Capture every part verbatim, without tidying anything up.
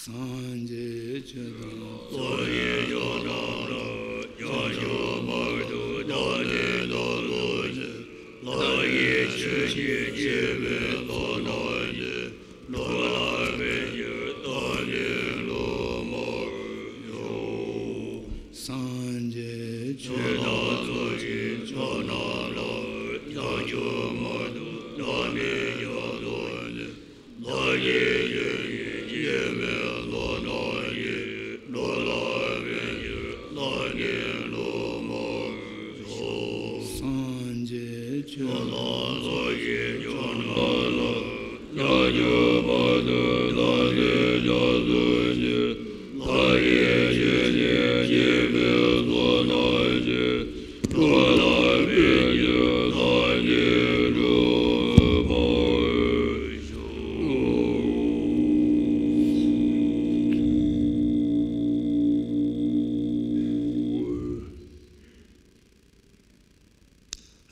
སངས་རྒྱས་ཆོས་དང་། ཚོགས་ཀྱི་མཆོག་རྣམས་ལ། བྱང་ཆུབ་བར་དུ་བདག་ནི་སྟོན་ཏོ། ཞེས་བདག་གིས་ཆོས་བཤད་པའི་ཚོགས་རྣམས་ཀྱིས། འགྲོ་ལ་ཕན་ཕྱིར་བདག་ནི་སློབ་མར་ཤོག། སངས་རྒྱས་ཆོས་དང་། ཚོགས་ཀྱི་མཆོག་རྣམས་ལ། བྱང་ཆུབ་བར་དུ་བདག་ནི་སྐྱབས་སུ་མཆི། བདག་གིས་ཆོས་བཤད་པའི་ཚོགས་རྣམས་ཀྱིས། འགྲོ་ལ་ཕན་ཕྱིར་བདག་ནི་སློབ་མར་ཤོག། སངས་རྒྱས་ཆོས་དང་། ཚོགས་ཀྱི་མཆོག་རྣམས་ལ། བྱང་ཆུབ་བར་དུ་བདག་ནི་སྐྱབས་སུ་མཆི། བདག་གིས་ཆོས་བཤད་པའི་ཚོགས་རྣམས་ཀྱིས། འགྲོ་ལ་ཕན་ཕྱིར་བདག་ནི་སྒྲུབ་པར་ཤོག།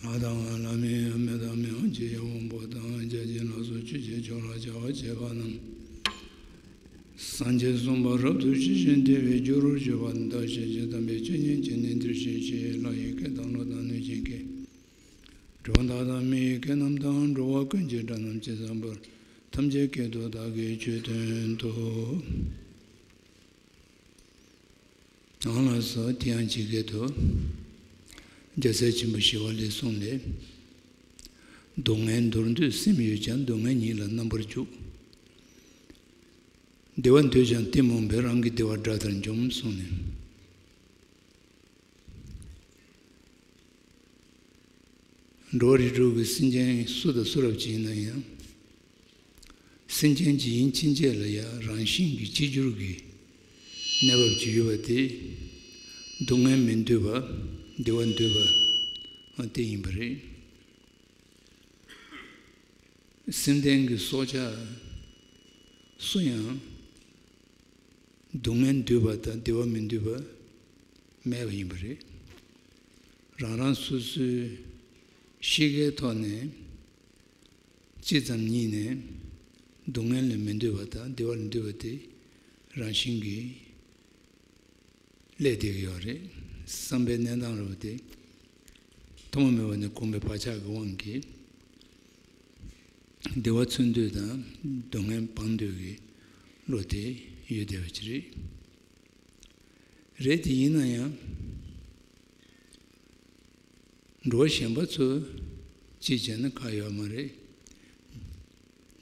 ལྷ་དང་ལྷ་མིན་མི་དང་མི་དབང་ཆོས་ཀྱི་དབང་པོ་དང་། བརྒྱ་བྱིན་ལ་སོགས་ཆོས་ཀྱི་མཆོག་ལ་བྱ་བ་བྱེད་པ་རྣམས། སངས་རྒྱས་གསུངས་པ་རབ་ཏུ་ཞི་ཞིང་དྲན་པའི་རྒྱུར་གྱུར་པ། བདག་གཞན་གྱི་དམ་པའི་ཆོས་ཉན་བྱས་ནས། འདིར་གཤེགས་ཞེས་ལྷ་ཡི་སྐད་དང་། ཀླུ་དང་གནོད་སྦྱིན་སྐད། གྲུལ་བུམ་དག་དང་མི་ཡི་སྐད་རྣམས་དང་། འགྲོ་བ་ཀུན་གྱི་སྒྲ་རྣམས་ཇི་ཙམ་པར། ཐམས་ཅད་སྐད་དུ་བདག་གིས་ཆོས་སྟོན་ཏོ། ཨང་ལགས་སོ། དེ་ཡང་ཇི་སྐད་དུ། རྒྱལ་སྲས་ཆེན་པོ་ཞི་བ་ལྷའི་གསུང་ལས། སྡུག་བསྔལ་འདོར་འདོད་སེམས་ཡོད་ཀྱང་། སྡུག་བསྔལ་ཉིད་ལ་རྣམ་པར་འཇུག་བདེ་བ་འདོད་ཀྱང་གཏི་མུག་འབད། རང་གི་བདེ་བ་དགྲ་ལྟར་འཇོམས་གསུངས་ནས། འགྲོ་བ་རིགས་དྲུག་གི་སེམས་ཅན་སུ་དང་སུ་རབ་ཅིག་ཡིན་ན་ཡང་། སེམས་ཅན་གྱི་ཡིན་ཕྱིན་ཆད་ལ་ཡང་རང་བཞིན་གྱིས་གཅིག་གྱུར་གྱི་གནས་བབ་ཅིག་ཡོད་པ་དེ། སྡུག་བསྔལ་མི་འདོད་པ། བདེ་བ་འདོད་པ་དེ་ཡིན་པ་རེད། སེམས་ལྡན་གྱི་སྲོག་ཆགས་སུ་ཡང་སྡུག་བསྔལ་འདོད་པ་དང་བདེ་བ་མི་འདོད་པ་མེད་པ་ཡིན་པ་རེད། རང་རང་སོ་སོའི་གཤིས་ཀའི་ཐོག་ནས་ཅི་ཙམ་ཉིད་ནས་སྡུག་བསྔལ་ལ་མི་འདོད་པ་དང་བདེ་བ་ལ་འདོད་པ་དེ་རང་བཞིན་གྱིས་སླེབས་བསྡད་ཀྱི་ཡོད་རེད། བསམ་པའི་གནས་སྟངས་རེད་པ། དེ་ཐོག་མ་མེད་པ་ནས་གོམས་པའི་བག་ཆགས་ཀྱི་དབང་གིས་བདེ་བ་འཚོལ་འདོད་དང་སྡུག་བསྔལ་སྤང་འདོད་ཀྱི་བློ་དེ་ཡོད་བསྡད་པ་ཅིག་རེད། རེད་དེ། ཡིན་ན་ཡང་འགྲོ་བ་གཞན་པ་ཚོ་གཅིག་བྱས་ན་ཁག་ཡོད་མ་རེད།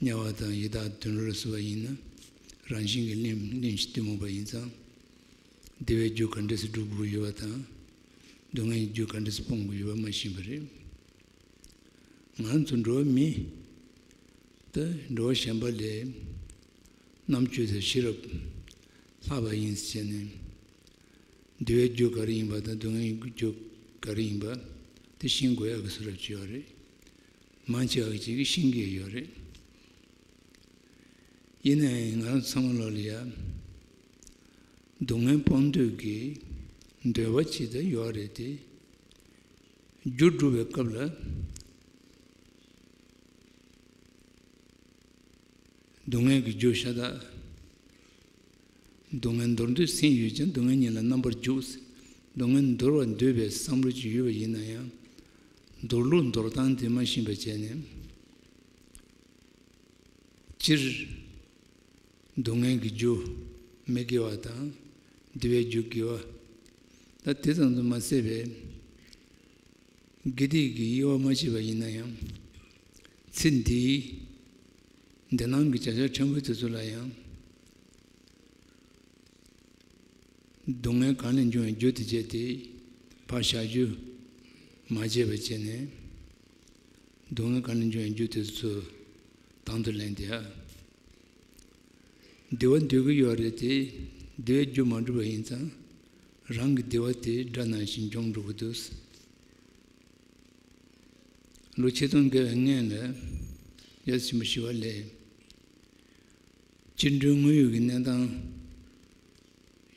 དམྱལ་བ་དང་ཡི་དྭགས་དུད་འགྲོ་ལ་སོགས་པ་ཡིན་ན་རང་བཞིན་གྱིས་གླེན་གླེན་ཞིང་གཏི་མུག་པ་ཡིན་ཙང་། བདེ་བའི་རྒྱུ་ག་འདྲ་སེ་སྒྲུབ་དགོས་ཡོད་པ་དང་། སྡུག་བསྔལ་གྱི་རྒྱུ་ག་འདྲ་སེ་སྤོང་དགོས་ཡོད་པ་མ་ཤེས་པ་རེད། ང་ཚོ་འགྲོ་བ་མི་དེ་འགྲོ་བ་གཞན་པ་ལས་རྣམ་དཔྱོད་དང་ཤེས་རབ་ལྷག་པ་ཡིན་ཟེར་ནས། བདེ་བའི་རྒྱུ་ག་རེ་ཡིན་པ་དང་སྡུག་བསྔལ་གྱི་རྒྱུ་ག་རེ་ཡིན་པ་དེ་ཤེས་དགོས་ཡག་གི་བཟོ་འདྲ་ཅིག་ཡོད་རེད། མང་ཆེ་བ་ཅིག་གིས་ཤེས་ཀྱི་ཡོད་རེད། ཡིན་ནའི་ང་རང་ཚང་མ་ལོ་ལ་ཡ། སྡུག་བསྔལ་སྤོང་འདོད་ཀྱི་འདོད་པ་ཅིག་ད་ཡོད་རེད་དེ། རྒྱུ་སྒྲུབ་པའི་སྐབས་ལ། སྡུག་བསྔལ་གྱི་རྒྱུ་ཤ་སྟག་སྡུག་བསྔལ་འདོར་འདོད་སེམས་ཡོད་ཀྱང་། སྡུག་བསྔལ་ཉིད་ལ་རྣམ་པར་འཇུག་སྡུག་བསྔལ་འདོར་བར་འདོད་པའི་བསམ་བློ་ཅིག་ཡོད་པ་ཡིན་ན་ཡང་། འདོར་ལུགས་འདོར་སྟངས་དེ་མ་ཤེས་པ་བྱས་ནས། སྤྱིར། སྡུག་བསྔལ་གྱི་རྒྱུ་མི་དགེ་བ་དང་། བདེ་བའི་རྒྱུ་དགེ་བ། ད་དེ་ཙམ་དུ་མ་ཟད་པའི། དགེ་སྡིག་གི་དབྱེ་བ་མ་ཕྱེ་བ་ཡིན་ན་ཡང་། ཚེ་འདིའི་འདི་སྣང་གི་བྱ་བྱེད་ཕྲན་བུ་དེ་ཚོ་ལ་ཡང་། སྡུག་བསྔལ་གང་ལས་འབྱུང་བའི་རྒྱུ་དེ་བྱས་ཏེ་ཕར་བཞག་རྒྱུ་མ་བྱས་པ་བྱས་ནས། སྡུག་བསྔལ་གང་ལས་འབྱུང་བའི་རྒྱུ་དེ་ཚོ་དང་དུ་ལེན་ཏེ། བདེ་བ་འདོད་ཀྱི་ཡོད་རེད་དེ། བདེ་བའི་རྒྱུ་མ་འགྲུབ་པ་ཡིན་ཙང་། རང་གི་བདེ་བ་དེ་དགྲ་ནང་བཞིན་འཇོམས་འགྲོ་གི་འདུག་ལོ་ཆིག་སྟོང་བརྒལ་བའི་སྔོན་ལ། རྒྱལ་སྲས་ཆེན་པོ་ཞི་བ་ལྷས། སྤྱི་འགྲོའི་དངོས་ཡོད་ཀྱི་གནས་སྟངས་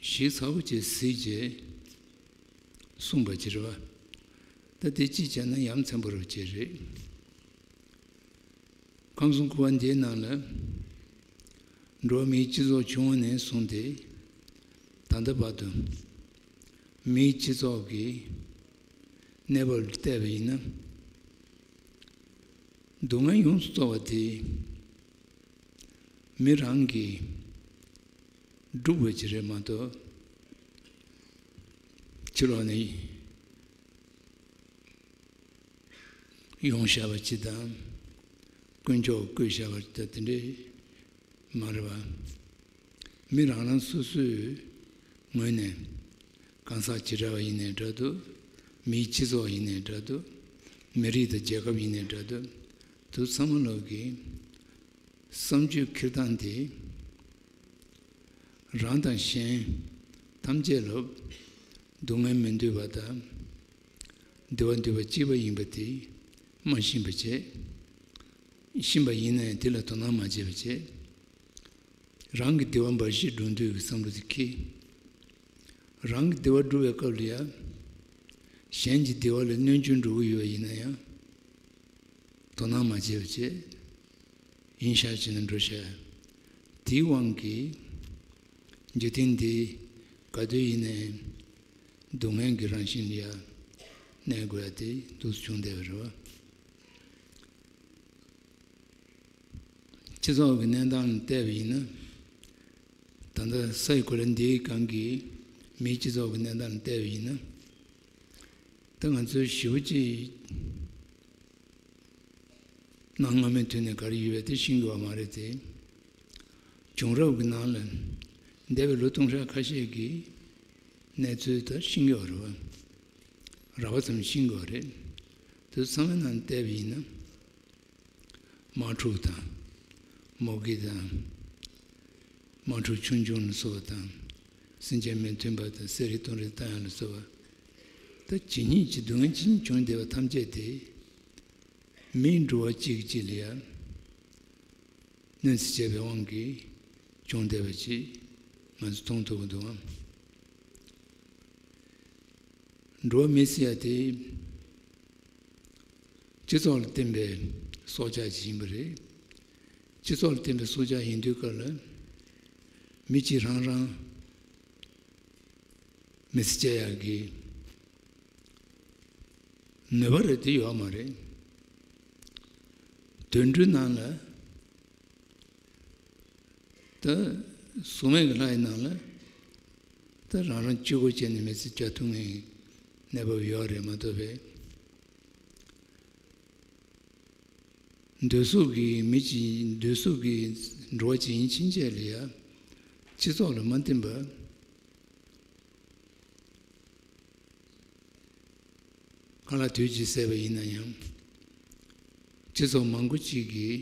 ཞིབ་ཚགས་པོ་བྱས་གཟིགས་བྱས་གསུངས་པ་ཅིག་རེད་པ། ད་དེ་གཅིག་བྱས་ན་ཡ་མཚན་པོ་རེད་པ་ཅིག་རེད། ཁམས་གསུམ་འཁོར་བ་འདིའི་ནང་ལ། འགྲོ་བ་མིའི་སྤྱི་ཚོགས་བྱུང་བ་ནས་བཟུང་སྟེ་ད་ལྟ་བར་དུ་མིའི་སྤྱི་ཚོགས་ཀྱི་གནས་བབ་ལ་བལྟས་པ་ཡིན་ན། སྡུག་བསྔལ་ཡོངས་སུ་རྫོགས་པ་དེ་མི་རང་གིས་བསྒྲུབས་པ་ཅིག་རེད་མ་གཏོགས། ཕྱི་ལོགས་ནས་ཡོང་བཞག་པ་ཅིག་དང་། དཀོན་མཆོག་བཀོད་བཞག་པ་ཅིག་དང་དེ་འདྲའི་མ་རེད་པ། མི་རང་རང་སོ་སོའི་ངོས་ནས་གང་ཟག་བྱེ་བྲག་པ་ཡིན་ནའི་འདྲ་འདུག། མིའི་སྤྱི་ཚོགས་ཡིན་ནའི་འདྲ་འདུག། མི་རིགས་དང་རྒྱལ་ཁབ་ཡིན་ནའི་འདྲ་འདུག། དེ་ཚང་མ་ལོག་གི་བསམ་སྤྱོད་འཁྱེར་སྟངས་དེ་རང་དང་གཞན་ཐམས་ཅད་ལ་སྡུག་བསྔལ་མི་འདོད་པ་དང་བདེ་བ་འདོད་པ་གཅིག་པ་ཡིན་པ་དེ་མ་ཤེས་པ་བྱས། ཤེས་པ་ཡིན་ན་ཡང་དེ་ལ་དོ་སྣང་མ་བྱས་པ་བྱས། རང་གི་བདེ་བ་འབའ་ཞིག་སྒྲུབ་འདོད་ཀྱི་བསམ་བློ་དེ་འཁྱེར། རང་གི་བདེ་བ་སྒྲུབ་པའི་སྐབས་ལ་ཡང་གཞན་གྱི་བདེ་བ་ལ་གནོད་སྐྱོན་འགྲོ་གི་ཡོད་པ་ཡིན་ན་ཡང་དོ་སྣང་མ་བྱས་པ་བྱས། ཡིན་ཤག་བྱས་ནས་འགྲོ་ཤག། དེའི་དབང་གིས་འཇིག་རྟེན་འདི་ག་དུས་ཡིན་ནའི་སྡུག་བསྔལ་གྱི་རང་བཞིན་ལ་ཡང་གནས་དགོས་ཡ་དེ་འདུག་སེ་བྱུང་བསྡད་པ་རེད་བ། སྤྱི་ཚོགས་ཀྱི་གནས་སྟངས་ལ་བལྟས་པ་ཡིན་ན། ད་ལྟ་ས་ཡི་གོ་ལ་འདིའི་སྒང་གི་མིའི་སྤྱི་ཚོགས་ཀྱི་གནས་སྟངས་ལ་བལྟས་པ་ཡིན་ན། ད་ང་ཚོའི་ཞེ་པོ་ཅིག་གནའ་སྔ་མོའི་དུས་ནས་ག་རེ་ཡོད་པ་དེ་ཤེས་ཀྱི་ཡོད་མ་རེད་དེ། བྱུང་རབས་ཀྱི་ནང་ལ་འདས་པའི་ལོ་སྟོང་ཕྲག་ཁ་ཤས་ཀྱི་གནས་ཚུལ་ད་ཤེས་ཀྱི་ཡོད་རེད་བ། རགས་པ་ཙམ་ཤེས་ཀྱི་ཡོད་རེད། དེ་ཚང་མའི་ནང་བལྟས་པ་ཡིན་ན། དམག་འཁྲུག་དང་། མུ་གེ་དང་། དམག་འཁྲུག་ཆུང་ཆུང་ལ་སོགས་པ་དང་། སེམས་ཅན་མི་མཐུན་པ་དང་། བསད་རེས་གཏོང་རེས་བཏང་ཡ་ལ་སོགས་པ། ད་ཇི་སྙེད་ཅིག་སྡུག་བསྔལ་ཇི་སྙེད་བྱུང་བསྡད་པ་ཐམས་ཅད་དེ། མིའི་འགྲོ་བ་གཅིག་གཅིག་ལ་ཡང་གནོད་འཚེ་བྱས་པའི་དབང་གིས་བྱུང་བསྡད་པ་ཅིག་ང་ཚོ་མཐོང་ཐུབ་ཀྱི་འདུག་ཨང་། འགྲོ་བ་མི་ཟེར་ཡ་དེ་སྤྱི་ཚོགས་ལ་བརྟེན་པའི་སྲོག་ཆགས་ཤིག་ཡིན་པ་རེད། སྤྱི་ཚོགས་ལ་བརྟེན་པའི་སྲོག་ཆགས་ཡིན་དུས་སྐབས་ལ་མི་གཅིག་རང་རང་མི་ཚེ་སྐྱེལ་ཡག་གི་ནུས་པ་རེད་དེ་ཡོད་མ་རེད། དུད་འགྲོའི་ནང་ལ། ད་གཟུགས་མེད་ཀྱི་ལྷ་ཡི་ནང་ལ་ད་རང་རང་གཅིག་པོ་བྱས་ནས་མི་ཚེ་སྐྱེལ་ཐུབ་མཁན་གནས་བབ་ཡོད་རེད་མ་གཏོགས་པས། འདོད་སོགས་ཀྱི་མི་གཅིག་འདོད་སོགས་ཀྱི་འགྲོ་བ་གཅིག་ཡིན་ཕྱིན་ཆད་ལ་ཡང་སྤྱི་ཚོགས་ལ་མ་བརྟེན་པ། གང་ལ་དུས་ཀྱིས་བསད་པ་ཡིན་ན་ཡང་། སྤྱི་ཚོགས་མང་པོ་ཅིག་གིས་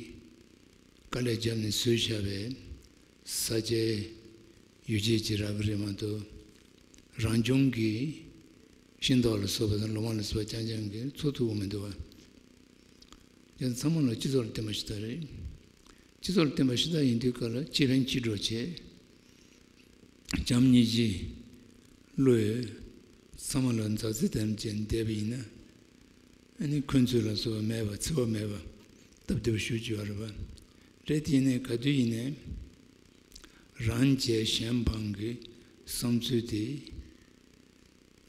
དཀའ་ལས་བརྒྱབ་ནས་བཟོས་བཞག་པའི་ས་ཆའི་ཡུལ་ཆད་ཅིག་རག་གི་རེད་མ་གཏོགས། རང་བྱུང་གི་ཤིང་ཏོག་ལ་སོགས་པ་དང་ལོ་མ་ལ་སོགས་པ་རྐྱང་རྐྱང་གིས་འཚོ་ཐུབ་ཀྱི་མི་འདུག་བ། དེ་ཚང་མ་ལ་སྤྱི་ཚོགས་ལ་བརྟེན་པ་ཞིག་ད་རེད། སྤྱི་ཚོགས་ལ་བརྟེན་པ་ཞིག་ད་ཡིན་དུས་སྐབས་ལ་གཅིག་ཕན་གཅིག་གྲོགས་བྱས། བྱམས་སྙིང་རྗེ་བློ་ཡོད། ཚང་མ་ལ་མཛའ་བརྩེ་ལྡན་ཅན་བསྡད་པ་ཡིན་ན། ཨ་ནི་འཁོན་རྩོད་ལ་སོགས་པ་མེད་པ། འཚེ་བ་མེད་པ་སྟབས་བདེ་པོ་ཞེ་པོ་ཅིག་ཡོད་རེད་པ། རེད་དེ་ཡིན་ནའི་ག་དུས་ཡིན་ནའི་རང་རྒྱལ་གཞན་ཕམ་གྱི་བསམ་ཚུལ་དེ་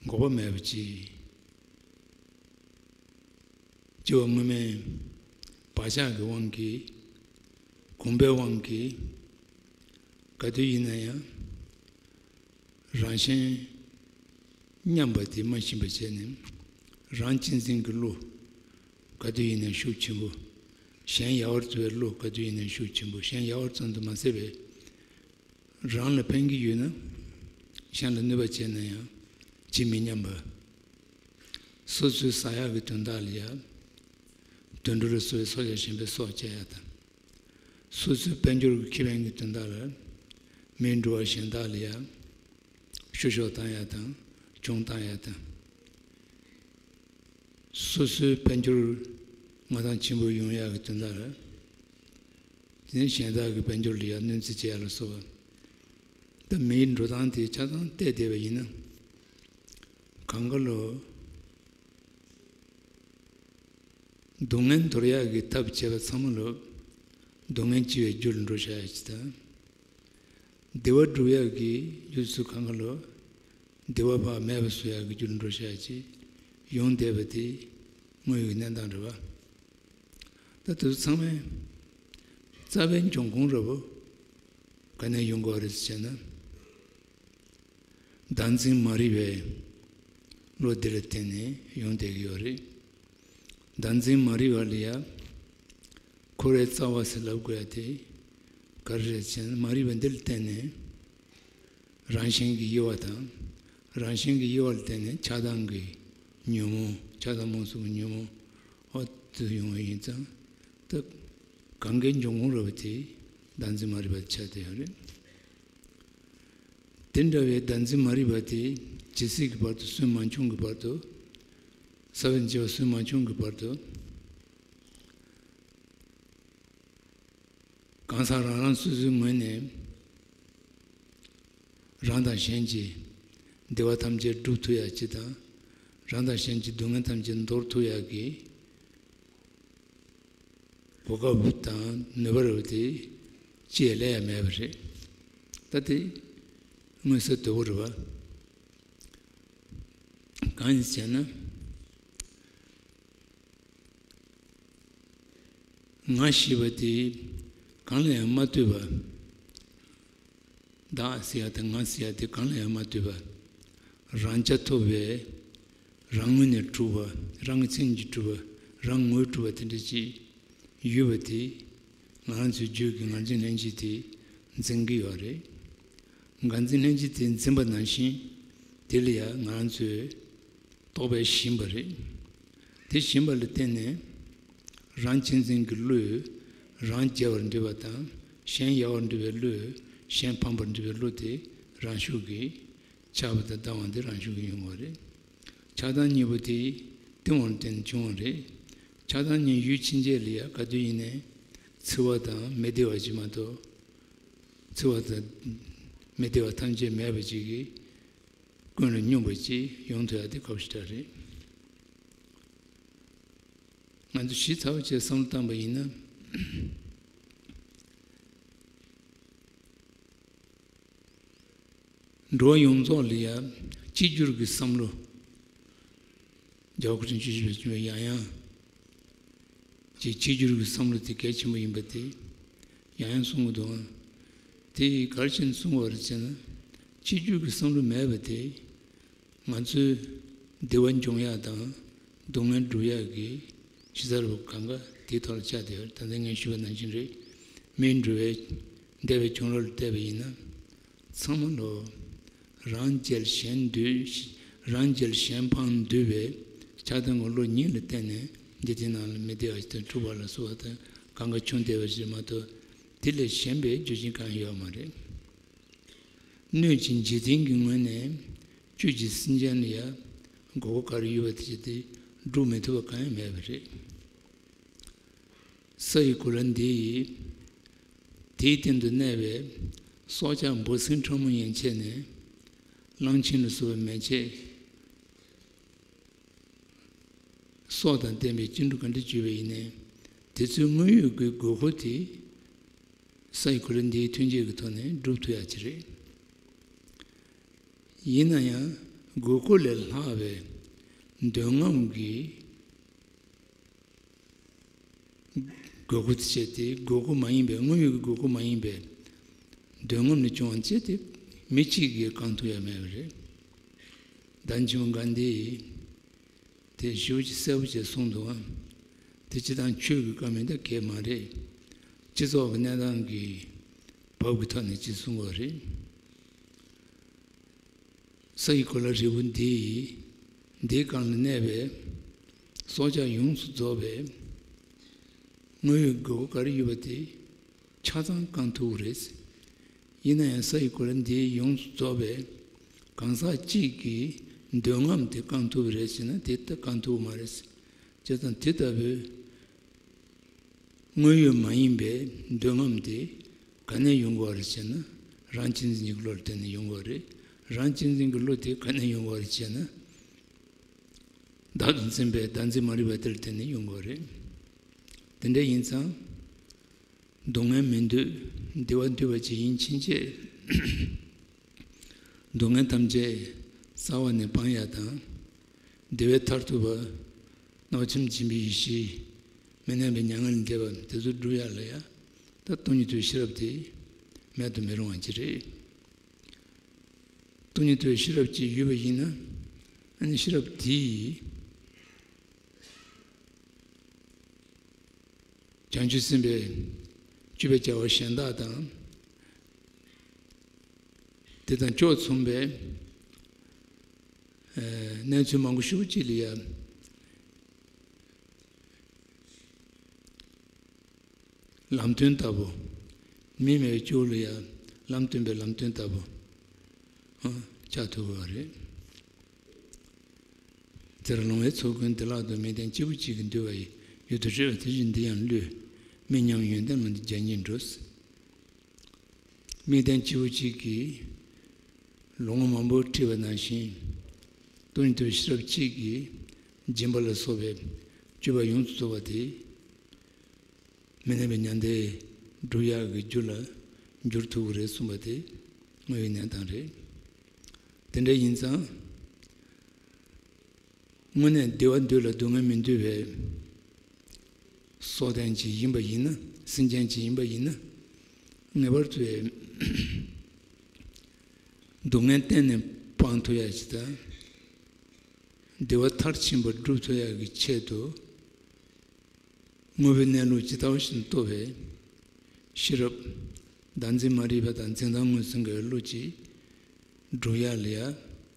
འགོག་པ་མེད་པ་ཅིག་སྤྱི་བོ་དངོས་མེད་བག་ཆགས་ཀྱི་དབང་གིས། གོམས་པའི་དབང་གིས། ག་དུས་ཡིན་ན་ཡང་རང་གཞན་མཉམ་པ་དེ་མ་ཤེས་པ་བྱས་ནས། རང་གཅེས་འཛིན་གྱི་བློ་ག་དུས་ཡིན་ན་ཤུགས་ཆེན་པོ། གཞན་ཡལ་བར་བརྩི་བའི་བློ་ག་དུས་ཡིན་ན་ཤུགས་ཆེན་པོ། གཞན་ཡལ་བར་བརྩོན་དུ་མ་ཟད་པའི། རང་ལ་ཕན་གྱི་ཡོད་ན་གཞན་ལ་གནོད་པ་བྱས་ན་ཡང་ཇི་མི་སྙམ་པ། སོ་སོའི་ཟ་ཡག་གི་དོན་དག་ལ་ཡང་དུད་འགྲོ་ལ་སོགས་པའི་སྲོག་ཆགས་གཞན་པའི་སྲོག་བཅད་ཡག་དང་། སོ་སོའི་དཔལ་འབྱོར་གྱི་ཁེ་ཕན་གྱི་དོན་དག་ལ་མིའི་འགྲོ་བ་གཞན་དག་ལ་ཡང་བཤུ་གཞོག་བཏང་ཡག་དང་སྦྱོང་བཏང་ཡག་དང་། སོ་སོའི་དཔལ་འབྱོར་མངའ་ཐང་ཆེན་པོ་ཡོང་ཡག་གི་དོན་དག་ལ། དེ་ནས་གཞན་དག་གི་དཔལ་འབྱོར་ལ་ཡང་གནོད་འཚེ་བྱེད་ཡ་ལ་སོགས་པ། ད་མིའི་འགྲོ་སྟངས་དེ་ཆ་ཚང་བལྟས་བསྡད་པ་ཡིན་ན། གང་ག་ལོ། སྡུག་བསྔལ་འདོར་ཡག་གི་ཐབས་བྱས་པ་ཚང་མ་ལོ། སྡུག་བསྔལ་ལྕི་བའི་རྒྱུ་ལ་འགྲོ་བཞག་ཡ་ཅིག་དང་། བདེ་བ་སྒྲུབ་ཡག་གི་རྒྱུ་ཚུལ་གང་ག་ལོ། བདེ་བ་ཕར་མེད་པ་བཟོ་ཡག་གི་རྒྱུ་ལ་འགྲོ་བྱ་ཡག་ཅིག་ཡོང་བསྡད་པ་དེ་དངོས་ཡོད་ཀྱི་གནས་སྟངས་རེད་བ། ད་དེ་ཚོ་ཚང་མའི་རྩ་བའི་འབྱུང་ཁུངས་འདྲ་པོ་ག་ནས་ཡོང་གི་ཡོད་རེད་ཟེར་ན། བདག་འཛིན་མ་རིག་པའི་བློ་འདི་ལ་བརྟེན་ནས་ཡོང་བསྡད་ཀྱི་ཡོད་རེད། བདག་འཛིན་མ་རིག་པ་ལ་ཡ་འཁོར་བའི་རྩ་བ་ཟེར་ལབ་དགོས་ཡ་དེ་ག་རེ་རེད་ཟེར་ན། མ་རིག་པ་འདི་ལ་བརྟེན་ནས་རང་བཞིན་གྱི་དབྱེ་བ་དང་། རང་བཞིན་གྱི་དབྱེ་བ་ལ་བརྟེན་ནས་ཆགས་སྡང་གི་ཉོན་མོངས། ཆགས་སྡང་རྨོངས་གསུམ་གྱི་ཉོན་མོངས་འོ་དེ་ཡོང་བ་ཡིན་ཙང་། ད་གང་གའི་འབྱུང་ཁུངས་རེད་པ་དེ་བདག་འཛིན་མ་རིག་པ་ཆགས་བསྡད་ཡོད་རེད། དེ་འདྲ་བའི་བདག་འཛིན་མ་རིག་པ་དེ་ཇི་སྲིད་ཀྱི་བར་དུ་སུན་མ་ཆུང་གི་བར་དུ། ས་བོན་བྱེ་བ་སུན་མ་ཆུང་གི་བར་དུ། གང་ཟག་རང་རང་སོ་སོའི་ངོས་ནས་རང་དང་གཞན་གྱི་བདེ་བ་ཐམས་ཅད་སྒྲུབ་ཐུབ་ཡག་ཅིག་དང་། རང་དང་གཞན་གྱི་སྡུག་བསྔལ་ཐམས་ཅད་འདོར་ཐུབ་ཡག་གི་གོ་སྐབས་དང་ནུས་པ་རེད་པ་དེ་ཅི་ཡང་སླེབས་ཡ་མེད་པ་རེད། ད་དེ་མངོན་གསལ་དོད་པོ་རེད་པ། གང་ཡིན་ཟེར་ན། ང་ཞེས་པ་དེ་གང་ལ་ཡང་མ་ལྟོས་པ། བདག་ཟེར་ཡ་དང་ང་ཟེར་ཡ་དེ་གང་ལ་ཡང་མ་ལྟོས་པ། རང་རྐྱ་ཐུབ་པའི་རང་ངོས་ནས་གྲུབ་པ། རང་གི་མཚན་གྱིས་གྲུབ་པ། རང་ངོས་གྲུབ་པ་དེ་འདྲ་ཅིག་ཡོད་པ་དེ་ང་རང་ཚོའི་རྒྱུད་ཀྱི་ངར་འཛིན་ལྷན་སྐྱེས་དེ་འཛིན་གྱི་ཡོད་རེད། ངར་འཛིན་ལྷན་སྐྱེས་དེ་འཛིན་པ་ནང་བཞིན་དེ་ལ་ཡང་ང་རང་ཚོས་རྟོག་པས་ཞེན་པ་རེད། དེ་ཞེན་པ་ལ་བརྟེན་ནས་རང་གཅེས་འཛིན་གྱི་བློས་རང་རྒྱལ་བར་འདོད་པ་དང་། གཞན་ཡལ་བར་འདོད་པའི་བློས་གཞན་ཕམ་པར་འདོད་པའི་བློ་དེ་རང་ཤུགས་ཀྱིས། ཆགས་པ་དང་སྡང་བ་འདི་རང་ཤུགས་ཀྱིས་ཡོང་བ་རེད། ཆགས་སྡང་གཉིས་པོ་དེ་གཏིང་བར་བརྟེན་བྱུང་བ་རེད། ཆགས་སྡང་གཉིས་ཡུལ་ཕྱིན་ཆད་ལ་ཡང་ག་དུས་ཡིན་ནའི་འཚེ་བ་དང་མི་བདེ་བ་ཅིག་མ་གཏོགས། འཚེ་བ་དང་མི་བདེ་བ་ཐམས་ཅད་མེད་པ་ཅིག་གི་ཀུན་ལ་སྙོམས་པ་ཅིག་ཡོང་ཐུབ་ཡ་དེ་ག་བ་ཞིག་རེད། ང་ཚོ་ཞིབ་ཚགས་པོ་བྱས་བསམ་བློ་བཏང་པ་ཡིན་ན། འགྲོ་བ་ཡོངས་རྫོགས་ལ་ཡང་གཅིག་གྱུར་གྱི་བསམ་བློ། རྒྱལ་བ་སྐུ་ཕྲེང་བཅུ་བཞི་པས་གསུངས་པའི་ཡང་ཡང་གཅིག་གཅིག་གྱུར་གྱི་བསམ་བློ་དེ་གལ་ཆེན་པོ་ཡིན་པ་དེ་ཡང་ཡང་གསུང་གི་འདུག་ཨང་། དེ་ག་རེ་བྱས་ནས་གསུང་བ་རེད་ཟེར་ན། གཅིག་གྱུར་གྱི་བསམ་བློ་མེད་པ་དེ་ང་ཚོའི་བདེ་བ་འབྱུང་ཡག་དང་སྡུག་བསྔལ་སྒྲུབ་ཡག་གི་གཞི་རྩ་རུ་གང་ག་དེའི་ཐོག་ལ་ཆགས་བསྡད་ཡོད། ད་ལྟ་ངས་ཞུས་པ་ནང་བཞིན་རེད། མིའི་འགྲོ་བའི་འདས་པའི་བྱུང་རབས་ལ་བལྟས་པ་ཡིན་ན། ཚང་མ་ལོ། རང་རྒྱལ་གཞན་འདུལ། རང་རྒྱལ་གཞན་ཕམ་འདུལ་བའི་ཆགས་སྡང་གི་བློ་ཉིད་ལ་བརྟེན་ནས་འདི་དེ་ནང་ལ་མི་བདེ་བ་ཞིག་དང་འཁྲུག་པ་ལ་སོགས་པ་དང་གང་ག་བྱུང་བསྡད་པ་ཞིག་མ་གཏོགས། དེ་ལས་གཞན་པའི་རྒྱུ་རྐྱེན་གང་ཡང་ཡོད་མ་རེད། སྣོད་ཀྱི་འཇིག་རྟེན་གྱི་ངོས་ནས་བཅུད་ཀྱི་སེམས་ཅན་ལ་ཡང་དགོས་མཁོ་ག་རེ་ཡོད་པ་དེ་ཅི་སྟེ་སྒྲུབ་མི་ཐུབ་པ་གང་ཡང་མེད་པ་རེད། ས་ཡི་གོ་ལ་འདི་ཡིས་དེའི་སྟེང་དུ་གནས་པའི་སྲོག་ཆགས་འབུ་སྲིན་ཕྲ་མོ་ཡན་ཆད་ནས་གླང་ཆེན་ལ་སོགས་པའི་མན་ཆད། སྲོག་དང་ལྡན་པའི་སྐྱེ་འགྲོ་ག་འདྲ་བྱུང་བ་ཡིན་ནའི་དེ་ཚོའི་དངོས་ཡོད་ཀྱི་དགོས་མཁོ་དེ་ས་ཡི་གོ་ལ་འདིའི་ཐོན་སྐྱེད་ཀྱི་ཐོག་ནས་སྒྲུབ་ཐུབ་ཡག་ཅིག་རེད། ཡིན་ན་ཡང་དགོས་མཁོ་ལས་ལྷག་པའི་འདོད་རྔམ་གྱི་དགོས་མཁོ་དེ་བྱས་ཏེ། དགོས་མཁོ་མ་ཡིན་པའི། དངོས་ཡོད་ཀྱི་དགོས་མཁོ་མ་ཡིན་པའི་འདོད་རྔམ་ལས་བྱུང་བ་བྱས་ཏེ་མི་གཅིག་གིས་བསྐང་ཐུབ་ཡ་མེད་པ་རེད། བདག་ཉིད་ཆེན་པོ་གྷན་དྷི་ཡིས་དེ་ཞེ་པོ་ཅིག་གསལ་པོ་བྱས་གསུངས་འདུག་ཨང་། དེ་སྤྱིར་བཏང་ཆོས་ཀྱི་བཀའ་མིན་ད་གས་མ་རེད། སྤྱི་ཚོགས་ཀྱི་གནས་སྟངས་ཀྱི་བབ་ཀྱི་ཐོག་ནས་ཅིག་གསུངས་པ་རེད། ས་ཡི་གོ་ལ་རིལ་བུ་འདི་ཡིས། འདིའི་སྒང་ལ་གནས་པའི་སྲོག་ཆགས་ཡོངས་སུ་རྫོགས་པའི་དངོས་ཡོད་དགོས་མཁོ་ག་རེ་ཡོད་པ་དེ་ཆ་ཚང་བསྐང་ཐུབ་ཀྱི་རེད། ཡིན་ན་ཡང་ས་ཡི་གོ་ལ་འདི་ཡོངས་སུ་རྫོགས་པའི་གང་ཟག་གཅིག་གི་འདོད་རྔམ་དེ་བསྐང་ཐུབ་ཀྱི་རེད་ཟེར་ན། དེ་ལྟ་བསྐང་ཐུབ་ཀྱི་མ་རེད། བྱས་ཙང་དེ་ལྟ་བུའི་དངོས་ཡོད་མ་ཡིན་པའི་འདོད་རྔམ་དེ་ག་ནས་ཡོང་དགོས་པ་རེད་ཟེར་ན། རང་གཅེས་འཛིན་གྱི་བློ་ལ་བརྟེན་ནས་ཡོང་དགོས་པ་རེད། རང་གཅེས་འཛིན་གྱི་བློ་དེ་ག་ནས་ཡོང་དགོས་པ་རེད་ཟེར་ན། བདག་ཏུ་འཛིན་པའི་བདག་འཛིན་མ་རིག་པ་དེ་ལ་བརྟེན་ནས་ཡོང་དགོས་པ་རེད། དེ་འདྲ་ཡིན་ཙང་། སྡུག་བསྔལ་མི་འདོད། བདེ་བ་འདོད་པ་ཅིག་ཡིན་ཕྱིན་ཆད། སྡུག་བསྔལ་ཐམས་ཅད་རྩ་བ་ནས་སྤང་ཡ་དང་། བདེ་བས་མཐར་ཐུག་པ། སྣང་བ་ཆེན་པོ་འབྱིན་པའི་ཡེ་ཤེས། མི་མནན་པའི་མྱ་ངན་ལས་འདས་པ་དེ་ཚོ་སྒྲུབ་ཡ་ལ་ཡ། ད་སྟོང་ཉིད་རྟོགས་པའི་ཤེས་རབ་དེ་མེད་དུ་མི་རུང་བ་ཅིག་རེད། སྟོང་ཉིད་རྟོགས་པའི་ཤེས་རབ་ཅིག་ཡོད་པ་ཡིན་ན། ཨ་ནི་ཤེས་རབ་དེས་བྱང་ཆུབ་སེམས་དཔའི་སྤྱོད་པའི་བྱ་བ་གཞན་དག་དང་། དེ་དང་ཕྱོགས་མཚུངས་པའི་ཨ་གནས་ཚུལ་མང་པོ་ཞེ་པོ་ཅིག་ལ་ཡ། ལམ་སྟོན་ལྟ་བུ། མི་མེད་ཕྱོགས་ལ་ཡང་ལམ་སྟོན་པའི་ལམ་སྟོན་ལྟ་བུ་ཨ་ཆགས་ཐུབ་པ་རེད། དེར་ལོང་བའི་ཚོགས་ཀུན་བདེ་བླག་ཏུ། མིག་ལྡན་སྐྱེས་བུ་གཅིག་གིས་འདུལ་བ་ཡི། ཡུལ་དུ་སྤྱོད་པ་དེ་བཞིན་འདི་ཡང་བསླུས། མི་མཉམ་ཡོན་ཏན་ལམ་དུ་རྒྱ་སྙེད་འགྲོ། མིག་ལྡན་སྐྱེས་བུ་གཅིག་གིས་ལོ་ངོ་མང་པོ་ཁྲིད་པ་ནང་བཞིན། སྟོང་ཉིད་རྟོགས་པའི་ཤེས་རབ་གཅིག་གིས་སྦྱིན་པ་ལ་སོགས་པའི་སྤྱོད་པ་ཡོངས་སུ་རྫོགས་པ་དེ། མི་གནས་པའི་མྱང་འདས་སྒྲུབ་ཡག་གི་རྒྱུ་ལ་འགྱུར་ཐུབ་ཀྱི་རེད་གསུངས་པ་དེ་དངོས་ཡོད་གནས་སྟངས་རེད། དེ་འདྲ་ཡིན་ཙང་། དངོས་གནས་བདེ་བ་འདོད་ལ་སྡུག་བསྔལ་མི་འདོད་པའི་སྲོག་ལྡན་ཅིག་ཡིན་པ་ཡིན་ན། སེམས་ཅན་ཅིག་ཡིན་པ་ཡིན་ན། ངེས་པར་དུ་སྡུག་བསྔལ་གཏན་ནས་སྤང་ཐུབ་ཡ་ཅིག་དང་། བདེ་བ་མཐར་ཕྱིན་པ་སྒྲུབ་ཐུབ་ཡ་གི་ཆེད་དུ། དངོས་པོའི་གནས་ལུགས་ཇི་ལྟ་བ་བཞིན་རྟོགས་པའི་ཤེས་རབ། བདག་འཛིན་མ་རིག་པ་དང་འཛིན་སྟངས་ངོས་ཟིན་དགོས་པའི་བློ་གཅིག་སྒྲུབ་ཡག་ལ་ཡ།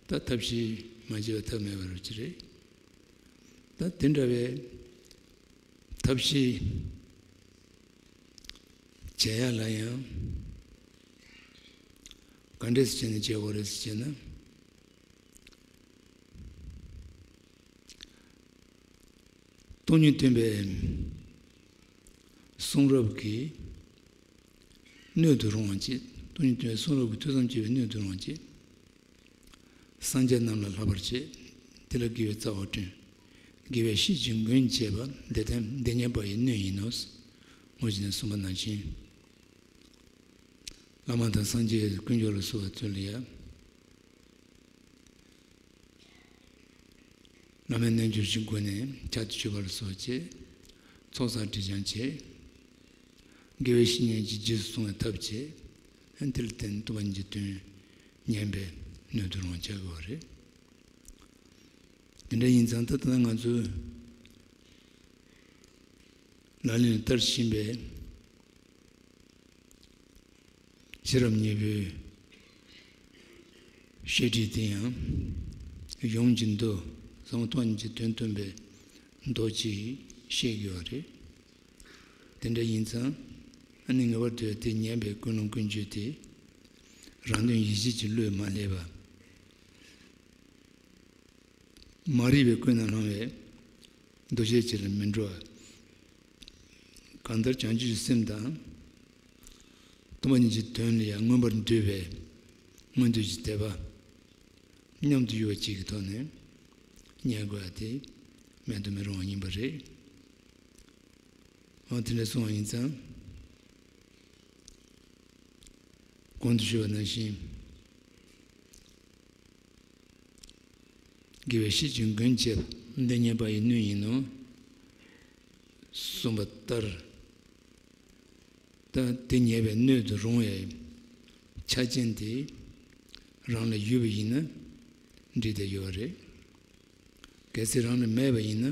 ད་ཐབས་ཤེས་མ་བྱས་པ་ཐབས་མེད་པ་རུ་ཅི་རེད། ད་དེ་འདྲ་བའི་ཐབས་ཤེས་བྱེད་ཡག་ལ་ཡང་ག་འདྲས་སེ་བྱས་ནས་བྱེད་དགོས་རེད་ཟེར་བྱས་ན། སྟོང་ཉིད་སྟོན་པའི་གསུང་རབ་ཀྱི་སྣོད་དུ་རུང་བ་བྱེད། སྟོང་ཉིད་སྟོན་པའི་གསུང་རབ་ཀྱི་ཐོས་བསམ་བྱེད་པའི་སྣོད་དུ་རུང་བ་བྱེད། སངས་རྒྱས་རྣམས་ལ་བསླབ་པར་བྱེད། དེ་ལ་དགེ་བའི་རྩ་བ་བསྐྲུན། དགེ་བའི་བཤེས་ཀྱི་མགོན་བྱེད་པ། འདི་ལྟར་འདི་ཉན་པ་ཡི་སྣོད་ཡིན་ནོ། ངོ་བོ་ཉིད་ནས་གསུངས་པ་ནང་བཞིན། བླ་མ་དང་སངས་རྒྱས་དཀོན་མཆོག་ལ་གསོལ་བ་ཚུལ་ལ་ཡ། བླ་མའི་རྣལ་འབྱོར་གྱི་སྒོ་ནས་ཕྱག་ཏུ་མཆོད་པ་ལ་སོགས་བྱེད། ཚོགས་བསགས་སྒྲིབ་སྦྱང་བྱེད། དགེ་བའི་བཤེས་གཉེན་གྱིས་རྗེས་སུ་བཟུང་བའི་ཐབས་བྱེད། དེ་ལ་བརྟེན་སྟོང་པ་ཉིད་ཀྱི་དོན་ཉན་པའི་སྣོད་དུ་རུང་བ་བྱ་དགོས་པ་རེད། དེ་འདྲ་ཡིན་ཙང་ད་ལྟ་ང་ཚོས་ལག་ལེན་ལ་བསྟར་བཞིན་པའི་ཤེས་རབ་གཉིས་པོའི་བཤད་ཁྲིད་དེ་ཡང་ཡོངས་ཀྱི་མདོ། ཟབ་མོ་སྟོང་ཉིད་ཀྱི་དོན་སྟོན་པའི་མདོ་ཅིག་བཤད་དགོས་པ་རེད། དེ་འདྲ་ཡིན་ཙང་ཨ་ནི་ངེས་པར་དུ་དེ་ཉན་པའི་ཀུན་སློང་ཀུན་སྤྱོད་དེ་རང་དོན་ཡིད་བྱེད་ཀྱི་བློས་མ་སླེབས་པ། མ་རིག་པའི་ཀུན་ནས་བསླངས་པའི་འདུ་ཤེས་ཅིག་ལ་མི་འགྲོ་བ། གང་ལྟར་བྱང་ཆུབ་ཀྱི་སེམས་དང་། སྟོང་པ་ཉིད་ཀྱི་དོན་ལ་ཡང་མངོན་པར་འདོད་པའི་མངོན་འདོད་ཀྱི་དད་པ་མཉམ་དུ་ཡོད་པ་གཅིག་གི་ཐོག་ནས་ཉན་དགོས་པ་དེ་མེད་དུ་མི་རུང་བ་ཡིན་པ་རེད། འོ་དེ་འདྲ་གསུངས་པ་ཡིན་ཙང་། གོང་དུ་ཞུས་པ་ནང་བཞིན། དགེ་བའི་བཤེས་ཀྱི་མགོན་བྱེད་པ། འདི་ཉན་པ་ཡི་སྣོད་ཡིན་ནོ། གསུངས་པ་ལྟར། ད་དེ་ཉན་པའི་སྣོད་དུ་རུང་བའི་ཆ་རྐྱེན་དེ་རང་ལ་ཡོད་པ་ཡིན་ན་འགྲིག་བསྡད་ཡོད་པ་རེད། གལ་སྲིད་རང་ལ་མེད་པ་ཡིན་ན།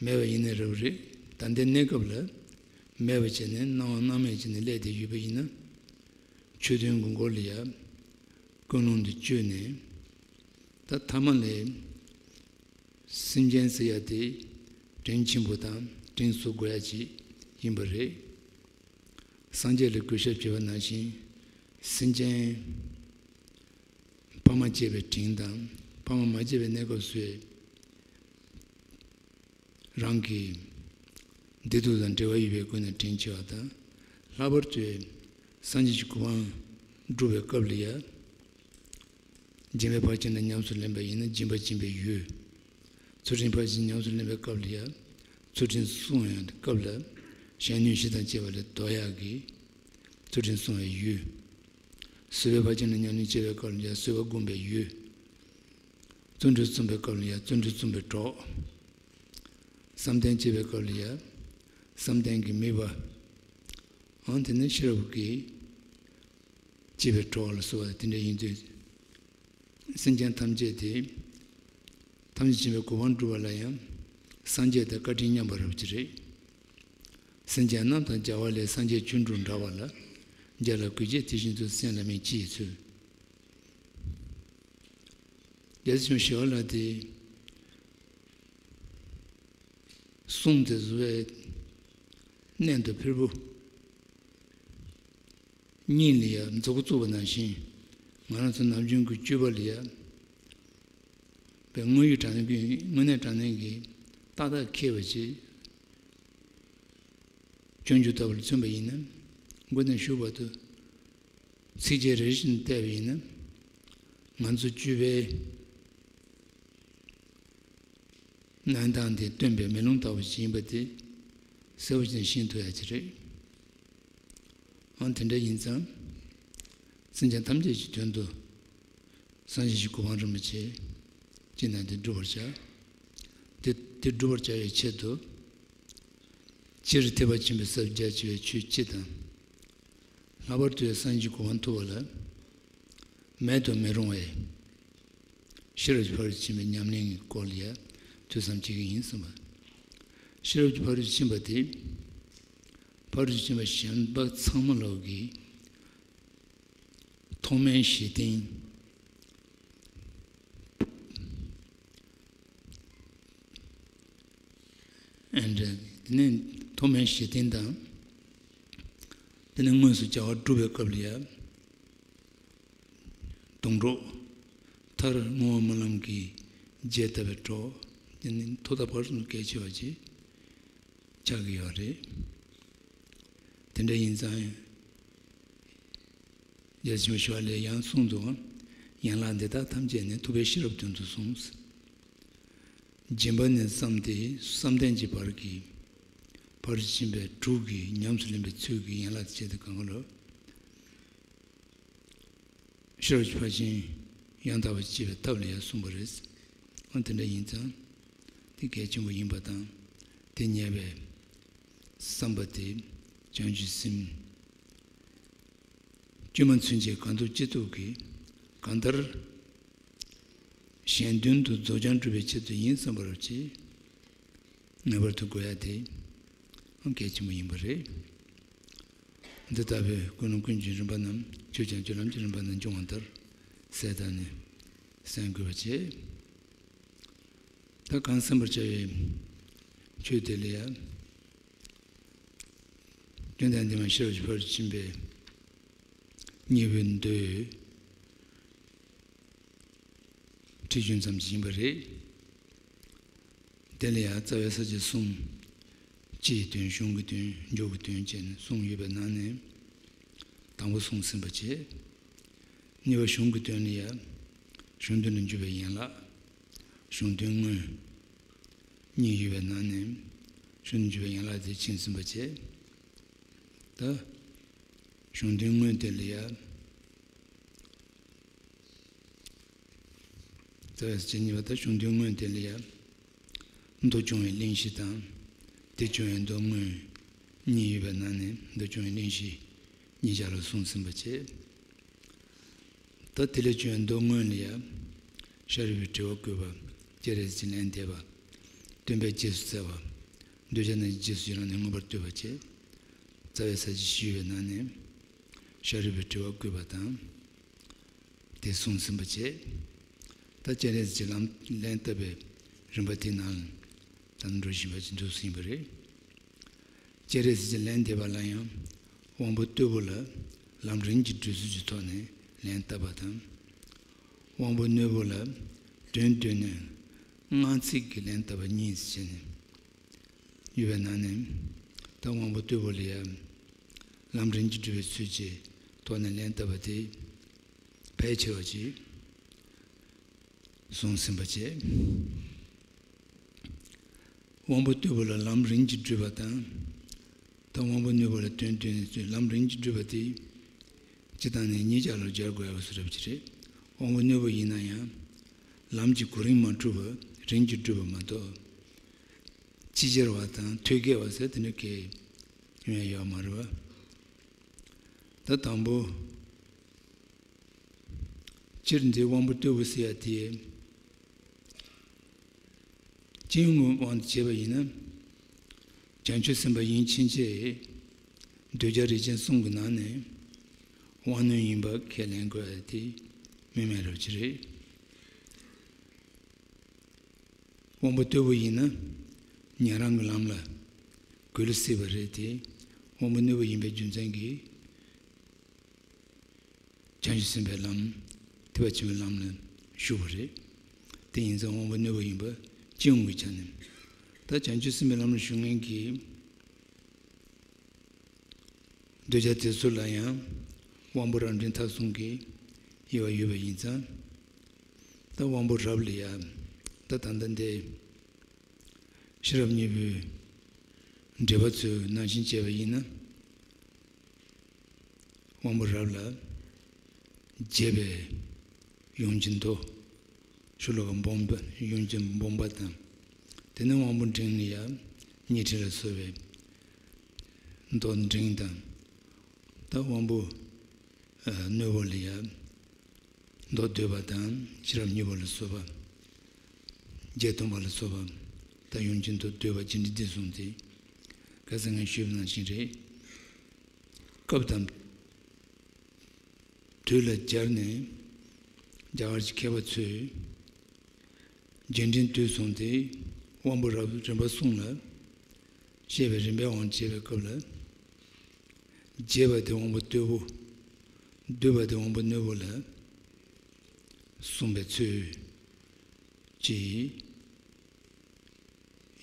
མེད་པ་ཡིན་ནའི་རབ་རེད། ད་ལྟའི་གནས་སྐབས་ལ་མེད་པ་བྱས་ནས་སྣང་བ་སྣང་མེད་བྱས་ནས་སླེབས་བསྡད་ཡོད་པ་ཡིན་ན། ཆོས་དོན་གྱི་སྒོ་ལ་ཡ་ཀུན་སློང་དུ་བཅོས་ནས། ད་ཐ་མ་ལ་སེམས་ཅན་ཟེར་ཡ་དེ་དྲིན་ཆེན་པོ་དང་དྲིན་གཟོ་དགོས་ཡ་ཅིག་ཡིན་པ་རེད། སངས་རྒྱས་ལ་གུས་ཞབས་བྱེད་པ་ནང་བཞིན། སེམས་ཅན་ཕ་མ་བྱས་པའི་དྲིན་དང་། ཕ་མ་མ་བྱས་པའི་གནས་སྐབས་སུ་རང་གི་བདེ་སྡུག་དང་འབྲེལ་བ་ཡོད་པའི་སྒོ་ནས་དྲིན་ཆེ་བ་དང་། ལྷག་པར་དུ་སངས་རྒྱས་ཀྱི་གོ་འཕང་སྒྲུབ་པའི་སྐབས་ལ་ཡ། སྦྱིན་པའི་བར་ཆད་ནས་ཉམས་སུ་ལེན་པ་ཡིན་ན་སྦྱིན་པ་སྦྱིན་པའི་ཡུལ། ཚུལ་ཁྲིམས་ཕར་ཕྱིན་ཉམས་སུ་ལེན་པའི་སྐབས་ལ་ཡ། ཚུལ་ཁྲིམས་སྲུང་བའི་སྐབས་ལ་གཞན་གནོད་གཞི་དང་བཅས་པ་ལས་ཟློག་ཡག་གི་ཚུལ་ཁྲིམས་སྲུང་བའི་ཡུལ། བཟོད་པའི་བར་ཆད་ལ་ཉམས་ལེན་བྱེད་པའི་སྐབས་ལ་ཡང་བཟོད་པ་བསྒོམ་པའི་ཡུལ། བརྩོན་འགྲུས་རྩོམ་པའི་སྐབས་ལ་ཡང་བརྩོན་འགྲུས་རྩོམ་པའི་གྲོགས། བསམ་གཏན་བྱེད་པའི་སྐབས་ལ་ཡང་བསམ་གཏན་གྱི་དམིགས་པ། འོ་དེ་ནི་ཤེས་རབ་ཀྱིས་བྱེད་པའི་གྲོགས་ལ་གསོལ་བ་དེ་འདྲ་ཡིན་དུས། སེམས་ཅན་ཐམས་ཅད་དེ་ཐམས་ཅད་མཁྱེན་པའི་གོ་འཕང་སྒྲུབ་པ་ལ་ཡང་སངས་རྒྱས་དང་བཀའ་དྲིན་མཉམ་པ་རབ་ཀྱི་རེད། སེམས་ཅན་རྣམས་དང་བྱ་བ་ལས་སངས་རྒྱས་ཆོས་དྲུག་འདྲ་བ་ལ། བྱ་ལ་གུས་བྱེད་དེ་བཞིན་དུ་སེམས་ལ་མེད་ཅི་ཡི་ཚུལ། རྒྱལ་སྲས་ཆེན་པོ་ཞི་བ་ལྷ་དེ་གསུང་དེ་བཟོ་བའི་གནད་དུ་ཕེར་པོ་གཉིས་ལ་ཡང་མཛུབ་གུ་བཙུགས་པ་ནང་བཞིན། ང་རང་ཚོ་ནམ་རྒྱུན་གྱི་སྤྱོད་པ་ལ་ཡང་པའི་དངོས་ཡོད་དྲང་གནས་ཀྱི་དངོས་གནས་དྲང་གནས་ཀྱི་ཏག་ཏག་འཁེལ་བ་ཅིག་སྤྱོད་འཇུག་ལྟ་བུར་མཚོན་པ་ཡིན་ན། མགོ་ནས་གཞུག་བར་དུ་ཚིགས་བཅད་རེ་བཞིན་བལྟས་པ་ཡིན་ན། ང་ཚོ་སྤྱོད་པའི་གནས་སྟངས་དེ་སྟོན་པའི་མེ་ལོང་ལྟ་བུ་ཞིག་ཡིན་པ་དེ་གསལ་པོ་ཅན་ཤེས་ཐུབ་ཡ་ཅིག་རེད། འོ་དེ་འདྲ་ཡིན་ཙང་། སེམས་ཅན་ཐམས་ཅད་ཀྱི་དོན་དུ་སངས་རྒྱས་ཀྱི་གོ་འཕང་རིན་པོ་ཆེ་ཅི་ན་དེ་བསྒྲུབ་པར་བྱ། དེ་དེ་བསྒྲུབ་པར་བྱ་བའི་ཆེད་དུ། སྤྱིར་ཐེག་པ་ཆེན་པོའི་ས་བཅུ་རྒྱ་ཆེ་བའི་ཆོས་སྤྱི་དང་། ལྷག་པར་དུ་སངས་རྒྱས་གོ་འཕང་ཐོབ་པ་ལ་མེད་དུ་མི་རུང་བའི་ཤེས་རབ་ཀྱི་ཕ་རོལ་ཏུ་ཕྱིན་པའི་ཉམས་ལེན་གྱི་སྐོར་ལ་ཡང་ཐོས་བསམ་བྱེད་ཀྱི་ཡིན་གསུངས་པ། ཤེས་རབ་ཀྱི་ཕ་རོལ་ཏུ་ཕྱིན་པ་དེ། ཕ་རོལ་ཏུ་ཕྱིན་པ་གཞན་པ་ཚང་མ་ལོག་གི་ཐོག་མའི་གཞི་རྟེན། ཨེ་འདྲ། དེ་ནས་ཐོག་མའི་གཞི་རྟེན་དང་། དེ་ནས་དངོས་སུ་བྱ་བ་སྒྲུབ་པའི་སྐབས་ལ་ཡང་སྡོང་གྲོགས། མཐར་བསྔོ་བ་སྨོན་ལམ་གྱི་རྒྱས་བཏབ་པའི་གྲོགས། དེ་ནི་ཐོག་མཐའ་བར་གསུམ་དུ་གལ་ཆེ་བ་ཅིག་ཆགས་ཀྱི་ཡོད་རེད། དེ་འདྲ་ཡིན་ཙང་། རྒྱལ་སྲས་ཆེན་པོ་ཞི་བ་ལྷས་ཡང་གསུངས་འདུག། ཡན་ལག་འདི་དག་ཐམས་ཅད་ནི་ཐུབ་པའི་ཤེས་རབ་དོན་དུ་གསུངས། སྦྱིན་པ་ནས་བརྩམས་ཏེ་བསམ་གཏན་གྱི་བར་གྱི་ཕ་རོལ་ཏུ་ཕྱིན་པའི་དྲུག་གི་ཉམས་སུ་ལེན་པའི་ཚུལ་གྱི་ཡན་ལག་ཅེས་དེ་གང་ག་ལ། ཤེས་རབ་ཀྱི་ཕར་ཕྱིན་ཡང་དག་པར་སྤྱད་པའི་ཐབས་ལ་ཡང་གསུངས་པ་རེད། འོ་དེ་འདྲ་ཡིན་ཙང་། དེ་གལ་ཆེན་པོ་ཡིན་པ་དང་། དེ་ཉེ་བའི་བསམ་པ་དེ་བྱང་ཆུབ་སེམས་དཀྱུས་མ་ཚུན་ཆད་གང་ཐུབ་ཅི་ཐུབ་ཀྱིས་གང་ལྟར་གཞན་དོན་དུ་རྫོགས་བྱང་སྒྲུབ་པའི་ཆེད་དུ་ཡིན་བསམ་པ་རུ་བྱས། ངེས་པར་དུ་དགོས་ཡ་དེ་གལ་ཆེན་པོ་ཡིན་པ་རེད། འདི་ལྟ་བུའི་ཀུན་སློང་ཀུན་གྱི་རིམ་པ་རྣམས་ཆོས་ཀྱང་སྤྱོད་ལམ་གྱི་རིམ་པ་རྣམས་འབྱུང་བ་ལྟར་གསལ་བཏབ་ནས་གསན་དགོས་པ་བྱས། ད་གང་གསན་པར་བྱ་བའི་ཆོས་དེ་ལ་ཡང་། ཡོན་ཏན་ལྡན་མ་ཤེས་རབ་ཀྱི་ཕ་རོལ་ཕྱིན་པའི་སྙིང་པོའི་མདོའི་ཁྲིད་རྒྱུན་ཙམ་ཞིག་ཡིན་པ་རེད། དེ་ལ་ཡང་རྩ་བའི་ས་བཅད་གསུམ། སྤྱིའི་དོན། གཞུང་གི་དོན། མཇུག་གི་དོན་བཅས་ནས་གསུམ་ཡོད་པའི་ནང་ནས། དང་པོ་གསུངས་ཟིན་པ་བྱས། གཉིས་པ་གཞུང་གི་དོན་ལ་ཡང་། གཞུང་དོན་ལ་འཇུག་པའི་ཡན་ལག། གཞུང་དོན་དངོས། གཉིས་ཡོད་པའི་ནང་ནས། གཞུང་དོན་འཇུག་པའི་ཡན་ལག་དེ་མཁྱེན་ཟིན་པ་བྱས། ད། གཞུང་དོན་དངོས་དེ་ལ་ཡང་། རྩ་བའི་ས་བཅད་གཉིས་པ་དང་གཞུང་དོན་དངོས་དེ་ལ་ཡང་། མདོ་སྐྱོང་བའི་གླེང་གཞི་དང་། དེ་སྐྱོང་བའི་མདོ་དངོས་གཉིས་ཡོད་པའི་ནང་ནས་མདོ་སྐྱོང་བའི་གླེང་གཞི་གཉིས་ཆར་ལ་གསུངས་ཟིན་པ་བྱས། ད་དེ་ལས་བྱུང་བའི་མདོ་དངོས་ལ་ཡང་། ཤཱ་རིའི་བུས་དྲི་བ་བཀོད་པ། སྤྱན་རས་གཟིགས་ལན་འདེབས་པ། སྟོན་པས་རྗེས་སུ་བརྩེ་བ། འདོད་ཆགས་རྣམས་ཀྱི་རྗེས་སུ་ཡི་རང་ནས་མངོན་པར་བསྟོད་པ་བཅས། རྩ་བའི་ས་བཅད་བཞི་ཡོད་པའི་ནང་ནས། ཤཱ་རིའི་བུས་དྲི་བ་བཀོད་པ་དང་། དེ་གསུངས་ཟིན་པ་བྱས། ད་སྤྱན་རས་གཟིགས་ཀྱིས་ལན་བཏབ་པའི་རིམ་པ་དེའི་ནང་ལ་ད་ནི་འགྲོ་བཞིན་པ་ཅིག་འདུག་ཟིན་པ་རེད། སྤྱན་རས་གཟིགས་ཀྱིས་ལན་འདེབས་པ་ལ་ཡང་། དབང་པོ་རྟུལ་པོ་ལ་ལམ་རིམ་གྱིས་སྒྲུབ་ཚུལ་གྱི་ཐོག་ནས་ལན་བཏབ་པ་དང་། དབང་པོ་རྣོན་པོ་ལ་དོན་སྟོན་ནས་སྔགས་ཚིག་གིས་ལན་བཏབ་པ་གཉིས་སུ་ཕྱེ་ནས་ཡོད་པའི་ནང་ནས། ད་དབང་པོ་རྟུལ་པོ་ལ་ཡང་ལམ་རིམ་གྱིས་སྒྲུབ་པའི་ཚུལ་གྱི་ཐོག་ནས་ལན་བཏབ་པ་དེ་ཕལ་ཆེ་བ་ཅིག་གསུངས་ཟིན་པ་བྱས། དབང་པོ་རྟུལ་པོ་ལ་ལམ་རིམ་གྱིས་སྒྲུབ་པ་དང་། ད་དབང་པོ་རྣོན་པོ་ལ་དོན་སྟོན་ནས་ལམ་རིམ་གྱིས་སྒྲུབ་པ་དེ། སྤྱིར་བཏང་ནས་གཉིས་ཆར་ལ་སྦྱར་དགོས་པ་སུ་རབ་ཅིག་རེད། དབང་པོ་རྣོན་པོ་ཡིན་ན་ཡང་། ལམ་གྱི་གོ་རིམ་མ་འཁྲུལ་བར་རིམ་གྱིས་བསྒྲུབས་པ་མ་གཏོགས། ཅི་སྦྱར་བ་དང་ཐོད་རྒལ་བ་ཟེར་དེ་འདྲ་གས་ཡོང་ཡ་ཡོད་མ་རེད་བ། ད་དང་པོ། སྤྱིར་འདི་དབང་པོ་རྟུལ་པོ་ཟེར་ཡ་དེ། སྤྱི་ཡོངས་ཀྱི་དབང་དུ་བྱས་པ་ཡིན་ན། བྱང་ཆུབ་སེམས་དཔའ་ཡིན་ཕྱིན་ཆད། གདུལ་བྱ་རིགས་ཅན་གསུམ་གྱི་ནང་ནས་དབང་རྣོན་ཡིན་པ་ཁས་ལེན་དགོས་ཡ་དེ་དམིགས་མེད་རབ་ཅིག་རེད། དབང་པོ་རྟུལ་པོ་ཡིན་ན་ཉན་རང་གི་ལམ་ལ་གུས་ལ་སྲིད་པ་རེད་དེ། དབང་པོ་རྣོན་པོ་ཡིན་པའི་རྒྱུ་མཚན་གྱིས། བྱང་ཆུབ་སེམས་དཔའི་ལམ། ཐེག་པ་ཆེན་པོའི་ལམ་ལ་ཞུགས་པ་རེད། དེ་ཡིན་ཙང་དབང་པོ་རྣོན་པོ་ཡིན་པ་སྤྱི་ཡོངས་ཀྱི་ཆ་ནས། ད་བྱང་ཆུབ་སེམས་དཔའི་ལམ་ལ་ཞུགས་མཁན་གྱི་གདུལ་བྱ་དེ་ཚོ་ལ་ཡང་དབང་པོ་རབ་འབྲིང་ཐ་གསུམ་གྱི་དབྱེ་བ་ཡོད་པ་ཡིན་ཙང་། ད་དབང་པོ་རབ་ལ་ཡང་ད་ད་ལྟ་འདི་ཤེས་རབ་གཉིས་པོའི་འགྲེལ་པ་ཚོས་ནང་བཞིན་བྱས་པ་ཡིན་ན། དབང་པོ་རབ་ལ་རྒྱས་པའི་ཡུམ་གྱི་མདོ། ཤོ་ལོ་ཀ་སྦོམ་པ་ཡུམ་གྱི་སྦོམ་པ་དང་། དེ་ནས་དབང་པོ་འབྲིང་ལ་ཡང་ཉི་ཁྲི་ལ་སོགས་པའི་མདོ་འབྲིང་དང་། ད་དབང་པོ་རྣོན་པོ་ལ་ཡང་མདོ་སྡུད་པ་དང་ཤེས་རབ་སྙིང་པོ་ལ་སོགས་པ། བརྒྱད་སྟོང་པ་ལ་སོགས་པ། ད་ཡུམ་གྱི་མདོ་སྡུད་པ་ཇི་འདྲ་འདི་གསུངས་ཏེ། ཁ་སང་ངས་ཞུས་པ་ནང་བཞིན་རེད། སྐབས་དང་དུས་ལ་སྦྱར་ནས་རྒྱ་གར་གྱི་མཁས་པ་ཚོས་རྒྱས་འབྲིང་བསྡུས་གསུམ་སྟེ་དབང་པོ་རབ་རིམ་པ་གསུམ་ལ་བཤད་པའི་རིམ་པའི་དབང་བྱས་པའི་སྐབས་ལ། རྒྱས་པ་དེ་དབང་པོ་རྟུལ་པོ། བསྡུས་པ་དེ་དབང་པོ་རྣོན་པོ་ལ་གསུངས་པའི་ཚུལ་གྱིས་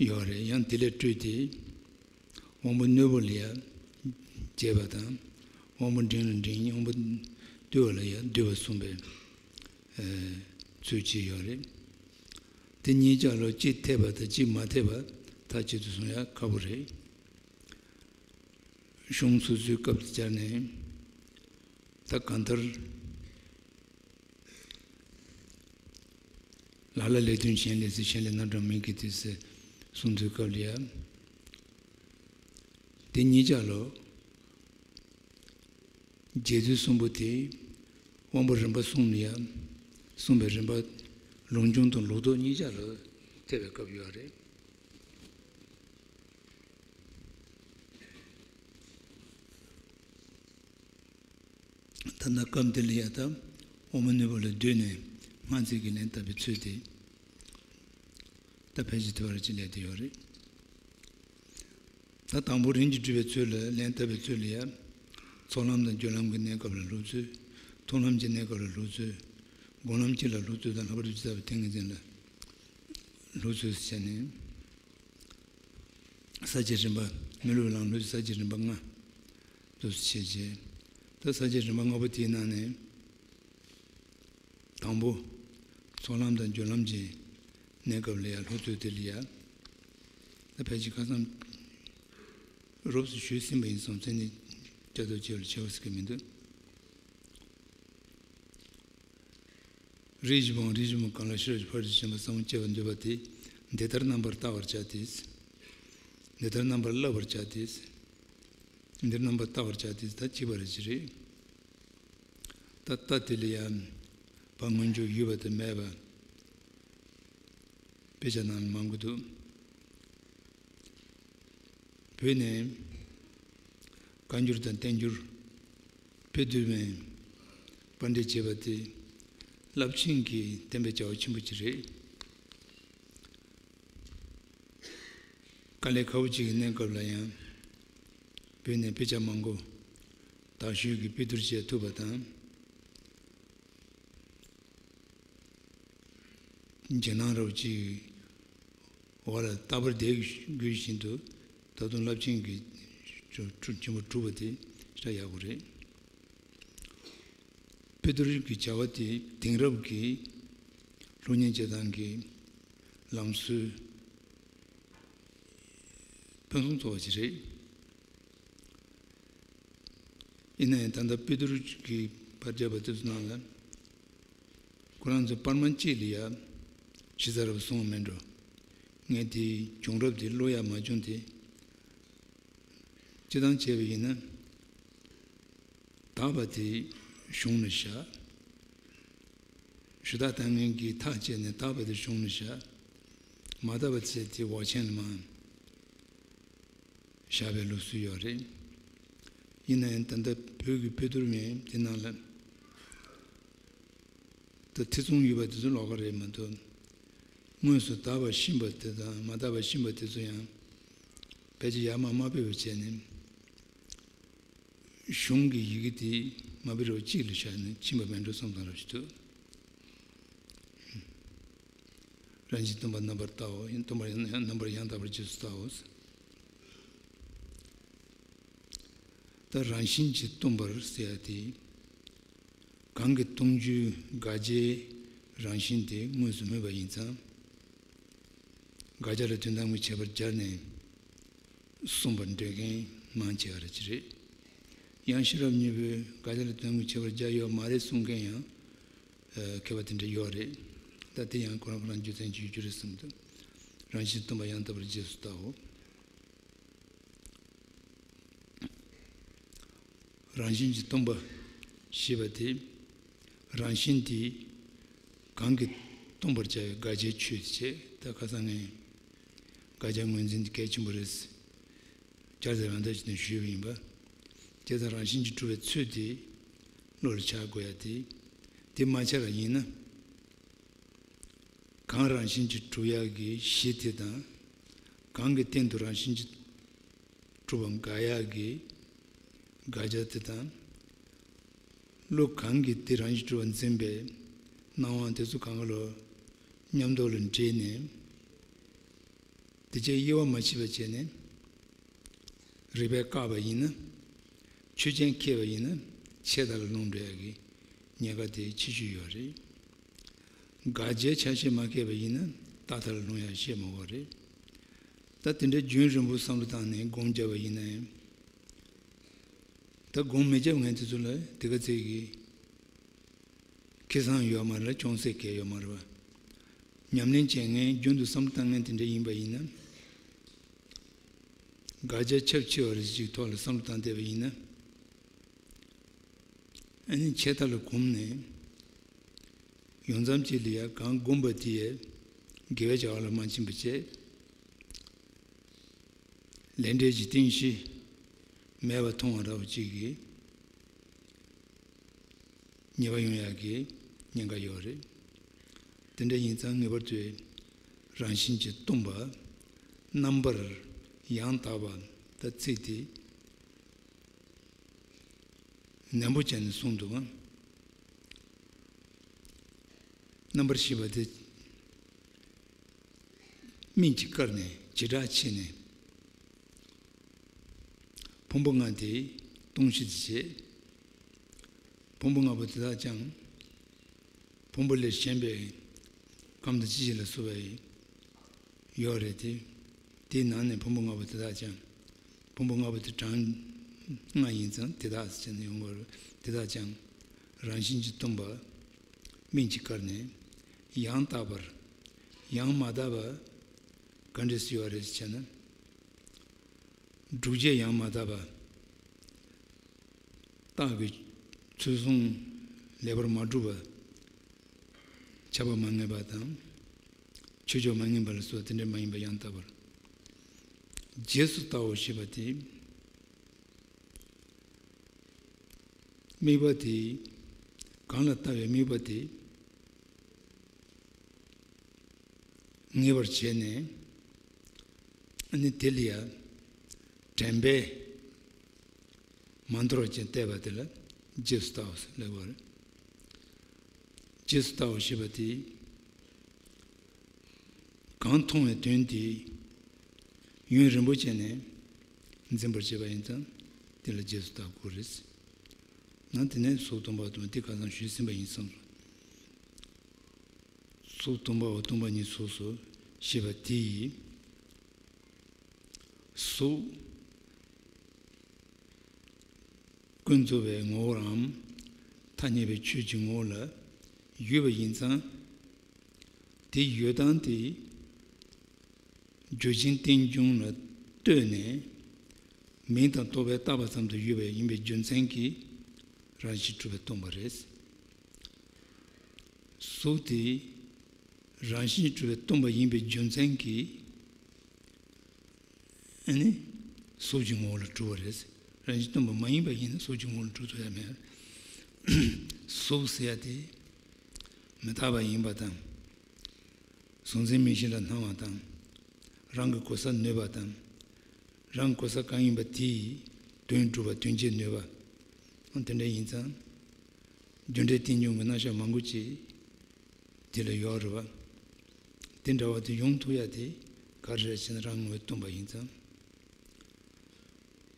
ཡོད་རེད། ཡང་དེ་ལས་སྤྲོས་ཏེ་དབང་པོ་རྣོན་པོ་ལ་ཡང་རྒྱས་པ་དང་། དབང་པོ་འབྲིང་ལ་འབྲིང་། དབང་པོ་རྟུལ་པོ་ལ་ཡང་བསྡུས་པ་གསུངས་པའི་ཚུལ་གྱིས་ཡོད་རེད། དེ་གཉིས་ཆར་ལ་གཅིག་འཐད་པ་དང་གཅིག་མ་འཐད་པ་མཐའ་གཅིག་ཏུ་གསུང་ཡ་ཁག་པོ་རེད། གཞུང་སོ་སོའི་སྐབས་སུ་སྦྱར་ནས། ད་གང་ལྟར། ལ་ལ་ལས་དོན་གཞན་ལས་ཟེར། གཞན་ལས་རྣམ་གྲངས་མེད་ཀྱི་དུས་སུ་གསུང་དུས་སྐབས་ལ་ཡང་། དེ་གཉིས་ཆར་ལ་རྒྱས་བསྡུས་གསུམ་པོ་དེ་དབང་པོ་རིམ་པ་གསུམ་ལ་ཡང་གསུངས་པའི་རིམ་པ་ལུང་སྦྱོང་དང་ལུགས་ལྡོག་གཉིས་ཆར་ལ་ཐེ་བའི་སྐབས་ཡོད་རེད། ད་ལྟ་སྐབས་འདི་ལ་ཡང་ད་དབང་པོ་རྣོན་པོ་ལ་བསྡུས་ནས་སྔ་ཚིག་གི་ལན་བཏབ་པའི་ཚུལ་དེ་ད་ཕལ་ཆེར་དེ་བར་ཅི་ལས་དེ་ཡོད་རེད། ད་དང་པོ་རིམ་གྱིས་སྒྲུབ་པའི་ཚུལ་ལ་ལན་བཏབ་པའི་ཚུལ་ལ་ཡང་། ཚོགས་ལམ་དང་སྦྱོར་ལམ་གྱི་གནས་སྐབས་ལ་སློབ་ཚུལ། མཐོང་ལམ་གྱི་གནས་སྐབས་ལ་སློབ་ཚུལ། སྒོམ་ལམ་སྤྱི་ལ་སློབ་ཚུལ་དང་། ལྷག་པར་དུ་ཇི་ལྟ་བའི་ཏིང་ངེ་འཛིན་ལ་སློབ་ཚུལ་ཟེར་བྱས་ནས། ས་བཅད་རིམ་པ། མི་སློབ་ལམ་སློབ་ཀྱི་ས་བཅད་རིམ་པ་ལྔ་འདུག་སེ་བྱས་རྗེས། ད་ས་བཅད་རིམ་པ་ལྔ་པོ་དེའི་ནང་ནས། དང་པོ། ཚོགས་ལམ་དང་སྦྱོར་ལམ་གྱི་གནས་སྐབས་ལ་ཡང་སློབ་ཚུལ་དེ་ལ་ཡང་། ད་ཕལ་ཆེར་ཁ་སང་རོབ་ཙམ་ཞུས་ཟིན་པ་ཡིན་སོང་། མཚན་ཉིད་བསྐྱར་ཟློས་བྱས་པ་ལ་ཆེ་བ་ཟེར་གྱི་མི་འདུག་རིགས་བཞི་པའམ་རིགས་བཞི་པོ་གང་ལ་ཤེས་རབ་ཀྱི་ཕ་རོལ་ཏུ་ཕྱིན་པ་ཟབ་མོ་སྐྱེ་བར་འདོད་པ་དེ། འདི་ལྟར་རྣམ་པར་བལྟ་བར་བྱ་སྟེ། འདི་ལྟར་རྣམ་པར་བསླབ་པར་བྱ་སྟེ། འདིར་རྣམ་པར་བལྟ་བར་བྱ་སྟེ། ད་གཅིག་པ་རེ་ཅི་རེད། ད་ལྟ་དེ་ལ་ཡང་བ་སྔོན་འཇུག་ཡོད་པ་དང་མེད་པ་དཔེ་ཆ་ནང་ལ་མང་པོ་འདུག་བོད་ནས་བཀའ་འགྱུར་དང་བསྟན་འགྱུར་དཔེ་བསྡུར་བའི་པར་འགྲེལ་བྱེད་པ་དེ་རླབས་ཆེན་གྱི་བསྟན་པའི་བྱ་བ་ཆེན་པོ་ཅིག་རེད། དཀའ་ལས་ཁག་པོ་ཅིག་གི་གནས་སྐབས་ལ་ཡང་བོད་ནས་དཔེ་ཆ་མང་པོ་དག་ཤོས་ཀྱི་དཔེ་བསྡུར་བྱེད་ཐུབ་པ་དང་། རྗེས་གནང་རབ་ཅིག་འོག་ལ་རྟག་པར་བསྡད་དགོས་བཞིན་དུ་ད་དུང་རླབས་ཆེན་གྱི་ཆེན་པོ་གྲུབ་པ་དེ་ཤ་ཡག་པོ་རེད། དཔེ་བསྡུར་གྱི་བྱ་བ་དེ་དེང་རབས་ཀྱི་སློབ་གཉེར་བྱེད་སྟངས་ཀྱི་ལམ་སྲོལ་ཕུན་སུམ་ཚོགས་པ་ཞིག་རེད། ཡིན་ན་ཡང་ད་ལྟ་དཔེ་བསྡུར་གྱི་བར་བརྒྱབ་པ་དེ་ཚོ་ནང་ལ་ཁོ་རང་ཚོ་པར་མ་གཅིག་ལ་ཡ་གཞི་རྩ་རབ་སོང་བ་མེད་འགྲོ། ངས་དེའི་བྱུང་རབས་དེ་ཀློག་ཡ་མ་བྱུང་སྟེ། སྤྱིར་བཏང་བྱས་པ་ཡིན་ན། དག་པ་དེ་གཞུང་ལ་བཞག་ཞུ་དག་ལྟ་ངན་གྱིས་ཐག་བཅད་ནས་དག་པ་དེ་གཞུང་ལ་བཞག་མ་དག་པ་ཚེ་དེ་འོག་ཆེན་ལ་མར་བཞག་པའི་ལུགས་སྲོལ་ཡོད་རེད། ཡིན་ན་ཡང་ད་ལྟ་བོད་ཀྱི་དཔེ་བསྡུར་མིན་དེ་ནང་ལ། ད་ཐེ་ཚོམ་ཡོད་པ་དེ་ཚོ་ལོགས་ཀ་རེད་མ་གཏོགས། དངོས་སུ་དག་པ་ཤེས་པ་དེ་དང་མ་དག་པ་ཤེས་པ་དེ་ཚོ་ཡང་ཕལ་ཆེར་ཡར་མར་མ་སྤེལ་བ་བྱས་ནས། གཞུང་གི་ཡི་གེ་དེ་མ་དཔེ་རོ་གཅིག་ལ་བཞག་ནས་ཕྱིན་པ་མེད་འགྲོ་བསམ་བསམ་རབ་ཞིག་འདུག་རང་བཞིན་སྟོང་པ་རྣམ་པར་བལྟའོ། སྟོང་པ་རྣམ་པར་ཡང་དག་པར་རྗེས་སུ་བལྟའོ། ད་རང་བཞིན་གྱིས་སྟོང་པར་ཟེར་ཡ་དེ། གང་གིས་སྟོང་རྒྱུའི་དགག་བྱའི་རང་བཞིན་དེ་དངོས་སུ་སྨོས་པ་ཡིན་ཙང་། དགག་བྱ་ལ་དོན་དམ་གྱི་ཁྱད་པར་སྦྱར་ནས་གསུངས་པར་འདོད་མཁན་མང་ཆེ་བ་རེད་ཅི་རེད། ཡང་ཤེས་རབ་སྙིང་པོས་དགག་བྱ་ལ་དོན་དམ་གྱི་ཁྱད་པར་སྦྱར་ཡོད་མ་རེད་གསུང་མཁན་ཡང་མཁས་པ་དེ་འདྲ་ཡོད་རེད། ད་དེ་ཡང་ཁོ་རང་ཁོ་རང་རྒྱུ་མཚན་ཅིག་ཡོད་རྒྱུ་རེད་བསམ་འདུག་རང་བཞིན་སྟོང་པ་ཡང་དག་པར་རྗེས་སུ་བལྟའོ། རང་བཞིན་གྱིས་སྟོང་པ་ཞེས་པ་དེ། རང་བཞིན་དེ་གང་གིས་སྟོང་པར་བྱ་བའི་དགག་བྱའི་ཆོས་དེ་བྱས། ད་ཁ་སང་ངས་དགག་བྱ་ངོས་འཛིན་དེ་གལ་ཆེན་པོ་རེད། བསྐྱར་ཟློས་རང་ལྟར་བྱས་ནས་ཞུས་པ་ཡིན་པ། དེ་ལྟར་རང་བཞིན་གྱིས་གྲུབ་པའི་ཚུལ་དེ་བློ་ལ་འཆར་དགོས་ཡ་དེ། དེ་མ་འཆར་བ་ཡིན་ན། གང་རང་བཞིན་གྱིས་གྲུབ་ཡག་གི་གཞི་དེ་དང་། གང་གི་སྟེང་དུ་རང་བཞིན་གྱིས་གྲུབ་པ་འགལ་ཡག་གི་དགག་བྱ་དེ་དང་། བློ་གང་གིས་དེ་རང་བཞིན་གྲུབ་པར་འཛིན་པའི་སྣང་བ་དེ་ཚོ་གང་ག་ལོ་མཉམ་དུ་ལ་འདྲེས་ནས། དེ་བྱས་དབྱེ་བ་མ་ཕྱེ་བ་བྱས་ནས། རིགས་པས་བཀག་པ་ཡིན་ན། ཆོས་ཅན་ཁེགས་པ་ཡིན་ན་ཆད་མཐའ་ལ་ལྷུང་འགྲོ་ཡག་གི་ཉེན་ཁ་དེ་ཆེ་ཤོས་ཡོད་རེད། དགག་བྱའི་ཆ་ཤས་མ་ཁེགས་པ་ཡིན་ན་རྟག་མཐའ་ལ་ལྷུང་ཡག་བཤད་མ་དགོས་རེད། ད་དེ་འདྲའི་རྒྱུན་རིང་པོ་བསམ་བློ་བཏང་ནས་སྒོམ་བརྒྱབ་པ་ཡིན་ན་ཡང་། ད་སྒོམ་མི་བརྒྱབ་མཁན་དེ་ཚོ་ལ་དེ་ག་ཚད་ཀྱི་ཁེ་བཟང་ཡོད་མ་རེད་ལ་ཅུང་ཟད་གལ་ཡོད་མ་རེད་བ། ཉམས་ལེན་བྱེད་མཁན་རྒྱུན་དུ་བསམ་བློ་བཏང་མཁན་དེ་འདྲ་ཡིན་པ་ཡིན་ན། དགག་བྱ་ཁྱབ་ཆེ་བ་རེ་ཞིག་ཐོག་ལ་བསམ་བློ་བཏང་བསྡད་པ་ཡིན་ན། ཨ་ནི་ཆད་མཐའ་ལ་གོམས་ནས་ཡོང་མཚམས་གཅིག་ལ་ཡ་གང་བསྒོམས་པ་དེ་ཡས་དགེ་བའི་བྱ་བ་ལ་མ་ཕྱིན་པ་བྱས། ལས་འབྲས་ཀྱི་རྟེན་གཞི་མེད་པར་མཐོང་བ་འདྲ་བོ་གཅིག་གིས་ཉེས་པ་ཡོང་ཡག་གི་ཉེན་ཁ་ཡོད་རེད། དེ་འདྲ་ཡིན་ཙང་ངེས་པར་དུ་རང་བཞིན་གྱིས་སྟོང་པ་རྣམ་པར་ཡང་དག་པ་ད་ཚིག་དེ་ནན་པོ་བྱས་ནས་གསུངས་འདུག་གམ། རྣམ་པར་ཤེས་པ་དེ་སྨིན་གྱིས་བཀར་ནས་བྱེ་བྲག་ཕྱེ་ནས་ཕུང་པོ་ལྔ་དེ་སྟོང་གཞི་དེ་བྱས། ཕུང་པོ་ལྔ་པོ་དེ་དག་ཀྱང་ཕུང་པོ་ལས་གཞན་པའི་ཁམས་དང་ལྕི་ཞིང་ལ་སོགས་པ་ཡོད་རེད་དེ། དེའི་ནང་ནས་ཕུང་པོ་ལྔ་པོ་དེ་དག་ཀྱང་། ཕུང་པོ་ལྔ་པོ་དེ་གྲངས་ལྔ་ཡིན་ཙང་དེ་དག་ཟེར་ནས་ཡོང་གི་རེད། དེ་དག་ཀྱང་རང་བཞིན་གྱིས་སྟོང་པ་སྨིན་གྱིས་བཀར་ནས་ཡང་དག་པར་ཡང་མ་དག་པ་ག་འདྲ་སེ་ཡོད་རེད་ཟེར་ན། སྒྲུབ་བྱེད་ཡང་མ་དག་པ། རྟགས་ཀྱི་ཚུལ་བཟུང་ལེགས་པར་མ་གྲུབ་པ། ཁྱབ་པ་མ་ངེས་པ་དང་། ཆོས་ཕྱོགས་མ་ངེས་པ་ལ་སོགས་དེ་འདྲ་མ་ཡིན་པ་ཡང་དག་པར་རྗེས་སུ་བལྟའོ་ཞེས་པ་དེ། དམིགས་པ་དེ། གང་ལ་ལྟ་བའི་དམིགས་པ་དེ། ངེས་པར་བྱས་ནས། ཨ་ནི་དེ་ལ་ཡང་དྲན་པས་མ་འདོར་བ་ཅན་བལྟས་པ་དེ་ལ་རྗེས་སུ་བལྟའོ་ཟེར་ལབ་པ་རེད། རྗེས་སུ་བལྟའོ་ཞེས་པ་དེ། གང་མཐོང་བའི་དོན་དེ་ཡུན་རིང་པོ་བྱས་ནས་འཛིན་པར་བྱེད་པ་ཡིན་ཙང་དེ་ལ་རྗེས་སུ་བལྟ་དགོས་རེད། ནང་དེ་ནས་གཟུགས་སྟོང་པ་དང་དེ་ཁ་སང་ཞུས་ཟིན་པ་ཡིན་བསམ། གཟུགས་སྟོང་པའོ་སྟོང་པ་ཉིད་གཟུགས་སོ་ཞེས་པ་དེ་ཡིས། གཟུགས་ཀུན་ ཀུན་རྫོབ་པའི་ངོ་བོའམ་ཐ་སྙད་པའི་ཆོས་ཀྱི་ངོ་བོ་ལ་ཡོད་པ་ཡིན་ཙང་། དེ་ཡོད་སྟངས་དེ་རྒྱུ་རྐྱེན་རྟེན་འབྱུང་ལ་ལྟོས་ནས་མིང་དང་རྟོག་པས་བཏགས་པ་ཙམ་དུ་ཡོད་པ་ཡིན་པའི་རྒྱུ་མཚན་གྱིས་རང་བཞིན་གྲུབ་པས་སྟོང་པ་རེད། གཟུགས་དེ་རང་བཞིན་གྲུབ་པས་སྟོང་པ་ཡིན་པའི་རྒྱུ་མཚན་གྱིས། ཨ་ནི་གཟུགས་ཀྱི་ངོ་བོ་ལ་གྲུབ་པ་རེད། རང་བཞིན་སྟོང་པ་མ་ཡིན་པ་ཡིན་ན་གཟུགས་ཀྱི་ངོ་བོ་ལ་གྲུབ་ཐུབ་ཡ་མེད། གཟུགས་ཟེར་ཡ་དེ་མི་རྟག་པ་ཡིན་པ་དང་། གཟུང་འཛིན་མིག་ཤེས་ལ་སྣང་བ་དང་། རང་གི་གོ་ས་ནོད་པ་དང་། རང་གོ་ས་གང་ཡིན་པ་དེའི་དོན་སྒྲུབ་པ་དོན་བྱེད་ནོད་པ། དེ་འདྲ་ཡིན་ཙང་། རྒྱུ་འབྲས་རྟེན་འབྱུང་གི་རྣམ་གཞག་མང་པོ་ཅིག་དེ་ལ་ཡོད་རེད་བ། དེ་འདྲ་བ་དེ་ཡོང་ཐུབ་ཡ་དེ་ག་རེ་རེད་ཟེར་ན་རང་ངོ་བོས་སྟོང་པ་ཡིན་ཙང་།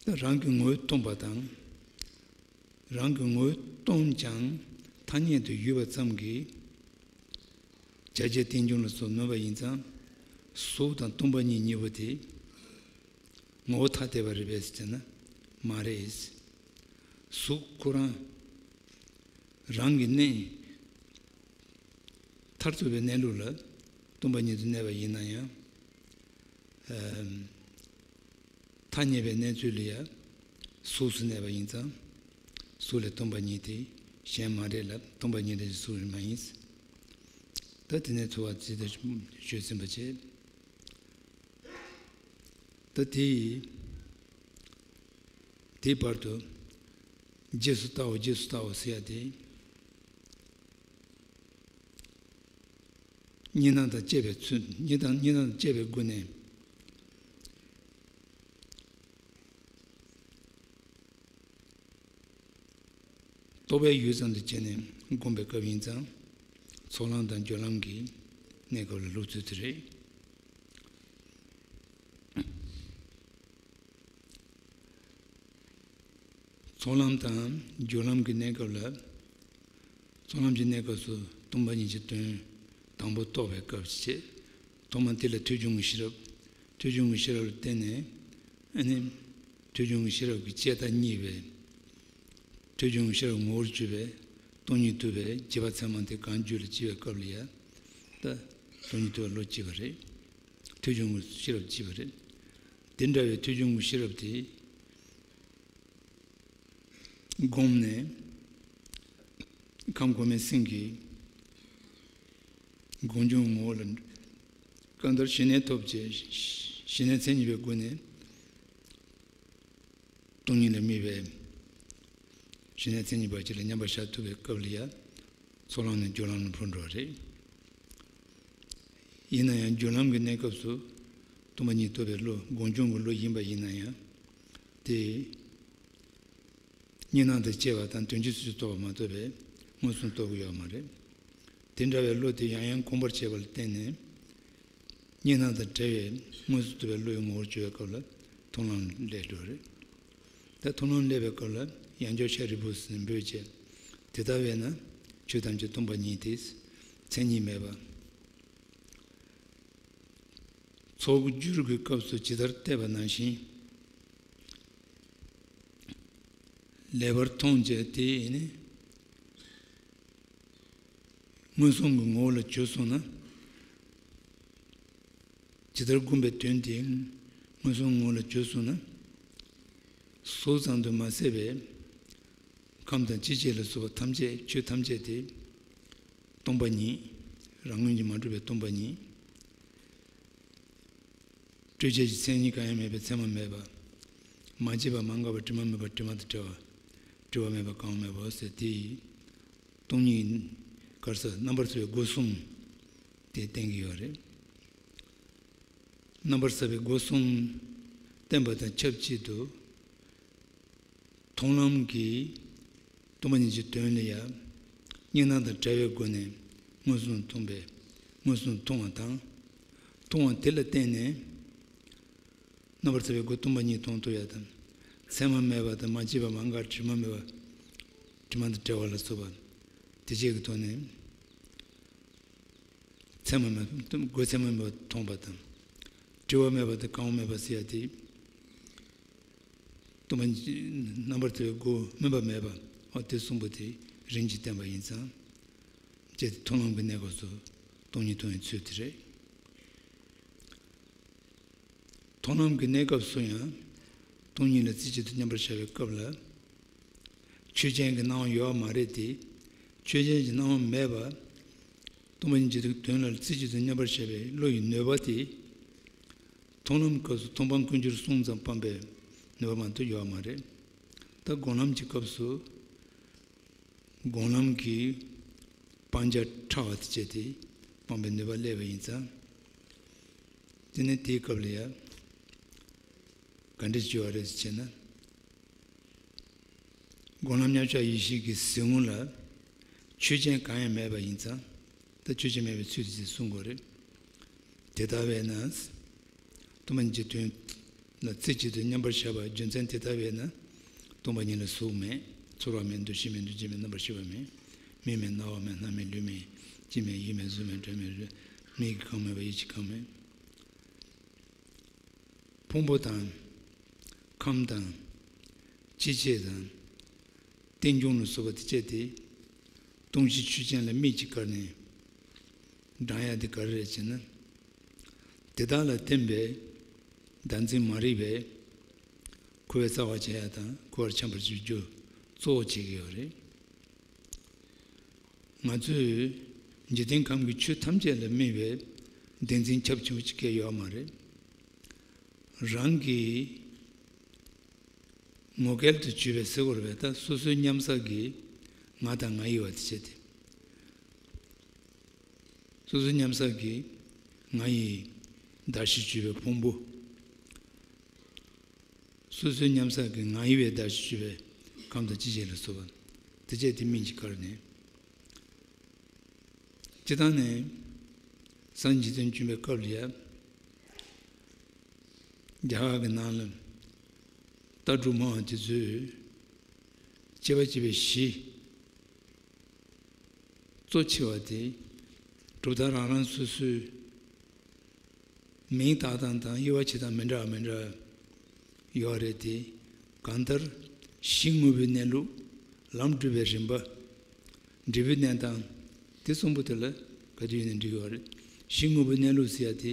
ད་རང་གི་ངོ་བོས་སྟོང་པ་དང་། རང་གི་ངོ་བོས་སྟོང་ཀྱང་ཐ་སྙད་དུ་ཡོད་པ་ཙམ་གྱིས་བྱ་བྱེད་རྟེན་འབྱུང་ལ་སོགས་ནོད་པ་ཡིན་ཙང་། གཟུགས་དང་སྟོང་པ་ཉིད་གཉིས་པོ་དེ་ངོ་བོ་ཐ་དད་པ་རེད་པས་ཟེར་ན་མ་རེད། གཟུགས་ཁོ་རང་རང་གི་གནས་མཐར་ཐུག་པའི་གནས་ལུགས་ལ་སྟོང་པ་ཉིད་དུ་གནས་པ་ཡིན་ན་ཡང་། ཨ། ཐ་སྙད་པའི་གནས་ཚུལ་ལ་ཡང་གཟུགས་སུ་གནས་པ་ཡིན་ཙང་། གཟུགས་ལས་སྟོང་པ་ཉིད་དེ་གཞན་མ་རེད་ལ་སྟོང་པ་ཉིད་ལས་གཟུགས་མ་ཡིན། ད་དེ་ནས་འཚོ་བ་ཇི་ལྟར་ཞུས་ཟིན་པ་བྱས། ད་དེ་དེའི་བར་དུ་རྗེས་སུ་ལྟའོ་རྗེས་སུ་ལྟའོ་ཟེར་ཡ་དེ། གཉིས་སྣང་དང་བཅས་པའི་ཚུལ། གཉིས་སྣང་གཉིས་སྣང་དང་བཅས་པའི་སྒོ་ནས། རྟོག་པའི་ཡུལ་ཙམ་དུ་བྱས་ནས་བསྒོམ་པའི་སྐབས་ཡིན་ཙང་། ཚོགས་ལམ་དང་སྦྱོར་ལམ་གྱི་གནས་སྐབས་ལ་སླེབས་ཚུལ་དེ་རེད། ཚོགས་ལམ་དང་སྦྱོར་ལམ་གྱི་གནས་སྐབས་ལ། ཚོགས་ལམ་གྱི་གནས་སྐབས་སུ་སྟོང་པ་ཉིད་ཀྱི་དོན་དང་པོ་རྟོགས་པའི་སྐབས་བྱེད། ཐོག་མ་དེ་ལ་ཐོས་བྱུང་གི་ཤེས་རབ། ཐོས་བྱུང་གི་ཤེས་རབ་ལ་བརྟེན་ནས། ཨ་ནི། ཐོས་བྱུང་གི་ཤེས་རབ་ཀྱི་དཔྱད་མཐའ་རྙེད་པའི། ཐོས་བྱུང་གི་ཤེས་རབ་ངོ་བོར་གྱུར་པའི་སྟོང་ཉིད་རྟོགས་པའི་རྗེས་དཔག་ཚད་མ་དེ་གང་རྒྱུད་ལ་སྐྱེ་བའི་སྐབས་ལ་ཡང་། ད་སྟོང་ཉིད་རྟོགས་པའི་བློ་སྐྱེས་པ་རེད། ཐོས་བྱུང་གི་ཤེས་རབ་སྐྱེས་པ་རེད། དེ་འདྲ་བའི་ཐོས་བྱུང་གི་ཤེས་རབ་དེ་བསྒོམས་ནས། ཁམས་གོང་མའི་སེམས་ཀྱིས་སྒོམ་བྱུང་ངོ་བོ་ལ་གང་ལྟར་ཞི་གནས་ཐོབ་བྱས། ཞི་གནས་མཚན་ཉིད་པའི་སྒོ་ནས་སྟོང་ཉིད་ལ་དམིགས་པའི་ཞི་གནས་མཚན་ཉིད་པ་ཅིག་ལ་མཉམ་པར་བཞག་ཐུབ་པའི་སྐབས་ལ་ཡང་། ཚོགས་ལམ་ནས་སྦྱོར་ལམ་ལ་འཕོ་འགྲོ་བ་རེད། ཡིན་ན་ཡང་སྦྱོར་ལམ་གྱི་གནས་སྐབས་སུ་སྟོང་པ་ཉིད་རྟོགས་པའི་བློ་སྒོམ་བྱུང་གི་བློ་ཡིན་པ་ཡིན་ན་ཡང་། དེ་གཉིས་སྣང་དང་བཅས་པ་དང་དོན་སྤྱི་སུ་རྟོགས་པ་མ་གཏོགས་པའི་མངོན་སུམ་རྟོགས་ཀྱི་ཡོད་མ་རེད། དེ་འདྲ་བའི་བློ་དེ་ཡང་ཡང་གོམས་པར་བྱས་པ་ལ་བརྟེན་ནས། གཉིས་སྣང་དང་བྲལ་བའི་མངོན་སུམ་རྟོགས་པའི་བློ་ཡི་ངོ་བོར་གྱུར་པའི་སྐབས་ལ་མཐོང་ལམ་སླེབས་འགྲོ་བ་རེད། ད་མཐོང་ལམ་སླེབས་པའི་སྐབས་ལ་ཡང་བསྐྱར་ཤཱ་རིའི་བུ་ཟེར་ནས་འབོད་བྱས། དེ་ལྟ་བས་ན་ཆོས་ཐམས་ཅད་སྟོང་པ་ཉིད་དེ། མཚན་ཉིད་མེད་པ། ཚོགས་སྦྱོར་གྱི་སྐབས་སུ་ཇི་ལྟར་བསྟན་པ་ནང་བཞིན། ལེགས་པར་མཐོང་བྱས་དེ་ནི། མངོན་སུམ་གྱི་ངོ་བོ་ལ་གྱུར་སོང་ན། ཇི་ལྟར་བསྒོམས་པའི་དོན་དེ་མངོན་སུམ་ངོ་བོ་ལ་གྱུར་སོང་ན། གཟུགས་ཙམ་དུ་མ་ཟད་པའི་ཁམས་དང་ཅི་བྱེད་ལ་སོགས་པ་ཐམས་ཅད་ཆོས་ཐམས་ཅད་དེ་སྟོང་པ་ཉིད། རང་ངོས་ཀྱིས་མ་གྲུབ་པའི་སྟོང་པ་ཉིད། སྤྲོས་བཅས་ཀྱི་མཚན་ཉིད་གང་ཡང་མེད་པའི་མཚན་མ་མེད་པ། མ་སྐྱེས་པ་མ་འགགས་པ་དྲི་མ་མེད་པ་དྲི་མ་དང་བྲལ་བ། བྲི་བ་མེད་པ་གང་མེད་པ་ཟེར་དེ་ཡི། སྟོང་ཉིད། ག་རེ་ཟེར་རྣམ་པར་ཐར་པའི་སྒོ་གསུམ་དེ་བསྟན་གྱི་ཡོད་རེད། རྣམ་པར་ཐར་པའི་སྒོ་གསུམ་བསྟན་པ་དང་ཆབས་ཅིག་ཏུ། མཐོང་ལམ་གྱིས་སྟོང་པ་ཉིད་ཀྱི་དོན་ལ་ཡང་གཉིས་སྣང་དང་བྲལ་བའི་སྒོ་ནས་མངོན་སུམ་མཐོང་བས་མངོན་སུམ་མཐོང་བ་དང་། མཐོང་བ་དེ་ལ་བརྟེན་ནས་རྣམ་པར་ཐར་པའི་སྒོ་སྟོང་པ་ཉིད་མཐོང་ཐུབ་ཡ་དང་། མཚན་མ་མེད་པ་དང་མ་སྐྱེས་པ་མ་འགགས་དྲི་མ་མེད་པ། དྲི་མ་དང་བྲལ་བ་ལ་སོགས་པ་དེ་བཅས་ཀྱི་ཐོག་ནས། མཚན་མ་མེད་སྒོ་མཚན་མ་མེད་པ་མཐོང་བ་དང་། བྲི་བ་མེད་པ་དང་གང་བ་མེད་པ་ཟེར་ཡ་དེ། སྟོང་པ་ཉིད་རྣམ་པར་དག་པའི་སྒོ་སྨོས་པ་མེད་པ། འོ་དེ་གསུམ་པོ་དེ་རིམ་གྱིས་བསྟན་པ་ཡིན་ཙང་། ཅེས་མཐོང་ལམ་གྱི་གནས་སྐབས་སུ་སྟོང་ཉིད་མཐོང་བའི་ཚུལ་དེ་རེད། མཐོང་ལམ་གྱི་གནས་སྐབས་སུ་ཡང་སྟོང་ཉིད་ལ་རྩེ་གཅིག་ཏུ་མཉམ་པར་བཞག་པའི་སྐབས་ལ། ཆོས་ཅན་གྱི་སྣང་བ་ཡོད་པ་མ་རེད་དེ། ཆོས་ཅན་གྱི་སྣང་བ་མེད་པ། སྟོང་པ་ཉིད་ཀྱི་དོན་ལ་རྩེ་གཅིག་ཏུ་མཉམ་པར་བཞག་པའི་བློ་ཡི་ནུས་པ་དེ། མཐོང་ལམ་སྐབས་སུ་མཐོང་སྤང་ཀུན་སྦྱོར་གསུམ་ཙམ་སྤངས་པའི་ནུས་པ་མ་གཏོགས་ཡོད་པ་མ་རེད། ད་སྒོམ་ལམ་གྱི་སྐབས་སུ། སྒོམ་ལམ་གྱི་སྤང་བྱ་ཕྲ་བ་དེ་བཅད་དེ་སྤངས་པའི་ནུས་པ་སླེབས་པ་ཡིན་ཙང་། དེ་ནས་དེའི་སྐབས་ལ་ཡང་ག་འདྲ་བྱེད་པ་རེད་ཟེར་ན། སྒོམ་ལམ་མཉམ་གཞག་ཡེ་ཤེས་ཀྱི་གཟིགས་ངོ་ལ་ཆོས་ཅན་གང་ཡང་མེད་པ་ཡིན་ཙང་། ད་ཆོས་ཅན་མེད་པའི་ཚུལ་དེ་གསུང་དགོས་རེད། དེ་ལྟ་བས་ན། སྟོང་པ་ཉིད་ཀྱི་དོན་ལ་རྩེ་གཅིག་ཏུ་མཉམ་པར་བཞག་པ་རྒྱུ་མཚན་དེ་ལྟ་བས་ན། སྟོང་པ་ཉིད་ལ་གཟུགས་མེད། ཚོར་བ་མེད། འདུ་ཤེས་མེད། འདུ་བྱེད་མེད། རྣམ་པར་ཤེས་པ་མེད། མིག་མེད། རྣ་བ་མེད། སྣ་མེད། ལུས་མེད། ལྕེ་མེད། ཡིད་མེད། གཟུགས་མེད། དྲན་མེད། རེག་མིག་གིས་གང་མེད་པ། ཡིད་ཀྱིས་གང་མེད། ཕུང་པོ་དང་། ཁམས་དང་། སྐྱེ་མཆེད་དང་། རྟེན་འབྱུང་ལ་སོགས་པ་དེ་བཅད་དེ། སྟོང་གཞི་ཆོས་ཅན་ལ་དམིགས་ཀྱིས་བཀར་ནས་བགྲང་ཡ་དེ་ག་རེ་རེད་ཅེ་ན། དེ་དག་ལ་བརྟེན་པའི་བདག་འཛིན་མ་རིག་པས་འཁོར་བའི་རྩ་བ་བྱེད་ཡ་དང་འཁོར་བར་འཁྱམས་པར་བྱེད་རྒྱུ་གཙོ་བོ་བྱེད་ཀྱི་ཡོད་རེད། ང་ཚོས་འཇིག་རྟེན་ཁམས་ཀྱི་ཆོས་ཐམས་ཅད་ལ་དམིགས་པའི་བདེན་འཛིན་ཁྱབ་ཆེན་པོ་ཅིག་སྐྱེ་ཡོད་མ་རེད། རང་གི་ངོ་སྐལ་དུ་གྱུར་པའི་ཟེར་དགོས་རེད་པས། ད་སོ་སོའི་མཉམ་བསགས་ཀྱི་ང་དང་ང་ཡི་བ་དེ་བྱས་ཏེ། སོ་སོའི་མཉམ་བསགས་ཀྱི་ང་ཡི་གདགས་གཞིར་གྱུར་པའི་ཕུང་པོ། སོ་སོའི་མཉམ་བསགས་ཀྱི་ང་ཡི་བའི་གདགས་གཞིར་གྱུར་པའི་ཁམས་དང་སྐྱེ་མཆེད་ལ་སོགས་པ་དེ་བཅད་དེ་དམིགས་ཀྱིས་བཀར་ནས། སྤྱིར་བཏང་ནས་སངས་རྒྱས་བྱོན་པའི་སྐབས་ལ་ཡ། རྒྱ་གར་གྱི་ནང་ལ་ལྟ་གྲུབ་སྨྲ་བ་དེ་ཚོས་སྐྱེ་བ་སྐྱེ་བའི་གཞི། གཙོ་ཆེ་བ་དེ་གྲུབ་མཐའ་རང་རང་སོ་སོའི་མིང་བཏགས་སྟངས་དང་དབྱེ་བ་ཕྱེ་སྟངས་མི་འདྲ་བ་མི་འདྲ་བ་ཡོད་རེད་དེ། གང་ལྟར་གཞི་དངོས་པོའི་གནས་ལུགས། ལམ་སྒྲུབ་པའི་རིམ་པ། འབྲས་བུའི་གནས་སྟངས། དེ་གསུམ་པོ་དེ་ལ་ག་དུས་ཡིན་ནའི་འགྲིག་གི་ཡོད་རེད། གཞི་དངོས་པོའི་གནས་ལུགས་ཟེར་ཡ་དེ་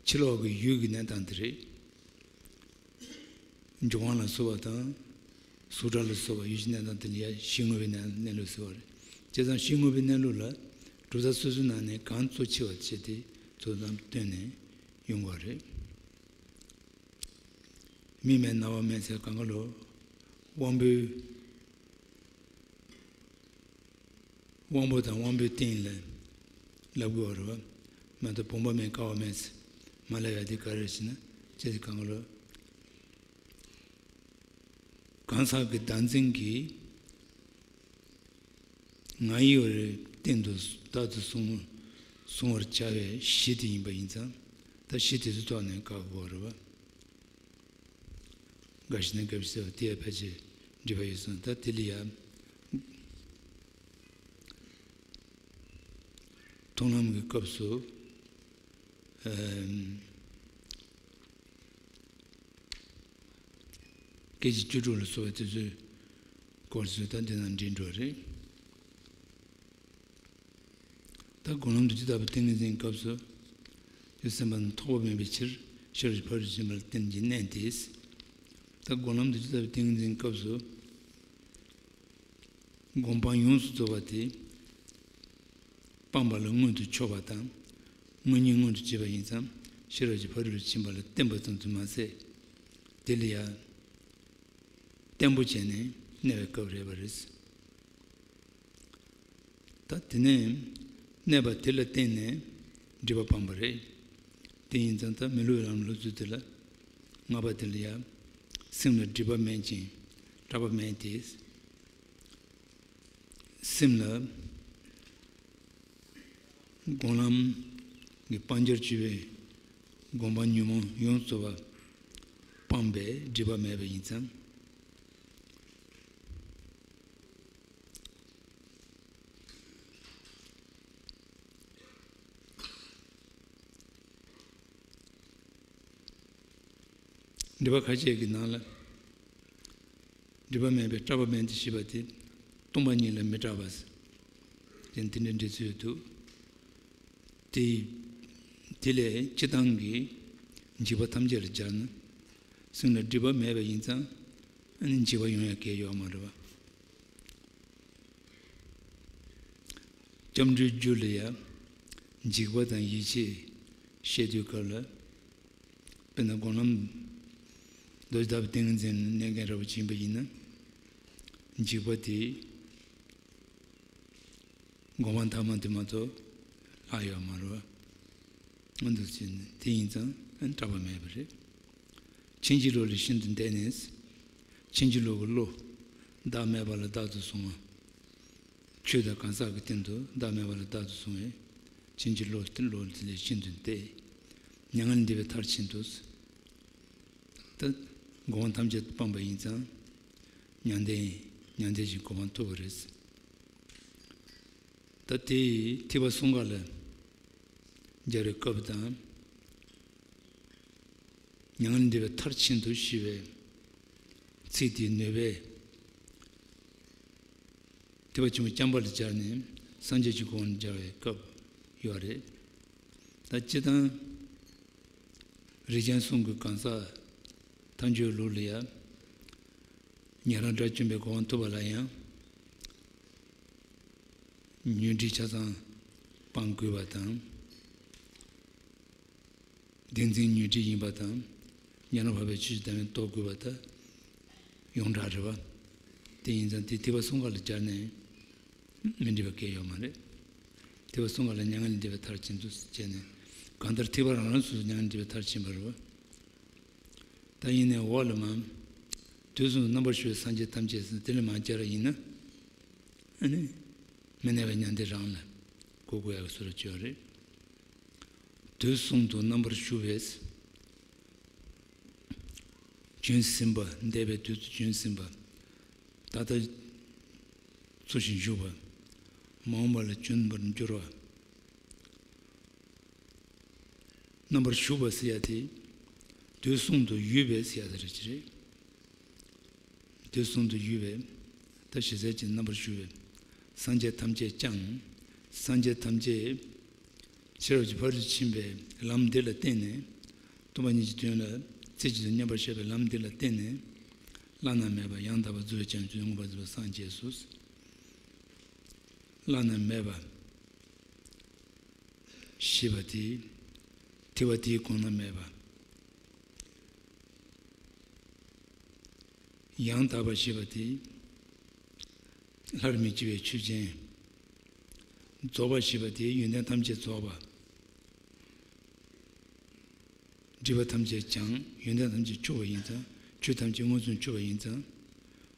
ཕྱི་ལོགས་ཀྱི་ཡུལ་གྱི་གནས་སྟངས་དེ་རེད། འབྱུང་བ་ལ་སོགས་པ་དང་། གཟུགས་སྒྲ་ལ་སོགས་པ་ཡུལ་གྱི་གནས་སྟངས་དེ་ལ་ཡ་གཞི་དངོས་པོའི་གནས་གནས་ལུགས་ཟེར་བ་རེད། བྱས་ཙང་གཞི་དངོས་པོའི་གནས་ལུགས་ལ་གྲུབ་མཐའ་སོ་སོའི་ནང་ནས་གང་གཙོ་ཆེ་བ་བྱས་ཏེ་གཙོ་བོ་བཏོན་ནས་ཡོང་དགོས་རེད། མིག་མེད་རྣ་བ་མེད་ཟེར་གང་ག་ལོ། དབང་པོའི། དབང་པོ་དང་དབང་པོའི་སྟེང་ལ་ལབ་དགོས་པ་རེད་བ། མ་གཏོགས་བུམ་པ་མེད་ཀ་བ་མེད་ཟེར་མ་ལབ་ཡ་དེ་ག་རེ་རེད་ཟེར་ན། ཅེས་ཟེར་གང་ག་ལོ། གང་ཟག་གི་བདག་འཛིན་གྱིས་ང་ཡི་བར་སྟེང་དུ་རྟག་ཏུ་བཟུང་བཟུང་བར་བྱ་བའི་གཞི་དེ་ཡིན་པ་ཡིན་ཙང་། ད་གཞི་དེ་ཚོའི་ཐོག་ནས་བཀག་དགོས་པ་རེད་བ། འགའ་ཞིག་ནི་སྐབས་ཤིག་ཟེར་བ་དེ་ཡང་ཕལ་ཆེར་འགྲིག་པ་ཡོད་གསུངས། ད་དེ་ལ་ཡང་མཐོང་ལམ་གྱི་སྐབས་སུ། ཨམ། སྐད་ཅིག་བཅུ་དྲུག་ལ་སོགས་པ་དེ་ཚོའི་སྐོར་ཚོས་ད་འདི་ན་འདྲེན་འགྲོ་རེད། ད་སྒོམ་ལམ་དུ་ཇི་ལྟ་བུ་ཏིང་ངེ་འཛིན་སྐབས་སུ། རྒྱུ་སེམས་པ་ནི་ཐོགས་པ་མེད་པའི་ཕྱིར་ཤེས་རབ་ཀྱི་ཕ་རོལ་ཏུ་ཕྱིན་པ་ལ་བརྟེན་གྱི་གནད་དེ། ད་སྒོམ་ལམ་དུ་ཇི་ལྟ་བུ་ཏིང་ངེ་འཛིན་སྐབས་སུ། སྒོམ་སྤང་ཡོངས་སུ་རྫོགས་པ་དེ་སྤངས་པ་ལ་མངོན་དུ་ཕྱོགས་པ་དང་། དངོས་གཉིས་མངོན་དུ་བྱེད་པ་ཡིན་ཙང་ཤེས་རབ་ཀྱི་ཕ་རོལ་ཏུ་ཕྱིན་པ་ལ་བརྟེན་པ་ཙམ་དུ་མ་ཟད། དེ་ལ་ཡང་བརྟན་པོ་བྱས་ནས་གནས་པའི་སྐབས་རེད་པ་རེད། ད་དེ་ནས་གནས་པ་དེ་ལ་བརྟེན་ནས་སྒྲིབ་པ་སྤངས་པ་རེད། དེ་ཡིན་ཙང་ད་མི་སློབ་ལམ་སློབ་ཚུལ་དེ་ལ་ལྔ་པ་དེ་ལ་ཡང་སེམས་ལ་སྒྲིབ་པ་མེད་ཅིང་སྐྲག་པ་མེད་དེ། སེམས་ལ་སྒོམ་ལམ་གྱི་སྤང་བྱར་གྱུར་པའི་སྒོམ་སྤང་ཉོན་མོངས་ཡོངས་སུ་རྫོགས་པ་སྤངས་པས་སྒྲིབ་པ་མེད་པ་ཡིན་ཙང་། སྒྲིབ་པ་ཁ་ཤས་ཀྱི་ནང་ལ་ སྒྲིབ་པ་མེད་པའི་སྐྲག་པ་མེད་དེ་ཞེས་པ་དེ་སྟོང་པ་ཉིད་ལ་མི་སྐྲག་པ་ཟེར། དེ་འདི་འདྲའི་འགྲེལ་ཚུལ་འདུག་དེ་དེ་ལས་སྤྱིར་བཏང་གི་འཇིགས་པ་ཐམས་ཅད་ལ་སྦྱར་ན། སེམས་ལ་སྒྲིབ་པ་མེད་པ་ཡིན་ཙང་ཨ་ནི་འཇིགས་པ་ཡོང་ཡ་གལ་ཡོད་མ་རེད་པ། སྐྱབས་འགྲོའི་རྒྱུ་ལ་ཡང་འཇིགས་པ་དང་ཡིད་ཆེས་བཤད་དུས་སྐབས་ལ། དཔེར་ན་སྒོམ་ལམ་རྡོ་རྗེ་ལྟ་བུའི་ཏིང་ངེ་འཛིན་གནས་མཁན་འདྲ་བོ་ཅིག་ཡིན་པ་ཡིན་ན། འཇིགས་པ་དེ་སྒོམ་པ་ཐ་མ་དེ་མ་གཏོགས་ལྷག་ཡོད་མ་རེད་པ། འོ་འདུག་ཅེས་ནི་དེ་ཡིན་ཙང་སྐྲག་པ་མེད་པ་རེད། ཕྱིན་ཅི་ལོག་ལ་ཤིན་ཏུ་འདས་ནས། ཕྱིན་ཅི་ལོག་གི་བློ། བདག་མེད་པ་ལ་བདག་ཏུ་བཟུང་བ། ཆོས་དང་གང་ཟག་གི་སྟེང་དུ་བདག་མེད་པ་ལ་བདག་ཏུ་བཟུང་བས། ཕྱིན་ཅི་ལོག་སྟེ་ལོག་དེ་ལས་ཤིན་ཏུ་འདས། མྱ་ངན་འདས་པའི་མཐར་ཕྱིན་ཏོ། ད་སྒོམ་ཐམས་ཅད་སྤངས་པ་ཡིན་ཙང་། མྱང་འདས་མྱང་འདས་ཀྱི་གོ་འཕང་ཐོབ་པ་རེད། ད་དེ་ཐེག་པ་གསུམ་ཀ་ལ་སྦྱར་བའི་སྐབས་དང་། མྱ་ངན་འདས་པའི་མཐར་ཕྱིན་ཏོ་ཞེས་པའི་ཚིག་དེའི་ནུས་པས། ཐེག་པ་ཆེན་པོ་རྐྱང་པ་ལ་སྦྱར་ནས་སངས་རྒྱས་ཀྱི་གོ་འཕང་ལ་སྦྱར་བའི་སྐབས་ཡོད་རེད། ད་སྤྱིར་བཏང་རིགས་ཅན་གསུམ་གྱི་གང་ཟག་ཐམས་ཅད་ལུགས་ལ་ཡང་ཉན་རང་དགྲ་བཅོམ་པའི་གོ་འཕང་ཐོབ་པ་ལ་ཡང་ཉོན་སྒྲིབ་ཆ་ཚང་སྤང་དགོས་པ་དང་། བདེན་འཛིན་ཉོན་སྒྲིབ་ཡིན་པ་དང་། ཉན་རང་འཕགས་པའི་ཆོས་ཀྱི་བདག་མེད་རྟོགས་དགོས་པ་དང་ཡོངས་གྲགས་རེད་པ། དེ་ཡིན་ཙང་དེ་ཐེག་པ་གསུམ་ཀ་ལ་སྦྱར་ནས་མི་འགྲིག་པ་གང་ཡང་ཡོད་མ་རེད། ཐེག་པ་གསུམ་ཀ་ལ་མྱ་ངན་ལས་འདས་པའི་མཐར་ཕྱིན་ཏོ་ཟེར་བྱས་ནས། གང་ལྟར་ཐེག་པ་རང་རང་སོ་སོ་མྱ་ངན་འདས་པའི་མཐར་ཕྱིན་པ་རེད་པ། ད་ཡིན་ནའི་འོག་ལ་མ། དུས་གསུམ་རྣམ་པར་བཞུགས་པའི་སངས་རྒྱས་ཐམས་ཅད་ཟེར་དེ་ལ་མ་སྦྱར་བ་ཡིན་ན། ཨ་ནི། མི་གནས་པའི་མྱང་འདས་རང་ལ་གོ་དགོས་ཡག་གི་བཟོ་འདྲ་ཅིག་ཡོད་རེད། དུས་གསུམ་དུ་རྣམ་པར་བཞུགས་པའི། བྱོན་ཟིན་པ། འདས་པའི་དུས་སུ་བྱོན་ཟིན་པ། ད་ལྟ་འཚོ་ཞིང་བཞུགས་པ། མ་འོངས་པ་ལ་འབྱོན་པར་འགྱུར་བ། རྣམ་པར་བཞུགས་པ་ཟེར་ཡ་དེ། དུས་གསུམ་དུ་ཡོད་པའི་ཟེར་ཡ་དེ་རེད་ཅི་རེད། དུས་གསུམ་དུ་ཡོད་པའི། ད་ཞེས་ཟེར་གྱི་རྣམ་པར་བཞུགས་པའི། སངས་རྒྱས་ཐམས་ཅད་ཀྱང་། སངས་རྒྱས་ཐམས་ཅད། ཤེས་རབ་ཀྱི་ཕ་རོལ་ཏུ་ཕྱིན་པའི་ལམ་འདི་ལ་བརྟེན་ནས། སྟོང་པ་ཉིད་ཀྱི་དོན་ལ་རྩེ་གཅིག་ཏུ་མཉམ་པར་བཞག་པའི་ལམ་འདི་ལ་བརྟེན་ནས། བླ་ན་མེད་པ་ཡང་དག་པར་རྫོགས་པའི་བྱང་ཆུབ་མངོན་པར་རྫོགས་པར་སངས་རྒྱས་སོ། བླ་ན་མེད་པ་ཞེས་པ་དེ། ཐེག་པ་དེའི་གོང་ན་མེད་པ། ཡང་དག་པ་ཞེས་པ་དེ། སླར་མི་སྐྱེ་བའི་ཆོས་ཅན། རྫོགས་པ་ཞེས་པ་དེ་ཡོན་ཏན་ཐམས་ཅད་རྫོགས་པ། སྒྲིབ་པ་ཐམས་ཅད་བྱང་། ཡོན་ཏན་ཐམས་ཅད་ཆོད་པ་ཡིན་ཙང་། ཆོས་ཐམས་ཅད་མངོན་སུམ་ཆོད་པ་ཡིན་ཙང་།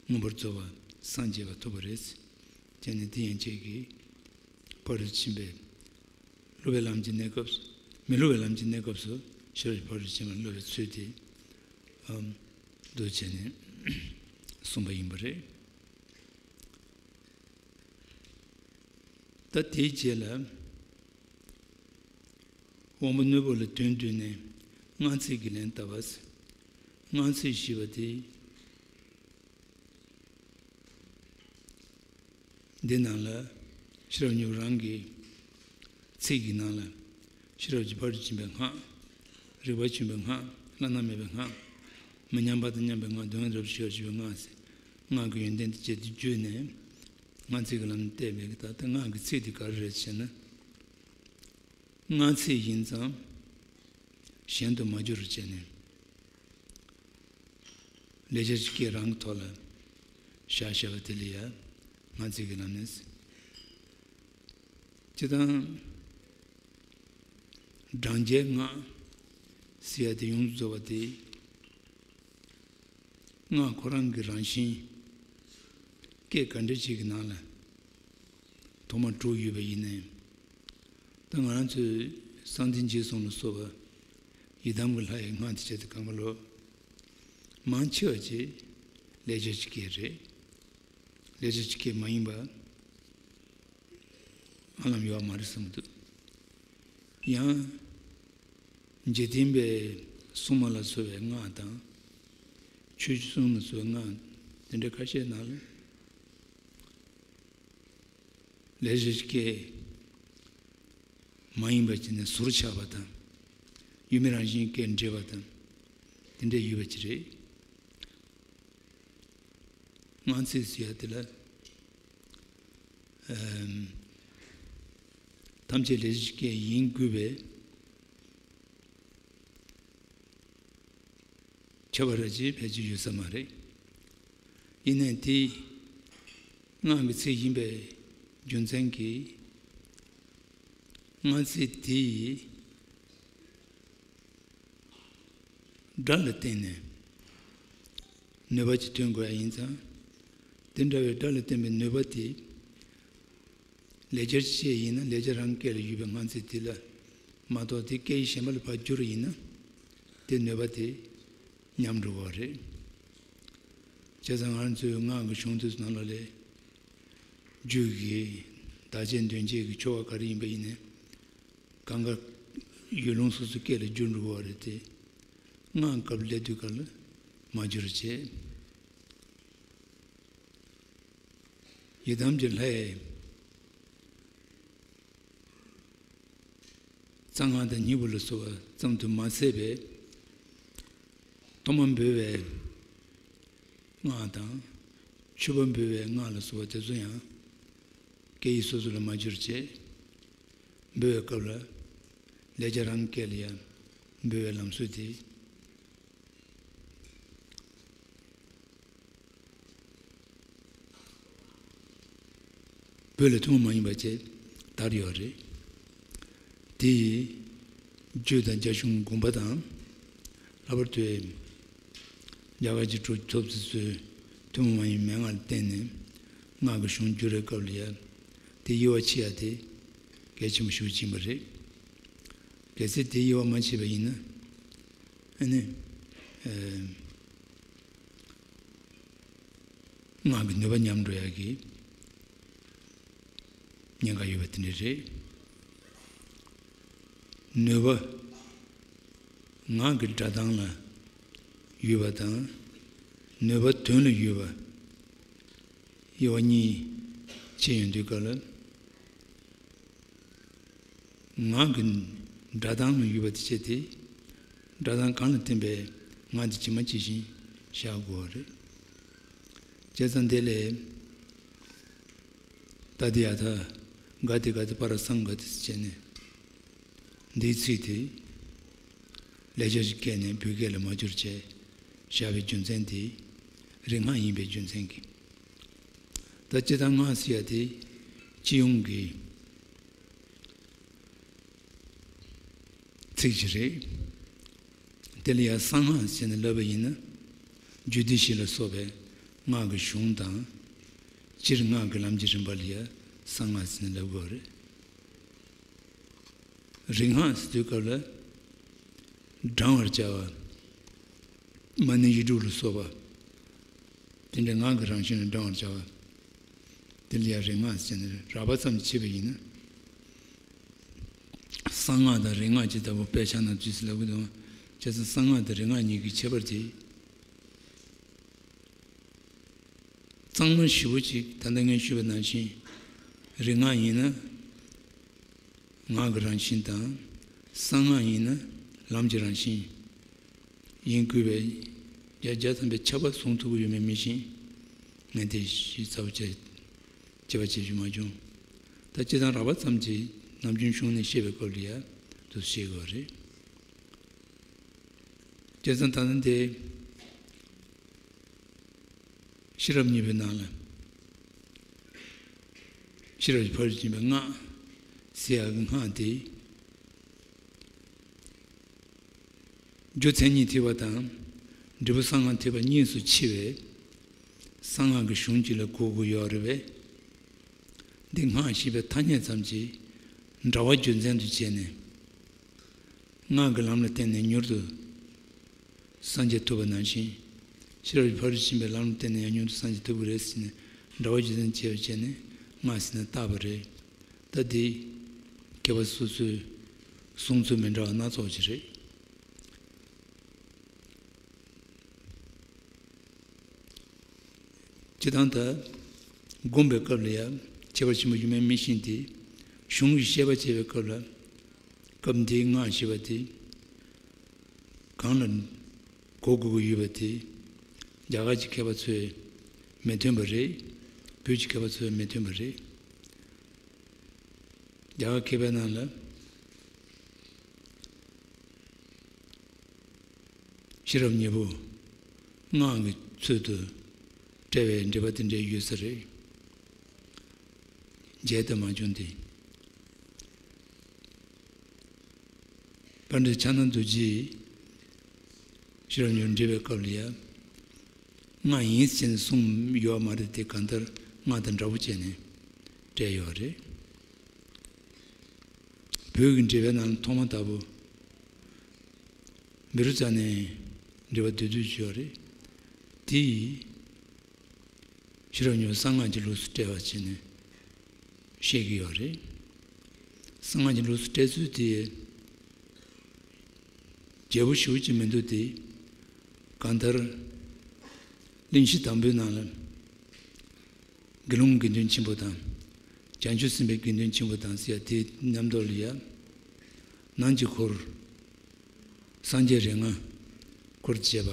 མངོན་པར་རྫོགས་པ་སངས་རྒྱས་པ་ཐོབ་པ་རེད། དེ་ནི་དེ་ཡན་ཆད་ཀྱི་ཕ་རོལ་ཕྱིན་པའི་སློབ་པའི་ལམ་གྱི་གནས་སྐབས་སུ། མི་སློབ་པའི་ལམ་གྱི་གནས་སྐབས་སུ་ཤེས་རབ་ཀྱི་ཕ་རོལ་ཕྱིན་པ་སློབ་པའི་ཚུལ་དེ། ཨམ། འདུ་བྱས་ནས་གསུངས་པ་ཡིན་པ་རེད། ད་དེའི་རྗེས་ལ། དབང་པོ་རྣོན་པོ་ལ་དོན་བསྡུས་ནས་སྔགས་ཚིག་གི་ལན་བཏབ་པ། སྔགས་ཚིག་ཞེས་པ་དེ། འདི་ནང་ལ་ཤེས་རབ་སྙིང་པོ་རང་གི་ཚིག་གི་ནང་ལ། ཤེས་རབ་ཀྱི་ཕ་རོལ་ཏུ་ཕྱིན་པའི་སྔགས། རིག་པ་ཆེན་པོའི་སྔགས། བླ་ན་མེད་པའི་སྔགས། མི་མཉམ་པ་དང་མཉམ་པའི་སྔགས། སྡུག་བསྔལ་རབ་ཏུ་ཞི་བར་བྱེད་པའི་སྔགས་ཟེར། སྔགས་ཀྱི་ཡོན་ཏན་དེ་བཅས་ཏེ་བརྗོད་ནས། སྔགས་ཚིག་གི་ལམ་ནས་བལྟས་པའི་ད་ལྟ་སྔགས་ཀྱི་ཚིག་དེ་ག་རེ་རེད་ཟེར་ན། སྔགས་ཚིག་ཡིན་ཙང་། གཞན་དུ་མ་གྱུར་བར་བྱས་ནས། ལེགས་སྦྱར་གྱི་སྐད་རང་གི་ཐོག་ལ་བཞག་བཞག་པ་དེ་ལ་ཡང་སྔགས་ཚིག་གི་ལམ་ནས། སྤྱིར་བཏང་། སྦྲང་རྒྱས་སྔགས་ཟེར་ཡ་དེ་ཡོངས་སུ་རྫོགས་པ་དེ། སྔགས་ཁོ་རང་གི་རང་བཞིན་སྐད་ག་འདྲ་ཅིག་གི་ནང་ལ་ཐོག་མར་གྲུབ་ཡོད་པ་ཡིན་ནའི། ད་ང་རང་ཚོའི་གསང་བདེ་འཇིགས་གསུམ་ལ་སོགས་པ་ཡི་དམ་གྱི་ལྷ་ཡི་སྔགས་དེ་བྱས་ཏེ་གང་ག་ལོ། མང་ཆེ་བ་ཅིག་ལེགས་སྦྱར་གྱི་སྐད་རེད། ལེགས་སྦྱར་གྱི་སྐད་མ་ཡིན་པ་ཧ་ལམ་ཡོད་མ་རེད་བསམ་གྱི་འདུག་ཡང་། འཇིག་རྟེན་པའི་སྲུང་མ་ལ་སོགས་པའི་སྔགས་དང་། ཆོས་སྲུང་ལ་སོགས་པའི་སྔགས། དེ་འདྲའི་ཁ་ཤས་ནང་ལ་ལས་གཞི་སྐད་མ་ཡིན་པ་བྱས་ནས་ཟུར་ཆག་པ་དང་། ཡུལ་མི་རང་བཞིན་སྐད་འདྲེས་པ་དང་། དེ་འདྲའི་ཡོད་པ་ཅིག་རེད། སྔགས་ཚིག་ཟེར་ཡ་དེ་ལ། ཨམ། ཐམས་ཅད་ལས་གཞི་སྐད་ཡིན་དགོས་པའི་ཁྱབ་པ་ར་ཅིག་ཕལ་ཆེར་ཡོད་ས་མ་རེད། ཡིན་ནའི་དེ་སྔགས་ཀྱི་ཚིག་ཡིན་པའི་རྒྱུ་མཚན་གྱིས། སྔགས་ཚིག་དེ་ཡི་སྒྲ་ལ་བརྟེན་ནས་ནུས་པ་ཅིག་ཐོན་དགོས་ཡ་ཡིན་ཙང་། དེ་འདྲ་བའི་སྒྲ་ལ་བརྟེན་པའི་ནུས་པ་དེ་ལེགས་སྦྱར་བཅས་ཡིན་ན། ལེགས་སྦྱར་རང་སྐད་ལ་ཡོད་པའི་སྔགས་ཚིག་དེ་ལ་མ་གཏོགས། དེ་སྐད་ཡིག་གཞན་པ་ལ་ཕར་བསྒྱུར་ཡིན་ན། དེ་ནུས་པ་དེ་ཉམས་འགྲོ་གི་རེད། བྱས་ཙང་ང་རང་ཚོའི་སྔགས་ཀྱི་གཞུང་དེ་ཚོ་ནང་ལོགས་ལ། རྒྱུད་ཀྱི་བདག་བསྐྱེད་མདུན་བསྐྱེད་ཀྱི་ཆོ་ག་ག་རེ་ཡིན་པ་ཡིན་ནའི། གང་ག་ཡུལ་ལུང་སོ་སོའི་སྐད་ལ་བསྒྱུར་འགྲོ་གི་རེད་དེ། སྔགས་སྐབས་སླེབས་དུས་སྐབས་ལ་མ་བསྒྱུར་བྱས། ཡི་དམ་གྱི་ལྷའི་གཙང་སྔགས་དང་སྙིང་པོ་ལ་སོགས་པ་ཙམ་དུ་མ་ཟད་པའི། ཐོག་མར་འབོད་པའི་སྔགས་དང་། མཆོད་པ་འབུལ་བའི་སྔགས་ལ་སོགས་པ་དེ་ཚོ་ཡང་སྐད་ཡིག་སོ་སོ་ལ་མ་བསྒྱུར་བྱས། འབོད་པའི་སྐབས་ལ་ལེགས་སྦྱར་རང་སྐད་ལ་ཡང་འབོད་པའི་ལམ་སྲོལ་དེ། བོད་ལ་ཐུན་མོང་མ་ཡིན་པ་ཅིག་དར་ཡོད་རེད། དེ་ཡི་རྒྱུད་དང་རྒྱ་གཞུང་དགོངས་པ་དང་། ལྷག་པར་དུ་རྒྱ་གར་གྱི་གྲུབ་ཐོབ་ཚོས་ཐུན་མོང་མ་ཡིན་མན་ངག་ལ་བརྟེན་ནས་སྔགས་ཀྱི་གཞུང་བསྒྱུར་བའི་སྐབས་ལ་ཡང་དེ་དབྱེ་བ་ཕྱེ་ཡ་དེ་གལ་ཆེན་པོ་ཞེ་པོ་ཅིག་ཡིན་པ་རེད། གལ་སྲིད་དེ་དབྱེ་བ་མ་ཕྱེས་པ་ཡིན་ན། ཨ་ནི། ཨ། སྔགས་ཀྱི་ནུས་པ་ཉམས་འགྲོ་ཡག་གི་ཉེན་ཁ་ཡོད་པ་དེ་འདྲ་རེད། ནུས་པ་ངག་གི་སྒྲ་གདངས་ལ་ཡོད་པ་དང་། ནུས་པ་དོན་ལ་ཡོད་པ། དབྱེ་བ་གཉིས་ཕྱེ་ཡོང་དུས་སྐབས་ལ། ངག་གི་སྒྲ་གདངས་ལ་ཡོད་པ་དེ་བྱས་ཏེ། སྒྲ་གདངས་གང་ལ་བརྟེན་པའི་ངག་དེ་ཇི་མ་ཇི་བཞིན་བཞག་དགོས་པ་རེད། བྱས་ཙང་དེ་ལས། ཏདྱ་ཐཱ། ག་ཏེ་ག་ཏེ་པཱ་ར་སཾ་ག་ཏེ་ཟེར་བྱས་ནས། འདིའི་ཚིག་དེ་ལེགས་སྦྱར་གྱི་སྐད་ནས་བོད་སྐད་ལ་མ་བསྒྱུར་བྱས་བཞག་པའི་རྒྱུ་མཚན་དེ་རིག་སྔགས་ཡིན་པའི་རྒྱུ་མཚན་གྱིས། ད་སྤྱིར་བཏང་སྔགས་ཟེར་ཡ་དེ་སྤྱི་ཡོངས་ཀྱི་ཚིག་ཅིག་རེད། དེ་ལ་ཡང་གསང་སྔགས་ཟེར་ནས་ལབ་པ་ཡིན་ན། རྒྱུད་སྡེ་བཞི་ལ་སོགས་པའི་སྔགས་ཀྱི་གཞུང་དང་། སྤྱིར་སྔགས་ཀྱི་ལམ་གྱི་རིམ་པ་ལ་ཡང་གསང་སྔགས་ཟེར་ནས་ལབ་དགོས་པ་རེད། རིག་སྔགས་ཟེར་དུས་སྐབས་ལ། བགྲང་བར་བྱ་བ། མ་ཎི་ཡིག་དྲུག་ལ་སོགས་པ། དེ་འདྲའི་ངག་གི་རང་བཞིན་ལ་བགྲང་བར་བྱ་བ། དེ་ལ་ཡང་རིག་སྔགས་ཟེར་ནས་རགས་པ་ཙམ་ཕྱེ་བ་ཡིན་ན། གསང་སྔགས་དང་རིག་སྔགས་ཀྱི་ལྟ་བུ་དཔེ་ཆ་ནང་བྲིས་ཟེར་ལབ་ཀྱི་འདུག། བྱས་ཙང་གསང་སྔགས་དང་རིག་སྔགས་གཉིས་ཀྱི་ཁྱད་པར་དེ། གཙང་མ་ཞེ་པོ་ཅིག་ད་ལྟ་ངས་ཞུས་པ་ནང་བཞིན་རིག་སྔགས་ཡིན་ན། ངག་གི་རང་བཞིན་དང་། གསང་སྔགས་ཡིན་ན་ལམ་གྱི་རང་བཞིན་ཡིན་དགོས་པའི་བརྒྱ་ཆ་བརྒྱ་ཐམ་པའི་ཁྱབ་པ་བཟུང་ཐུབ་ཀྱི་ཡོད་མེད་མི་ཤེས། ངས་དེ་ཞིབ་ཚགས་པོ་བྱས་དཔྱད་པ་བྱེད་རྒྱུ་མ་བྱུང་། ད་སྤྱིར་བཏང་རགས་པ་ཙམ་གྱིས་ནམ་རྒྱུན་གཞུང་ནས་བཤད་པའི་སྐོར་ལ་ཡང་དུ་བཤད་དགོས་པ་རེད། བྱས་ཙང་ད་ལྟ་འདི། ཤེས་རབ་སྙིང་པོའི་ནང་ལ། ཤེས་རབ་ཀྱི་ཕ་རོལ་ཏུ་ཕྱིན་པའི་སྔགས་ཟེར་ཡག་གི་སྔགས་དེ། རྒྱུ་མཚན་ཉིད་ཐེག་པ་དང་། འབྲས་བུ་གསང་སྔགས་ཐེག་པ་གཉིས་སུ་ཕྱེ་བའི་གསང་སྔགས་ཀྱི་གཞུང་གཅིག་ལ་གོ་དགོས་ཡོད་རེད་པས། འདི་སྔགས་ཞེས་པའི་ཐ་སྙད་ཙམ་གྱིས་འདྲ་བ་རྒྱུ་མཚན་དུ་བྱས་ནས། སྔགས་ཀྱི་ལམ་ལ་བརྟེན་ནས་མྱུར་དུ་སངས་རྒྱས་ཐུབ་པ་ནང་བཞིན། ཤེས་རབ་ཀྱི་ཕ་རོལ་ཏུ་ཕྱིན་པའི་ལམ་ལ་བརྟེན་ནས་ཡང་མྱུར་དུ་སངས་རྒྱས་ཐུབ་ཀྱི་རེད་ཟེར་ནས་འདྲ་བ་རྒྱུ་མཚན་བྱས་པ་བྱས་ནས་སྔགས་ཟེར་ནས་བཏགས་པ་རེད། ད་འདི་མཁས་པ་སོ་སོའི་གསུང་ཚུལ་མི་འདྲ་བ་སྣ་ཚོགས་ཅིག་རེད། སྤྱིར་བཏང་ད་སྒོམ་པའི་སྐབས་ལ་ཡང་ཁྱད་པར་ཆེན་པོ་ཡོད་མེད་མི་ཤེས་ཏེ། གཞུང་གི་བཤད་པ་བྱེད་པའི་སྐབས་ལ། སྐབས་འདིའི་སྔགས་ཞེས་པ་དེ་གང་ལ་གོ་དགོས་ཀྱི་ཡོད་པ་དེ། རྒྱ་གར་གྱི་མཁས་པ་ཚོས་མི་འདོན་པ་རེད། བོད་ཀྱི་མཁས་པ་ཚོས་མི་འདོན་པ་རེད། རྒྱ་གར་མཁས་པའི་ནང་ལ། ཤེས་རབ་སྙིང་པོ་སྔགས་ཀྱི་ཚུལ་དུ་བཀྲལ་བའི་འགྲེལ་པ་དེ་འདྲ་ཡོད་ས་རེད། མཇལ་དུ་མ་བྱུང་སྟེ། པཎྜི་ཏ་ཕྱག་ན་རྡོ་རྗེས་ཤེས་རབ་སྙིང་པོ་འགྲེལ་བའི་སྐབས་ལ་ཡང་། སྔགས་ཡིན་ཟེར་ནས་གསུངས་ཡོད་མ་རེད་དེ། གང་ལྟར་སྔགས་དང་འདྲ་བོ་བྱས་ནས་བཀྲལ་ཡོད་རེད། བོད་ཀྱི་འགྲེལ་པའི་ནང་ཐོག་མ་ལྟ་བུ། བཻ་རོ་ཙ་ནའི་འགྲེལ་པ་བསྡུས་བསྡུས་ཅིག་ཡོད་རེད། དེ་ཡིས་ཤེས་རབ་སྙིང་པོ་གསང་སྔགས་ཀྱི་ལུགས་སུ་བཀྲལ་བ་བྱས་ནས་བཤད་ཀྱི་ཡོད་རེད། གསང་སྔགས་ཀྱི་ལུགས་སུ་བཀྲལ་ཚུལ་དེ་རྒྱས་པོ་ཞེ་པོ་ཅིག་མི་འདུག་སྟེ། གང་ལྟར་གླེང་གཞི་དང་པོའི་ནང་ལ། དགེ་སློང་དགེ་འདུན་ཆེན་པོ་དང་། བྱང་ཆུབ་སེམས་དཔའི་དགེ་འདུན་ཆེན་པོ་དང་ཟེར་ཡ་དེའི་མཉམ་དུ་ལ་ཡ། ནང་གི་འཁོར། སངས་རྒྱས་རིགས་ལྔ་འཁོར་བཅས་པ་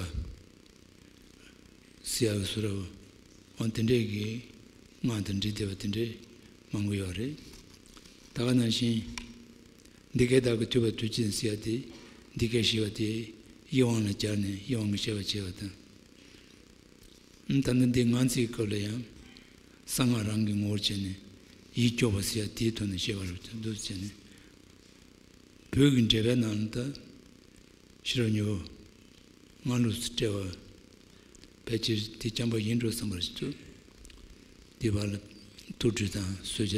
ཟེར་ཡ་གི་བཟོ་འདྲ་བོ། འོ་དེ་འདྲས་ཀྱི་སྔགས་དང་འབྲེལ་བསྡད་པ་དེ་འདྲས་མང་པོ་ཡོད་རེད། ད་ག་ནང་བཞིན། འདི་སྐད་བདག་གིས་ཐོས་པ་དུས་གཅིག་ཟེར་ཡ་དེ། འདི་སྐད་ཞེས་པ་དེ་ཡིད་དབང་ལ་སྦྱར་ནས་ཡིད་དབང་གིས་བཤད་པ་བྱས་པ་དང་། ད་ལྟ་འདི་ངག་ཚིག་གི་སྐབས་ལ་ཡང་། གསང་སྔགས་རང་གི་ངོ་བོར་བྱས་ནས་ཡིད་སྐྱོ་བ་ཟེར་ཡ་དེའི་ཐོག་ནས་བཤད་པ་རེད། འདུག་བྱས་ནས། བོད་ཀྱི་འགྲེལ་པའི་ནང་ལ་ད་ཤེས་རབ་སྙིང་པོ་སྔགས་ལུགས་སུ་བཀྲལ་བ་ཕལ་ཆེར་དེ་རྐྱང་པ་ཡིན་འགྲོ་བསམ་པ་ཞིག་འདུག་དེ་བར་ལ་ཐུགས་སྤྲོ་དང་གསོལ་ཇ།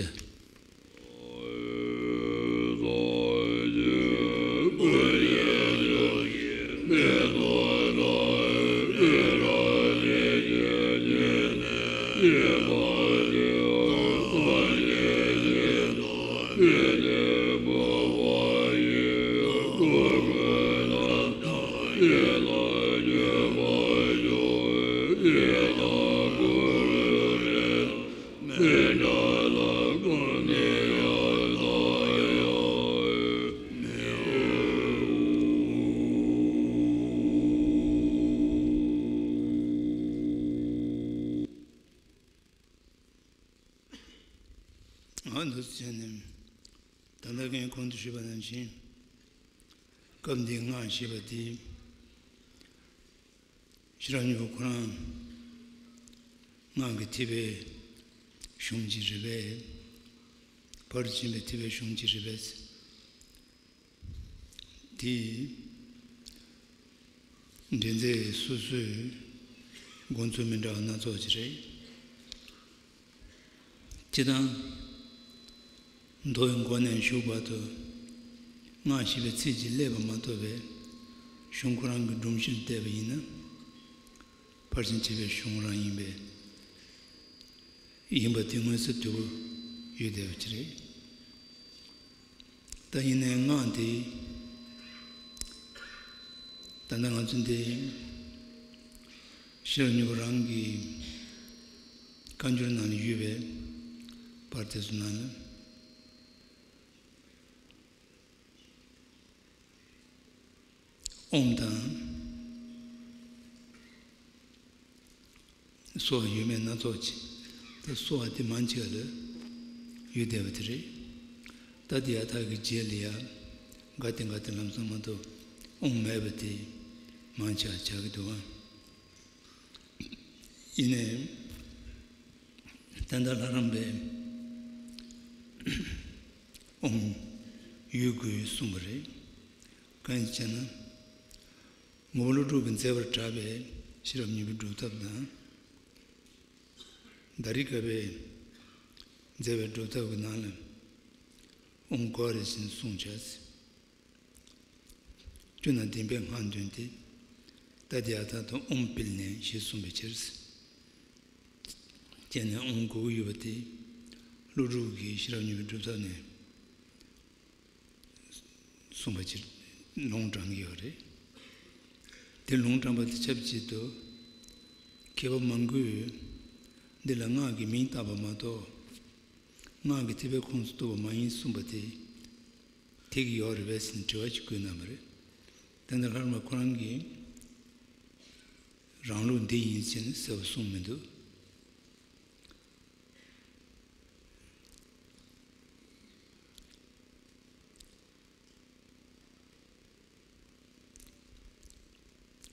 ཨ་འདུག་བྱས་ནས། ད་ལྟ་ངས་གོང་དུ་ཞུས་པ་ནང་བཞིན། སྐབས་འདིའི་སྔགས་ཞེས་པ་དེ། ཤེས་རབ་སྙིང་པོ་ཁོ་རང་སྔགས་ཀྱི་ཐེག་པའི་གཞུང་གཅིག་རེད་པས། ཕར་ཕྱིན་པའི་ཐེག་པའི་གཞུང་གཅིག་རེད་པས། དེ་འགྲེལ་མཛད་སོ་སོའི་དགོངས་ཚུལ་མི་འདྲ་བ་སྣ་ཚོགས་ཅིག་རེད། སྤྱིར་བཏང་། མདོ་ཡི་མགོ་ནས་མཇུག་བར་དུ་སྔགས་ཞེས་པའི་ཚིག་གཅིག་སླེབས་པ་མ་གཏོགས་པའི་གཞུང་ཁོ་རང་གི་སྒྲོམ་གཞིར་བལྟས་པ་ཡིན་ན། ཕར་ཕྱིན་ཐེག་པའི་གཞུང་རང་ཡིན་པས། ཡིན་པ་དེ་མངོན་གསལ་དོད་པོ་ཡོད་བསྡད་པ་ཅིག་རེད། ད་ཡིན་ནའི་སྔགས་དེ། ད་ལྟ་ང་ཚོ་འདི་ཤེས་རབ་སྙིང་པོ་རང་གི་བཀའ་འགྱུར་ནང་ལ་ཡོད་པའི་བར་དེ་ཚོ་ནང་ལ། ཨོཾ་དང་། སྭཱ་ཧཱ་ཡོད་མེད་སྣ་ཚོགས་ཅིག་ད་སྭཱ་ཧཱ་དེ་མང་ཆེ་བ་ལ་ཡོད་བསྡད་པ་དེ་རེད། ཏདྱ་ཐཱ་གི་རྗེས་ལ་ཡ། ག་ཏེ་ག་ཏེ་ལམ་སང་མ་གཏོགས་ཨོཾ་མེད་པ་དེ་མང་ཆེ་བ་ཆགས་ཀྱི་འདུག་ཨ། ཡིན་ནའི། ད་ལྟ་ལྷ་རམས་པས་ཨོཾ་ཡོད་དགོས་གསུངས་པ་རེད། གང་ཡིན་ཟེར་ན། ངོ་བོ་ཀླུ་སྒྲུབ་ཀྱིས་མཛད་པར་གྲགས་པའི་ཤེས་རབ་སྙིང་པོའི་སྒྲུབ་ཐབས་དང་། དཱ་རི་ཀ་པས་མཛད་པའི་སྒྲུབ་ཐབས་ཀྱི་ནང་ལ་ཨོཾ་གོ་རེ་བཞིན་གསུངས་བྱས། བཅུ་ན་བདེན་པའི་སྔགས་འདོན་ཏེ། ཏདྱ་ཐཱ་དང་ཨོཾ་སྤེལ་ནས་ཞེས་གསུངས་པའི་ཕྱིར། ཅེས་ནས་ཨོཾ་གོ་གི་ཡོད་པ་དེ། ཀླུ་སྒྲུབ་ཀྱིས་ཤེས་རབ་སྙིང་པོའི་སྒྲུབ་ཐབས་ནས། གསུངས་པ་ཅིག་ལུང་དྲངས་ཀྱི་ཡོད་རེད། དེ་ལུང་དྲངས་པ་དང་ཆབས་ཅིག་ཏུ། མཁས་པ་མང་པོས་ དེ་ལ་སྔགས་ཀྱི་མིང་བཏགས་པ་མ་གཏོགས། སྔགས་ཀྱི་ཐེག་པའི་ཁོངས་སུ་གཏོགས་པ་མ་ཡིན་གསུངས་པ་དེ། དེ་གི་ཡོག་རེད་པས་ཟེར་ནས་དྲི་བ་ཞིག་བཀོད་གནང་བ་རེད། དེ་འདྲ་ལྷ་རམས་པ་ཁོ་རང་གིས་རང་ལུགས་འདི་ཡིན་ཟེར་ནས་གསལ་པོ་གསུངས་མི་འདུག་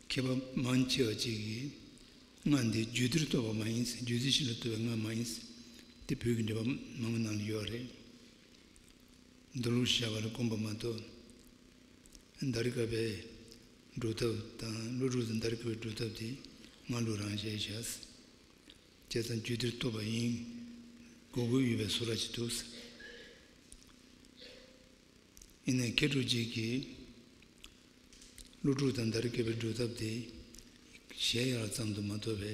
མཁས་པ་མང་ཆེ་བ་ཅིག་གིས་སྔགས་འདི་རྒྱུད་སྡེར་གཏོགས་པ་མ་ཡིན་ཟེར། རྒྱུད་སྡེ་བཞི་ལ་གཏོགས་པའི་སྔགས་མ་ཡིན་ཟེར། དེ་བོད་ཀྱི་འགྲེལ་པ་མང་པོ་ནང་ལ་ཡོད་རེད། མདོ་ལུགས་བྱ་བ་ལ་དགོངས་པ་མ་གཏོགས། འདར་ཀ་པའི་སྒྲུབ་ཐབས་དང་། ཀླུ་སྒྲུབ་དང་འདར་ཀ་པའི་སྒྲུབ་ཐབས་དེ་སྔགས་ལུགས་རང་བཞིན་བཞག་བྱས་ཙང་རྒྱུད་སྡེར་གཏོགས་པ་ཡིན་དགོས་དགོས་ཡོད་པའི་བཟོ་འདྲ་ཅིག་འདུག་ཡིན་ནའི་མཁས་གྲུབ་རྗེ་གིས་ཀླུ་སྒྲུབ་དང་འདར་ཀ་པའི་སྒྲུབ་ཐབས་དེ་གཞལ་ཡས་ལ་ཙམ་དུ་མ་གཏོགས་པའི་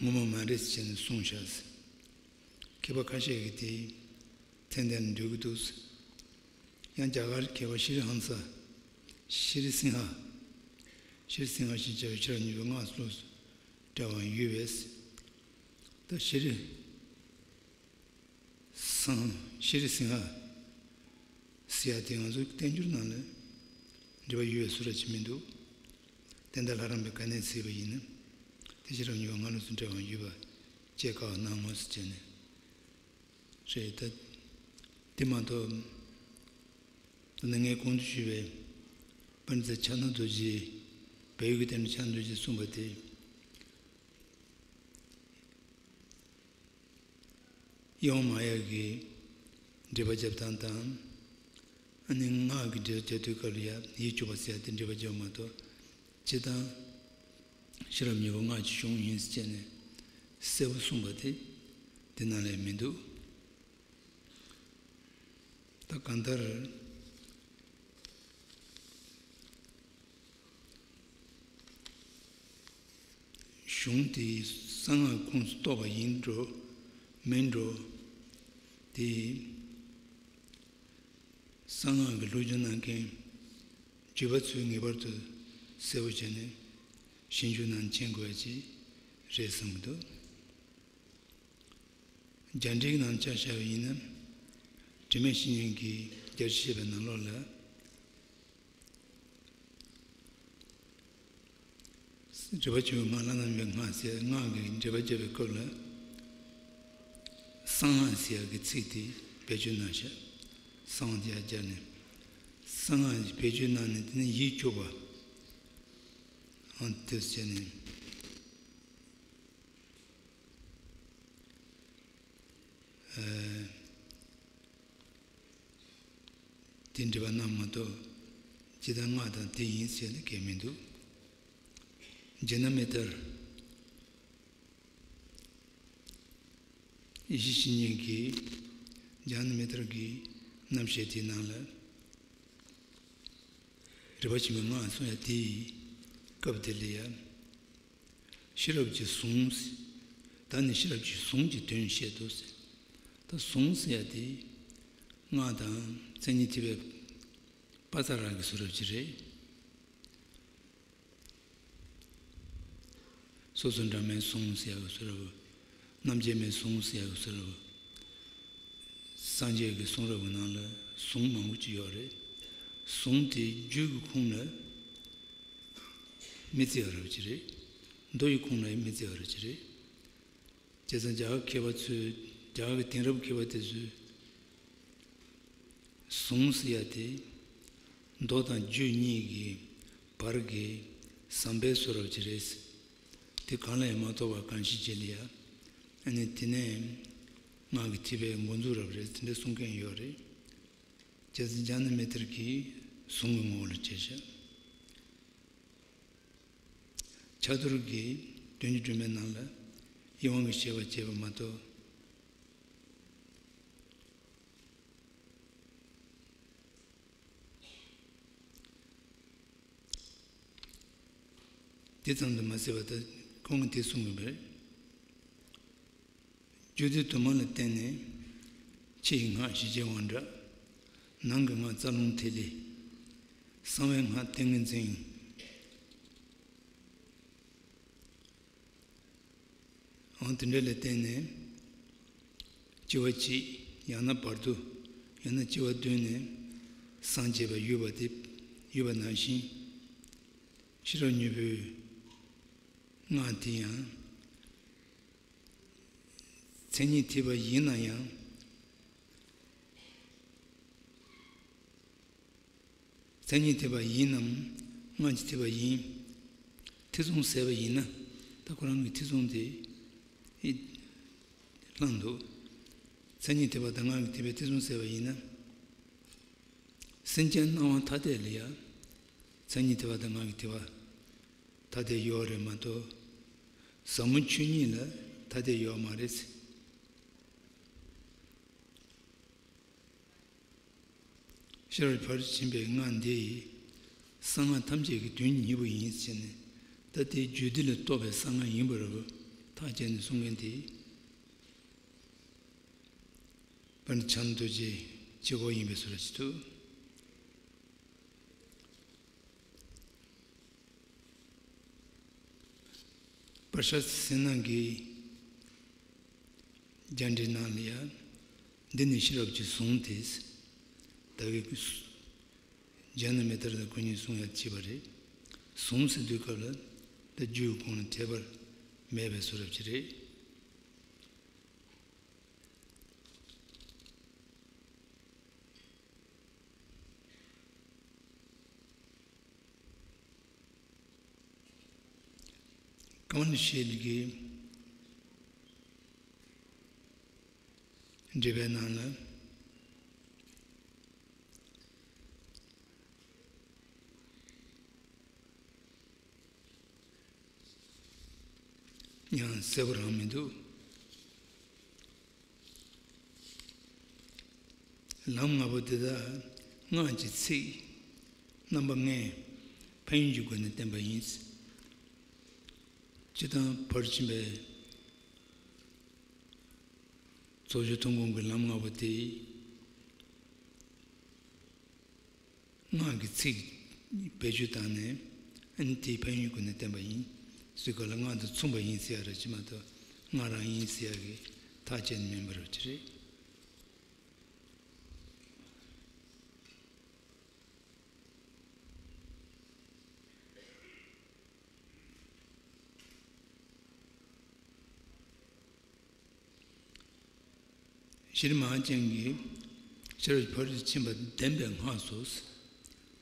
ངོ་མ་མ་རེད་ཟེར་ནས་གསུངས་བཞག་མཁས་པ་ཁ་ཤས་ཀྱིས་དེ་མཚན་ལྡན་ལ་འདོད་ཀྱི་འདུག་ཡང་རྒྱ་གར་མཁས་པ་ཤྲི་ཧང་ས། ཤྲི་སིང་ཧ། ཤྲི་སིང་ཧ་ཞེས་བྱ་བའི་ཤེས་རབ་སྙིང་པོའི་སྔགས་སུ་འགྲེལ་བའང་ཡོད་པས། ད་ཤྲི་སང་། ཤྲི་སིང་ཧ་ཟེར་ཡ་དེ་ང་ཚོའི་བསྟན་འགྱུར་ནང་ལ་འགྲེལ་པ་ཡོད་པའི་བཟོ་འདྲ་ཅིག་མི་འདུག་དེ་འདྲ་ལྷ་རམས་པས་ག་ནས་གཟིགས་པ་ཡིན་ན། དེ་ཤེས་རབ་སྙིང་པོའི་སྔགས་ལུགས་སུ་འགྲེལ་བའང་ཡོད་པ་བཅས་བཀའ་གནང་ངོ་ཟེར་བྱས་ནས་རེད། ད་དེ་མ་གཏོགས། ད་ནི་ངས་གོང་དུ་ཞུས་པའི་པཎ་ཙི་ཕྱག་ན་རྡོ་རྗེ། བལ་ཡུལ་གྱི་བསྟན་པའི་ཕྱག་ན་རྡོ་རྗེས་གསུངས་པ་དེ། ཡེ་ཝ་མ་ཡ་གི་འགྲེལ་པ་རྒྱབ་སྟངས་དང་། ཨ་ནི་སྔགས་ཀྱི་འགྲེལ་པ་རྒྱབ་དུས་སྐབས་ལ་ཡ་ཡིད་སྐྱོབ་པ་ཟེར་ཡ་དེ་འགྲེལ་པ་རྒྱབ་མ་གཏོགས། སྤྱིར་བཏང་ཤེས་རབ་སྙིང་པོ་སྔགས་ཀྱི་གཞུང་ཡིན་ཟེར་ནས་གསལ་པོ་གསུངས་པ་དེ་དེ་ནང་ལ་མི་འདུག་ད་གང་ལྟར། གཞུང་དེ་གསང་སྔགས་ཁོངས་སུ་གཏོགས་པ་ཡིན་འགྲོ་མིན་འགྲོ། དེ་གསང་སྔགས་ཀྱི་སློབ་སྦྱོང་གནང་མཁན་བརྒྱུད་པ་ཚོས་ངེས་པར་དུ་གསལ་པོ་བྱས་ནས་ཞིབ་འཇུག་གནང་མཁྱེན་དགོས་ཡ་ཅིག་རེད་བསམ་གྱི་འདུག་རྒྱ་འགྲེལ་གྱི་ནང་ཆ་བཞག་པ་ཡིན་ན། དྲི་མེད་བཤེས་གཉེན་གྱིས་རྒྱ་ཆེ་བཤད་པའི་ནང་ལོགས་ལ། རིག་པ་ཆེན་པོའི་སྔགས་བླ་ན་མེད་པའི་སྔགས་ཟེར། སྔགས་ཀྱི་འགྲེལ་པ་བརྒྱབ་པའི་སྐབས་ལ། གསང་སྔགས་ཟེར་ཡག་གི་ཚིག་དེ་བེད་སྤྱོད་གནང་ཤག་གསང་སྔགས་དེ་ཡར་སྦྱར་ནས། གསང་སྔགས་བེད་སྤྱོད་གནང་ནས་དེ་ནས་ཡིད་སྐྱོབ་པ། ཨང་དེ་བྱས་ནས། ཨ། དེ་འགྲེལ་པ་གནང་མ་གཏོགས། ཇི་ལྟར་སྔགས་དང་དེ་ཡིན་ཟེར་ནས་གང་ཡང་མི་འདུག་ཇཱ་ན་མི་ཏྲ། ཡེ་ཤེས་བཤེས་གཉེན་གྱིས་ཇཱ་ན་མི་ཏྲ་གི་རྣམ་བཤད་དེའི་ནང་ལ། རིག་པ་ཆེན་པོའི་སྔགས་གསུང་ཡ་དེའི་སྐབས་དེ་ལ་ཡ། ཤེས་རབ་ཀྱི་གཟུངས། ད་ནི་ཤེས་རབ་ཀྱི་གཟུངས་ཀྱི་དོན་བཤད་དོ་ཟེར། ད་གཟུངས་ཟེར་ཡ་དེ་སྔགས་དང་མཚན་ཉིད་ཐེག་པའི་པ་ཙ་ར་གི་བཟོ་འདྲ་ཅིག་རེད། སོ་སོ་འདྲ་མིན་གཟུངས་ཟེར་ཡ་གི་བཟོ་འདྲ་བོ། རྣམ་འབྱེད་མེད་གཟུངས་ཟེར་ཡ་གི་བཟོ་འདྲ་བོ། སངས་རྒྱས་ཀྱི་གསུང་རབ་ཀྱི་ནང་ལ་གཟུངས་མང་པོ་ཅིག་ཡོད་རེད། གཟུངས་དེ་རྒྱུད་ཀྱི་ཁུངས་ལ་མི་བརྩི་བ་རབ་ཅིག་རེད། མདོ་ཡི་ཁུངས་ལ་མི་བརྩི་བ་རབ་ཅིག་རེད། བྱས་ཙང་རྒྱ་གར་མཁས་པ་ཚོས། རྒྱ་གར་གྱི་དེང་རབས་མཁས་པ་དེ་ཚོས་གཟུངས་ཟེར་ཡ་དེ་མདོ་དང་རྒྱུད་གཉིས་ཀྱི་བར་གྱི་ཟམ་པའི་བཟོ་འདྲ་ཅིག་རེད། དེ་གང་ལ་ཡང་མ་གཏོགས་པ་གང་ཞིག་བྱེད་ལ་ཡ། ཨ་ནི་དེ་ནས་སྔགས་ཀྱི་ཐེག་པའི་འགོ་འཛུགས་རབ་རེད་དེ་འདྲ་གསུང་མཁན་ཡོད་རེད། བྱས་ཙང་ཇཱ་ན་མི་ཏྲ་གིས་གཟུངས་ཀྱི་ངོ་བོ་ལ་བྱས་ཤག་ཕྱག་རྡོར་གྱི་དོན་གྱི་སྒྲོན་མའི་ནང་ལ་ཡིད་དབང་གི་བཤད་པ་བྱས་པ་མ་གཏོགས། དེ་ཙམ་དུ་མ་ཟད་པ་ད་ཁོང་གིས་དེ་གསུང་གི་རེད། རྒྱུད་སྡེ་དུ་མ་ལ་བརྟེན་ནས་ཕྱི་ཡི་སྔགས་ཞི་བྱེད་དབང་དྲག་ནང་གི་སྔགས་རྩ་རླུང་ཐིག་ལེ། གསང་བའི་སྔགས་ཏིང་ངེ་འཛིན། ཨང་དེ་འདྲ་ལ་བརྟེན་ནས་སྐྱེ་བ་གཅིག་ཡང་ན་བར་དུ་ཡང་ན་སྐྱེ་བ་བདུན་ནས་སངས་རྒྱས་པ་ཡོད་པ་དེ་ཡོད་པ་ནང་བཞིན། ཤེས་རབ་སྙིང་པོའི་སྔགས་དེ་ཡང་མཚན་ཉིད་ཐེག་པ་ཡིན་ན་ཡང་། མཚན་ཉིད་ཐེག་པ་ཡིན་ནམ། སྔགས་ཀྱི་ཐེག་པ་ཡིན། ཐེ་ཚོམ་ཟད་པ་ཡིན་ན། ད་ཁོ་རང་གི་ཐེ་ཚོམ་དེ་ལངས་འདུག་མཚན་ཉིད་ཐེག་པ་དང་སྔགས་ཀྱི་ཐེག་པའི་ཐེ་ཚོམ་ཟད་པ་ཡིན་ན། སེམས་ཅན་སྣང་བ་ཐ་དད་ལ་ཡང་མཚན་ཉིད་ཐེག་པ་དང་སྔགས་ཀྱི་ཐེག་པ་ཐ་དད་ཡོད་རེད་མ་གཏོགས། ཟབ་མོ་ཆོས་ཉིད་ལ་ཐ་དད་ཡོད་མ་རེད། ཤེས་རབ་ཕར་ཕྱིན་པའི་སྔགས་འདི་ཡིས་གསང་སྔགས་ཐམས་ཅད་ཀྱི་དོན་བསྙེན་པོ་ཡིན་ཟེར་ནས། ད་དེ་རྒྱུད་སྡེ་ལ་གཏོགས་པའི་གསང་སྔགས་ཡིན་པ་རེད་པ། ཐག་བཅད་ནས་གསུང་མཁན་དེ་པཎ་ཆེན་རྡོ་རྗེ་སྐྱེ་སྒོ་ཡིན་པའི་བཟོ་འདྲ་ཞིག་འདུག་པར་ཤ་སེམས་ནང་གི་རྒྱ་འགྲེལ་ནང་ལ་ཡང་། འདི་ནི་ཤེས་རབ་ཀྱི་གཟུངས་ཏེ། ད་གི་ཇ་ན་མི་ཏྲ་དང་ཁོ་གཉིས་གསུང་ཡ་བྱས་པ་རེད། གཟུངས་ཟེར་དུས་སྐབས་ལ་ད་རྒྱུད་གོང་ལ་ཐེ་བར་མེད་པའི་བཟོ་འདྲ་ཅིག་རེད། ཀ་མ་ལ་ཤཱི་ལའི་འགྲེལ་པའི་ནང་ལ། ཡང་གསལ་པོ་རང་མི་འདུག་ལམ་ལྔ་པོ་དེ་དག་སྔགས་ཀྱི་ཚིག་རྣམ་པ་ལྔའི་ཕན་ཡོན་གྱི་སྒོ་ནས་བསྟན་པ་ཡིན། སྤྱིར་བཏང་ཕར་ཕྱིན་པའི་ཚོགས་སྦྱོར་ཐུན་མོང་གི་ལམ་ལྔ་པོ་དེ། སྔགས་ཀྱི་ཚིག་བེད་སྤྱོད་བཏང་ནས། ཨ་ནི་དེའི་ཕན་ཡོན་ཀུན་ནས་བསྟན་པ་ཡིན་ཟེར་ག་ལ། སྔགས་དང་མཚུངས་པ་ཡིན་ཟེར་ཡ་ར་ཅི་མ་གཏོགས། སྔགས་རང་ཡིན་ཟེར་ཡ་གི་ཐག་བཅད་ནས་མིན་པ་ར་ཅི་རེད། ཤྲཱི་མ་ཧཱ་ཅན་གྱིས་ཤེས་རབ་ཕར་ཕྱིན་པ་བདེན་པའི་སྔགས་སོ།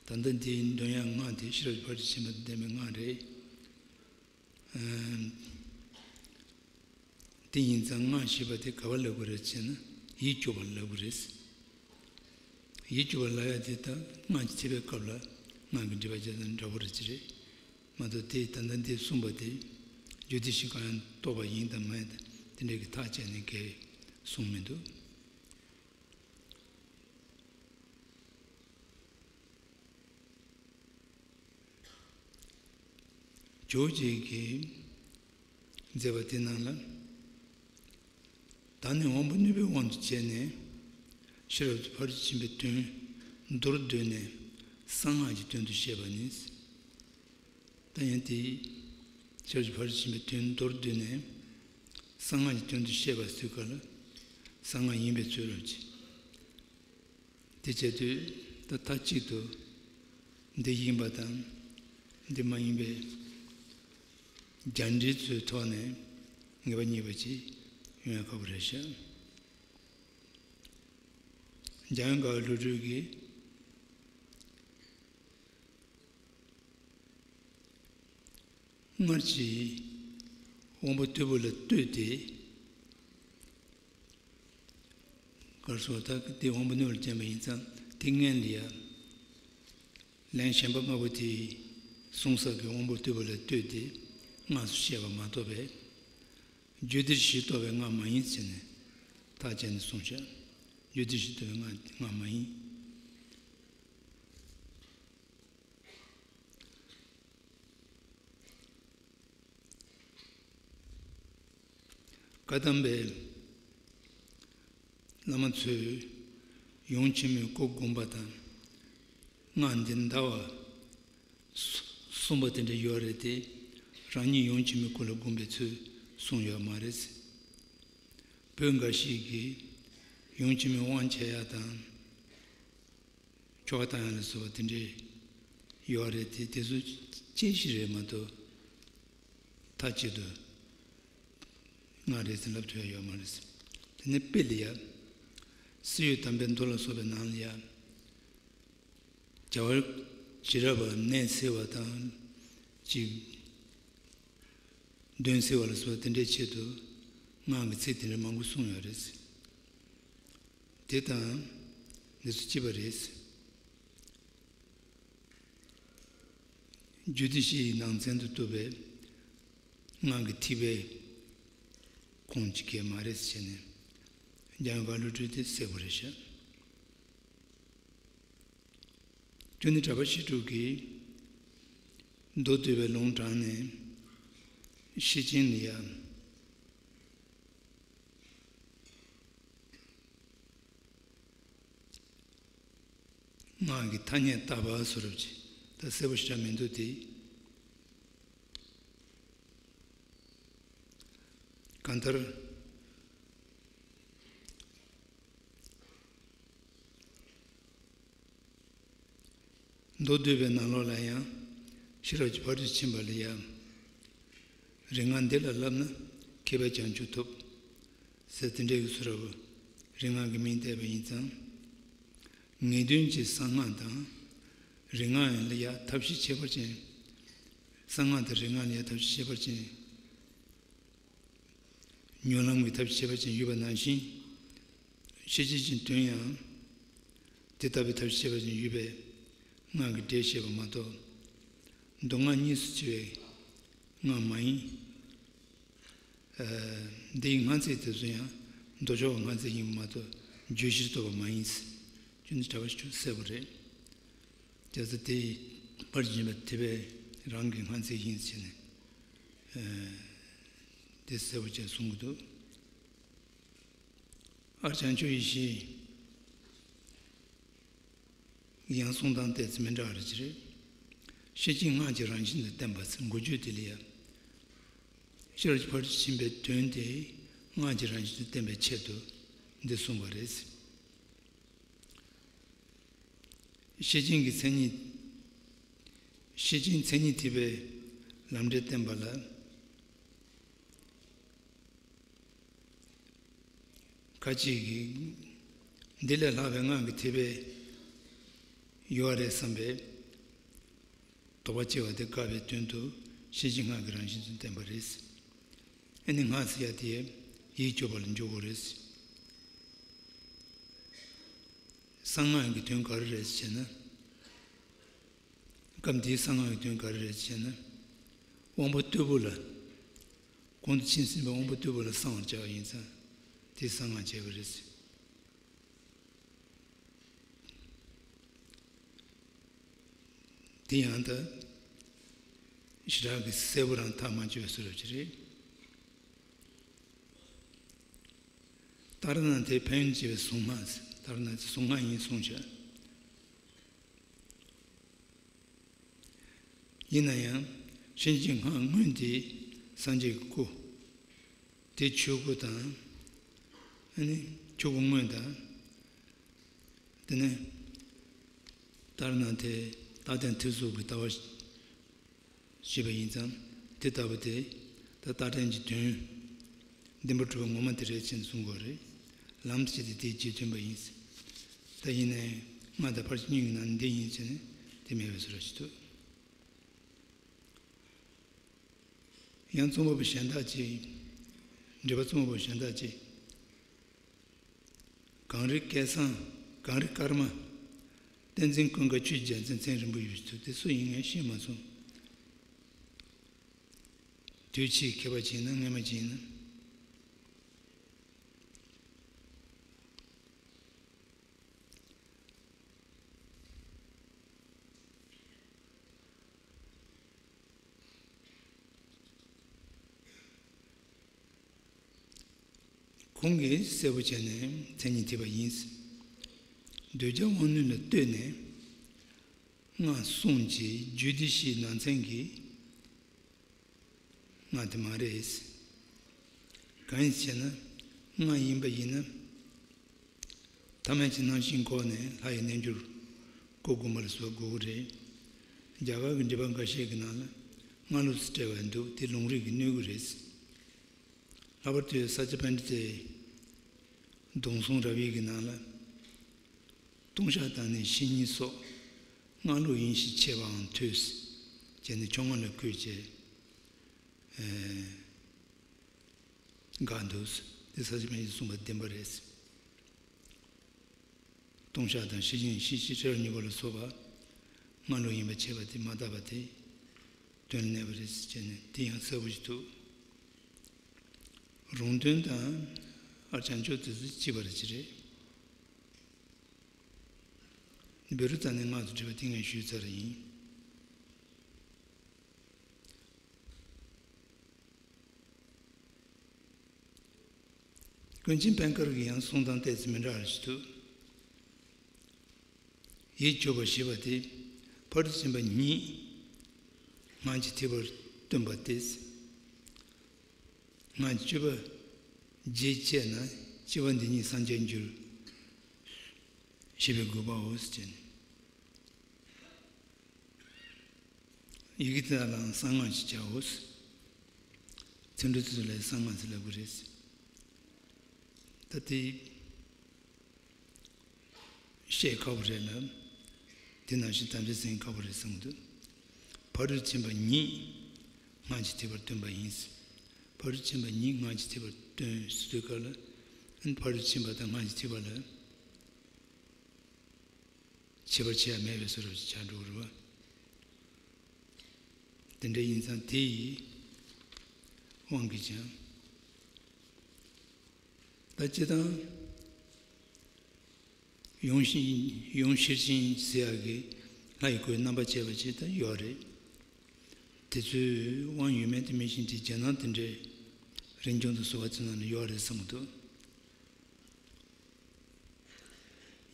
ད་ལྟ་འདིའི་འདོན་ཡག་སྔགས་དེ་ཤེས་རབ་ཕར་ཕྱིན་པ་བདེན་པའི་སྔགས་རེད། དེ་ཡིན་ཙང་སྔགས་ཞེས་པ་དེ་ག་པར་ལབ་དགོས་རེད་ཅེ་ན། ཡིད་སྐྱོ་བར་ལབ་དགོས་རེད། ཡིད་སྐྱོ་བར་ལབ་ཡ་དེ་ད་སྔགས་ཀྱི་ཐེག་པའི་སྐབས་ལ་སྔགས་ཀྱི་འགྲེལ་པ་བྱས་དང་འདྲ་པོ་རེད་ཅི་རེད། མ་གཏོགས་དེ་ད་ལྟ་འདི་གསུངས་པ་དེ་རྒྱུད་སྡེ་བཞི་གང་ཡང་གཏོགས་པ་ཡིན་དང་མ་ཡིན་དང་དེ་འདྲ་གི་ཐག་བཅད་ནས་གས་གསུངས་མི་འདུག་ཇོ་བོ་རྗེ་གིས་མཛད་པ་དེ་ནང་ལ། ད་ནི་དབང་པོ་ནུས་པའི་དབང་དུ་བྱས་ནས་ཤེས་རབ་ཏུ་ཕར་ཕྱིན་པའི་དོན་མདོར་བསྡུས་ནས་གསང་སྔགས་ཀྱི་དོན་དུ་བཤད་པ་ནི། ད་ཡང་དེ་ཤེས་རབ་ཏུ་ཕར་ཕྱིན་པའི་དོན་མདོར་བསྡུས་ནས་གསང་སྔགས་ཀྱི་དོན་དུ་བཤད་པ་ཟེར་ག་ལ། གསང་སྔགས་ཡིན་པའི་ཚུལ་རབ་ཀྱི། དེ་བྱེད་དུས་ད་མཐའ་གཅིག་ཏུ་འདི་ཡིན་པ་དང་འདི་མ་ཡིན་པའི་རྒྱ་འགྲེལ་ཚོའི་ཐོག་ནས་ངེས་པ་རྙེད་པ་ཅིག་ཡོང་ཡ་ཁག་པོ་རེད་ཤག་འཇམ་དབྱངས་དཀར་པོའི་བློ་གྲོས་ཀྱིས། སྔར་གྱི་དབང་པོ་རྟུལ་པོ་ལ་ལྟོས་ཏེ། གར་སོགས་ད་དེ་དབང་པོ་རྣོན་པོར་བསྟན་པ་ཡིན་ཙང་དེ་སྔོན་ལ་ཡ། ལན་གཞན་པ་ལྔ་པོ་དེའི་གསུང་ས་གི་དབང་པོ་རྟུལ་པོ་ལ་ལྟོས་ཏེ་སྔགས་སུ་བཤད་པ་མ་གཏོགས་པའི། རྒྱུད་སྡེ་བཞིས་གཏོགས་པའི་སྔགས་མ་ཡིན་ཟེར་ནས་ཐག་བཅད་ནས་གསུངས་ཤག་རྒྱུད་སྡེ་བཞིས་གཏོགས་པའི་སྔགས་སྔགས་མ་ཡིན། བཀའ་གདམས་པའི་བླ་མ་ཚོས་ཡུམ་ཆེན་མོའི་སྐུ་བསྒོམ་པ་དང་། སྔགས་འདི་འདའ་བ་གསུངས་པ་དེ་འདྲ་ཡོད་རེད་དེ། རང་ཉིད་ཡུམ་ཆེན་མོའི་སྐུ་ལ་བསྒོམ་པའི་ཚུལ་ གསུངས་ཡོད་མ་རེད། བོད་འགའ་ཞིག་གིས་ཡུམ་ཆེན་མོའི་དབང་བྱེད་ཡ་དང་། ཆོ་ག་བཏང་ཡ་ལ་སོགས་པ་དེ་འདྲའི་ཡོད་རེད་དེ། དེ་ཚོ་དཔྱད་གཞི་རེད་མ་གཏོགས་མཐའ་གཅིག་ཏུ་ང་རེད་ཟེར་ལབ་ཐུབ་ཡ་ཡོད་མ་རེད། དེ་ནས་དཔེ་ལ་ཡ། བསིལ་ཡོད་དམ་པའི་མདོ་ལ་སོགས་པའི་ནང་ལ་ཡ། རྒྱལ་བ་བྱེ་བྲག་པ་ནད་སེལ་བ་དང་། ཅིག་གདོན་སེལ་བ་ལ་སོགས་པ་དེ་འདྲའི་ཆེད་དུ་སྔགས་ཀྱི་ཚིག་དེ་འདྲ་མང་པོ་གསུངས་ཡོད་རེད། དེ་དང་འདི་ཚོ་གཅིག་པ་རེད། རྒྱུད་སྡེ་བཞི་ཡི་ནང་ཚན་དུ་གཏུགས་པའི་སྔགས་ཀྱི་ཐིགས་པའི་ཁུངས་ཅིག་གས་མ་རེད་ཟེར་ནས། འཇམ་དབྱངས་དཀར་པོའི་སྤྲུལ་དེ་གསལ་པོ་རེད་ཤག། ཅོ་ནེ་གྲགས་པ་བཤད་སྒྲུབ་ཀྱིས་མདོ་སྡུད་པའི་ལུང་དྲངས་ནས། ཤེར་ཕྱིན་ལ་ཡང་སྔགས་ཀྱི་ཐ་སྙད་བཏགས་པ་བཟོ་འདྲ་ཅིག་ད་གསལ་པོ་ཞེ་དྲག་མི་འདུག་སྟེ། གང་ལྟར། མདོ་སྡུད་པའི་ནང་ལོགས་ལ་ཡང་། ཤེས་རབ་ཀྱི་ཕ་རོལ་ཏུ་ཕྱིན་པ་ལ་ཡང་། རིག་སྔགས་འདི་ལ་བསླབ་ན་མཁས་པས་ཀྱང་འགྱུར་ཐུབ། ཟེར་དེ་འདྲའི་གི་ཚུལ་རབ་རིག་སྔགས་ཀྱི་མིང་བཏགས་པ་ཡིན་ཙང་། ངེས་དོན་གྱི་གསང་སྔགས་དང་། རིག་སྔགས་ལ་ཡང་ཐབས་ཤེས་ཁྱད་པར་ཅན། གསང་སྔགས་དང་རིག་སྔགས་ལ་ཡང་ཐབས་ཤེས་ཁྱད་པར་ཅན། མྱུར་ལམ་གྱི་ཐབས་ཤེས་ཁྱད་པར་ཅན་ཡོད་པ་ནང་བཞིན། ཤེར་ཕྱིན་གྱི་དོན་ཡང་དེ་ལྟ་བུའི་ཐབས་ཤེས་ཁྱད་པར་ཅན་ཡོད་པའི་སྔགས་ཀྱི་སྒྲས་བཤད་པ་མ་གཏོགས། མདོ་སྔགས་གཉིས་སུ་ཕྱེ་བའི་སྔགས་མ་ཡིན། ཨ། འདིའི་སྔགས་ཚིག་དེ་ཚོ་ཡང་མདོ་ཕྱོགས་ཀྱི་སྔགས་ཚིག་ཡིན་པ་མ་གཏོགས་བརྗོད་གཞིར་གཏོགས་པ་མ་ཡིན། ཅོ་ནེ་གྲགས་པ་ཞུ་གསལ་པོ་རེད། དེ་ཚོ་དེ་ཕར་ཕྱིན་པ་དེ་བས་རང་གི་སྔགས་ཚིག་ཡིན་ཟེར་ནས། ཨ། དེ་གསལ་པོ་བྱས་གསུང་གི་འདུག། ཨར་བྱང་ཆུབ་ཡེ་ཤེས། ཡང་གསུང་སྟངས་ཏོག་ཙམ་མི་འདྲ་བ་རེ་ཅིག་རེད། ཤེར་ཕྱིན་སྔགས་ཀྱི་རང་བཞིན་དུ་བསྟན་པ་ཟེར་འགོ་བརྗོད་དེ་ལ་ཡང་། ཤེས་རབ་ཀྱི་ཕ་རོལ་ཏུ་ཕྱིན་པའི་དོན་དེ་སྔགས་ཀྱི་རང་བཞིན་དུ་བསྟན་པའི་ཆེད་དུ་འདི་གསུངས་པ་རེད། ཤེར་ཕྱིན་གྱི་མཚན་ཉིད། ཤེར་ཕྱིན་མཚན་ཉིད་ཐེག་པའི་ལམ་འབྲས་བསྟན་པ་ལ། ཁ་ཅིག་གིས་འདི་ལས་ལྷག་པའི་སྔགས་ཀྱི་ཐེག་པ་ཡོད་རེད་བསམ་པའི་དོགས་པ་སྐྱེ་བ་དེ་བཀག་པའི་དོན་དུ་ཤེར་ཕྱིན་སྔགས་ཀྱི་རང་བཞིན་དུ་བསྟན་པ་རེད། ཨ་ནི་སྔགས་ཟེར་ཡ་དེ་ཡིད་སྐྱོ་བ་ལ་འཇུག་དགོས་རེད། གསང་སྔགས་ཀྱི་དོན་ག་རེ་རེད་ཟེར་ན། སྐབས་འདིའི་གསང་སྔགས་ཀྱི་དོན་ག་རེ་རེད་ཟེར་ན། དབང་པོ་རྟུལ་པོ་ལ། གོང་དུ་ཕྱིན་ཟིན་པའི་དབང་པོ་རྟུལ་པོ་ལ་གསང་བར་བྱ་བ་ཡིན་ཙང་། དེ་གསང་སྔགས་བྱས་པ་རེད། དེ་ཡང་ད་ཞེ་དྲག་གི་གསལ་པོ་རང་ཐག་མ་ཆོད་པའི་བཟོ་འདྲ་ཅིག་རེད། ཏཱ་ར་ནཱ་ཐའི་ཕན་ཡོན་བྱེད་པའི་གཟུངས་སྔགས། ཏཱ་ར་ནཱ་ཐའི་གཟུངས་སྔགས་ཡིན་གསུངས་བྱ། ཡིན་ན་ཡང་ཤེར་ཕྱིན་སྔགས་སྔོན་དེ་སངས་རྒྱས་ཀྱི་སྐུ། དེ་ཆོས་སྐུ་དང་། ཨ་ནི་ཆོས་སྐུ་སྔོན་དང་། དེ་ནས་ཏཱ་ར་ནཱ་ཐའི་རྟག་བརྟན་ཐེར་ཟུག་གི་ལྟ་བ་ཞེས་པ་ཡིན་ཙང་། དེ་ལྟ་བུ་དེ་ད་རྟག་བརྟན་གྱི་དོན་བདེན་པར་གྲུབ་པ་ངོ་མ་དེ་རེད་ཅེས་གསུང་དགོས་རེད། ལམ་དུ་བྱེད་དེ་དེའི་རྗེས་མཐུན་པ་ཡིན། ད་ཡིན་ནའི་སྔགས་དང་ཕར་ཕྱིན་གཉིས་ཀྱི་ནང་ནས་འདི་ཡིན་ཟེར་ནས་དེ་མེད་པའི་བཟོ་འདྲ་ཞིག་འདུག། ཡང་རྩོམ་པ་པོ་གཞན་དག་ཅིག། འགྲེལ་པ་རྩོམ་པ་པོ་གཞན་དག་ཅིག། གངས་རི་སྐལ་བཟང་། གངས་རི་ཀརྨ། བསྟན་འཛིན་ཀུན་དགའ་ཆོས་ཀྱི་རྒྱལ་མཚན་མཚན་རིང་པོ་ཡོད་ཚུལ་དེ་སུ་ཡིན་ངས་ཤེས་མ་སོང་། དུས་ཕྱིས་མཁས་པ་ཅིག་ཡིན་ན་སྔོན་མ་ཅིག་ཡིན་ན། ཁོང་གིས་གསལ་པོ་བྱས་ནས་མཚན་ཉིད་ཐེག་པ་ཡིན། གདུལ་བྱ་དབང་རྣོན་ལ་ལྟོས་ནས་སྔགས་གསུངས་ཀྱི་རྒྱུད་སྡེ་བཞིའི་ནང་ཚན་གྱི་སྔགས་དེ་མ་རེད། གང་ཡིན་ཟེར་ན། སྔགས་ཡིན་པ་ཡིན་ན། ཐ་མལ་གྱི་སྣང་ཞེན་འགོག་ནས་ལྷ་ཡི་རྣལ་འབྱོར་སྐུ་སྒོམ་པ་ལ་སོགས་དགོས་ཀྱི་རེད། རྒྱ་གར་གྱི་འགྲེལ་པ་འགའ་ཤས་ཀྱི་ནང་ལ་སྔགས་ལུགས་སུ་བཀྲལ་བ་འདུག་དེ་ལུང་རིགས་ཀྱིས་གནོད་ཀྱི་རེད། ལྷག་པར་དུ་ས་སྐྱ་པཎྜི་ཏའི་གདུང་སྲོང་རབ་དབྱེ་གི་ནང་ལ། ལྟུང་བཤགས་དང་ནི་བཤེས་གཉེན་སོགས། སྔགས་ལུགས་ཡིན་ཞེས་འཆད་པའང་ཐོས། ཅེས་ནི་ཕྱོགས་སྔ་ལ་བཀོད་ཅེས། འགག་འདུག་དེ་ས་སྐྱ་པཎྜི་ཏས་གསུངས་པ་བདེན་པ་རེད། ལྟུང་བཤགས་དང་བཤེས་གཉེན་ཤེས་བྱའི་ཕྱིར་རོ་གཉིས་པོ་ལ་སོགས་པ། སྔགས་ལུགས་ཡིན་པར་བྱས་པ་དེ་མ་དག་པ་དེ་དོན་ལ་གནས་པ་རེད་ཟེར་བྱས་ནས་དེ་ཡང་གསལ་པོ་ཞིག་འདུག་རུང་དོན་དང་ཨརྱ་བྱང་ཆུབ་དེ་ཚོ་གཅིག་པ་རེད་ཅི་རེད། བཻ་རོ་ཙ་ནའི་སྔགས་དང་འབྲེལ་བ་དེ་ངས་ཞུས་ཚར་ཡིན། ཀུན་མཁྱེན་པད་དཀར་གྱི་ཡང་གསུང་སྟངས་ཏོག་ཙམ་མི་འདྲ་བ་ཞིག་འདུག་ཡིད་སྤྱོད་པ་ཞེས་པ་དེ་ཕ་རོལ་ཏུ་ཕྱིན་པ་ཉིད་སྔགས་ཀྱི་ཐེག་པར་སྟོན་པ་སྟེ། སྔགས་ཀྱི་སྤྱོད་པ་རྒྱས་བཅད་ན་སྤྱོད་པ་འདི་ཉིད་སངས་རྒྱས་འགྱུར། ཞེས་པའི་དགོས་པའོ་ཟེར་ནས། ཡི་གེ་དེ་དག་ལའང་གསང་སྔགས་ཞེས་བྱའོ། ཚིག་འབྲུ་དེ་ཚོ་ལ་གསང་སྔགས་ཟེར་ལབ་ཀྱི་རེད། ད་དེ་བཤད་ཁག་པོ་རེད་ལ། དེ་ནང་བཞིན་དམ་བཅའ་ཟིན་ཁག་པོ་རེད་གསུངས་འདུག་ཕ་རོལ་ཕྱིན་པ་ཉིད་སྔགས་ཀྱི་ཐེག་པར་སྟོན་པ་ཡིན། ཕ་རོལ་ཕྱིན་པ་ཉིད་སྔགས་ཀྱི་ཐེག་པར་སྟོན་ཟེར་དུས་སྐབས་ལ། ཕ་རོལ་ཕྱིན་པ་དང་སྔགས་ཀྱི་ཐེག་པ་ལ། ཁྱད་པར་ཕྱེ་ཡ་མེད་པའི་བཟོ་འདྲ་ཅིག་ཆགས་འགྲོ་གི་རེད་བ། དེ་འདྲ་ཡིན་ཙང་དེ་ཡི་དབང་གིས་ཀྱང་། ད་སྤྱིར་བཏང་ཡུམ་ཤེར་ཡུམ་ཤེར་ཕྱིན་ཟེར་ཡག་གི་ལྷ་ཡི་སྐུའི་རྣམ་པ་བྱས་པ་ཅིག་ད་ཡོད་རེད། དེ་ཚོའི་དབང་ཡོད་མེད་དེ་མི་ཤེས་ཏེ་རྒྱ་ནག་དེ་འདྲའི་རིམ་བྱོན་དུ་གསོལ་བ་ཚོའི་ནང་ལ་ཡོད་རེད་བསམ་གྱི་འདུག་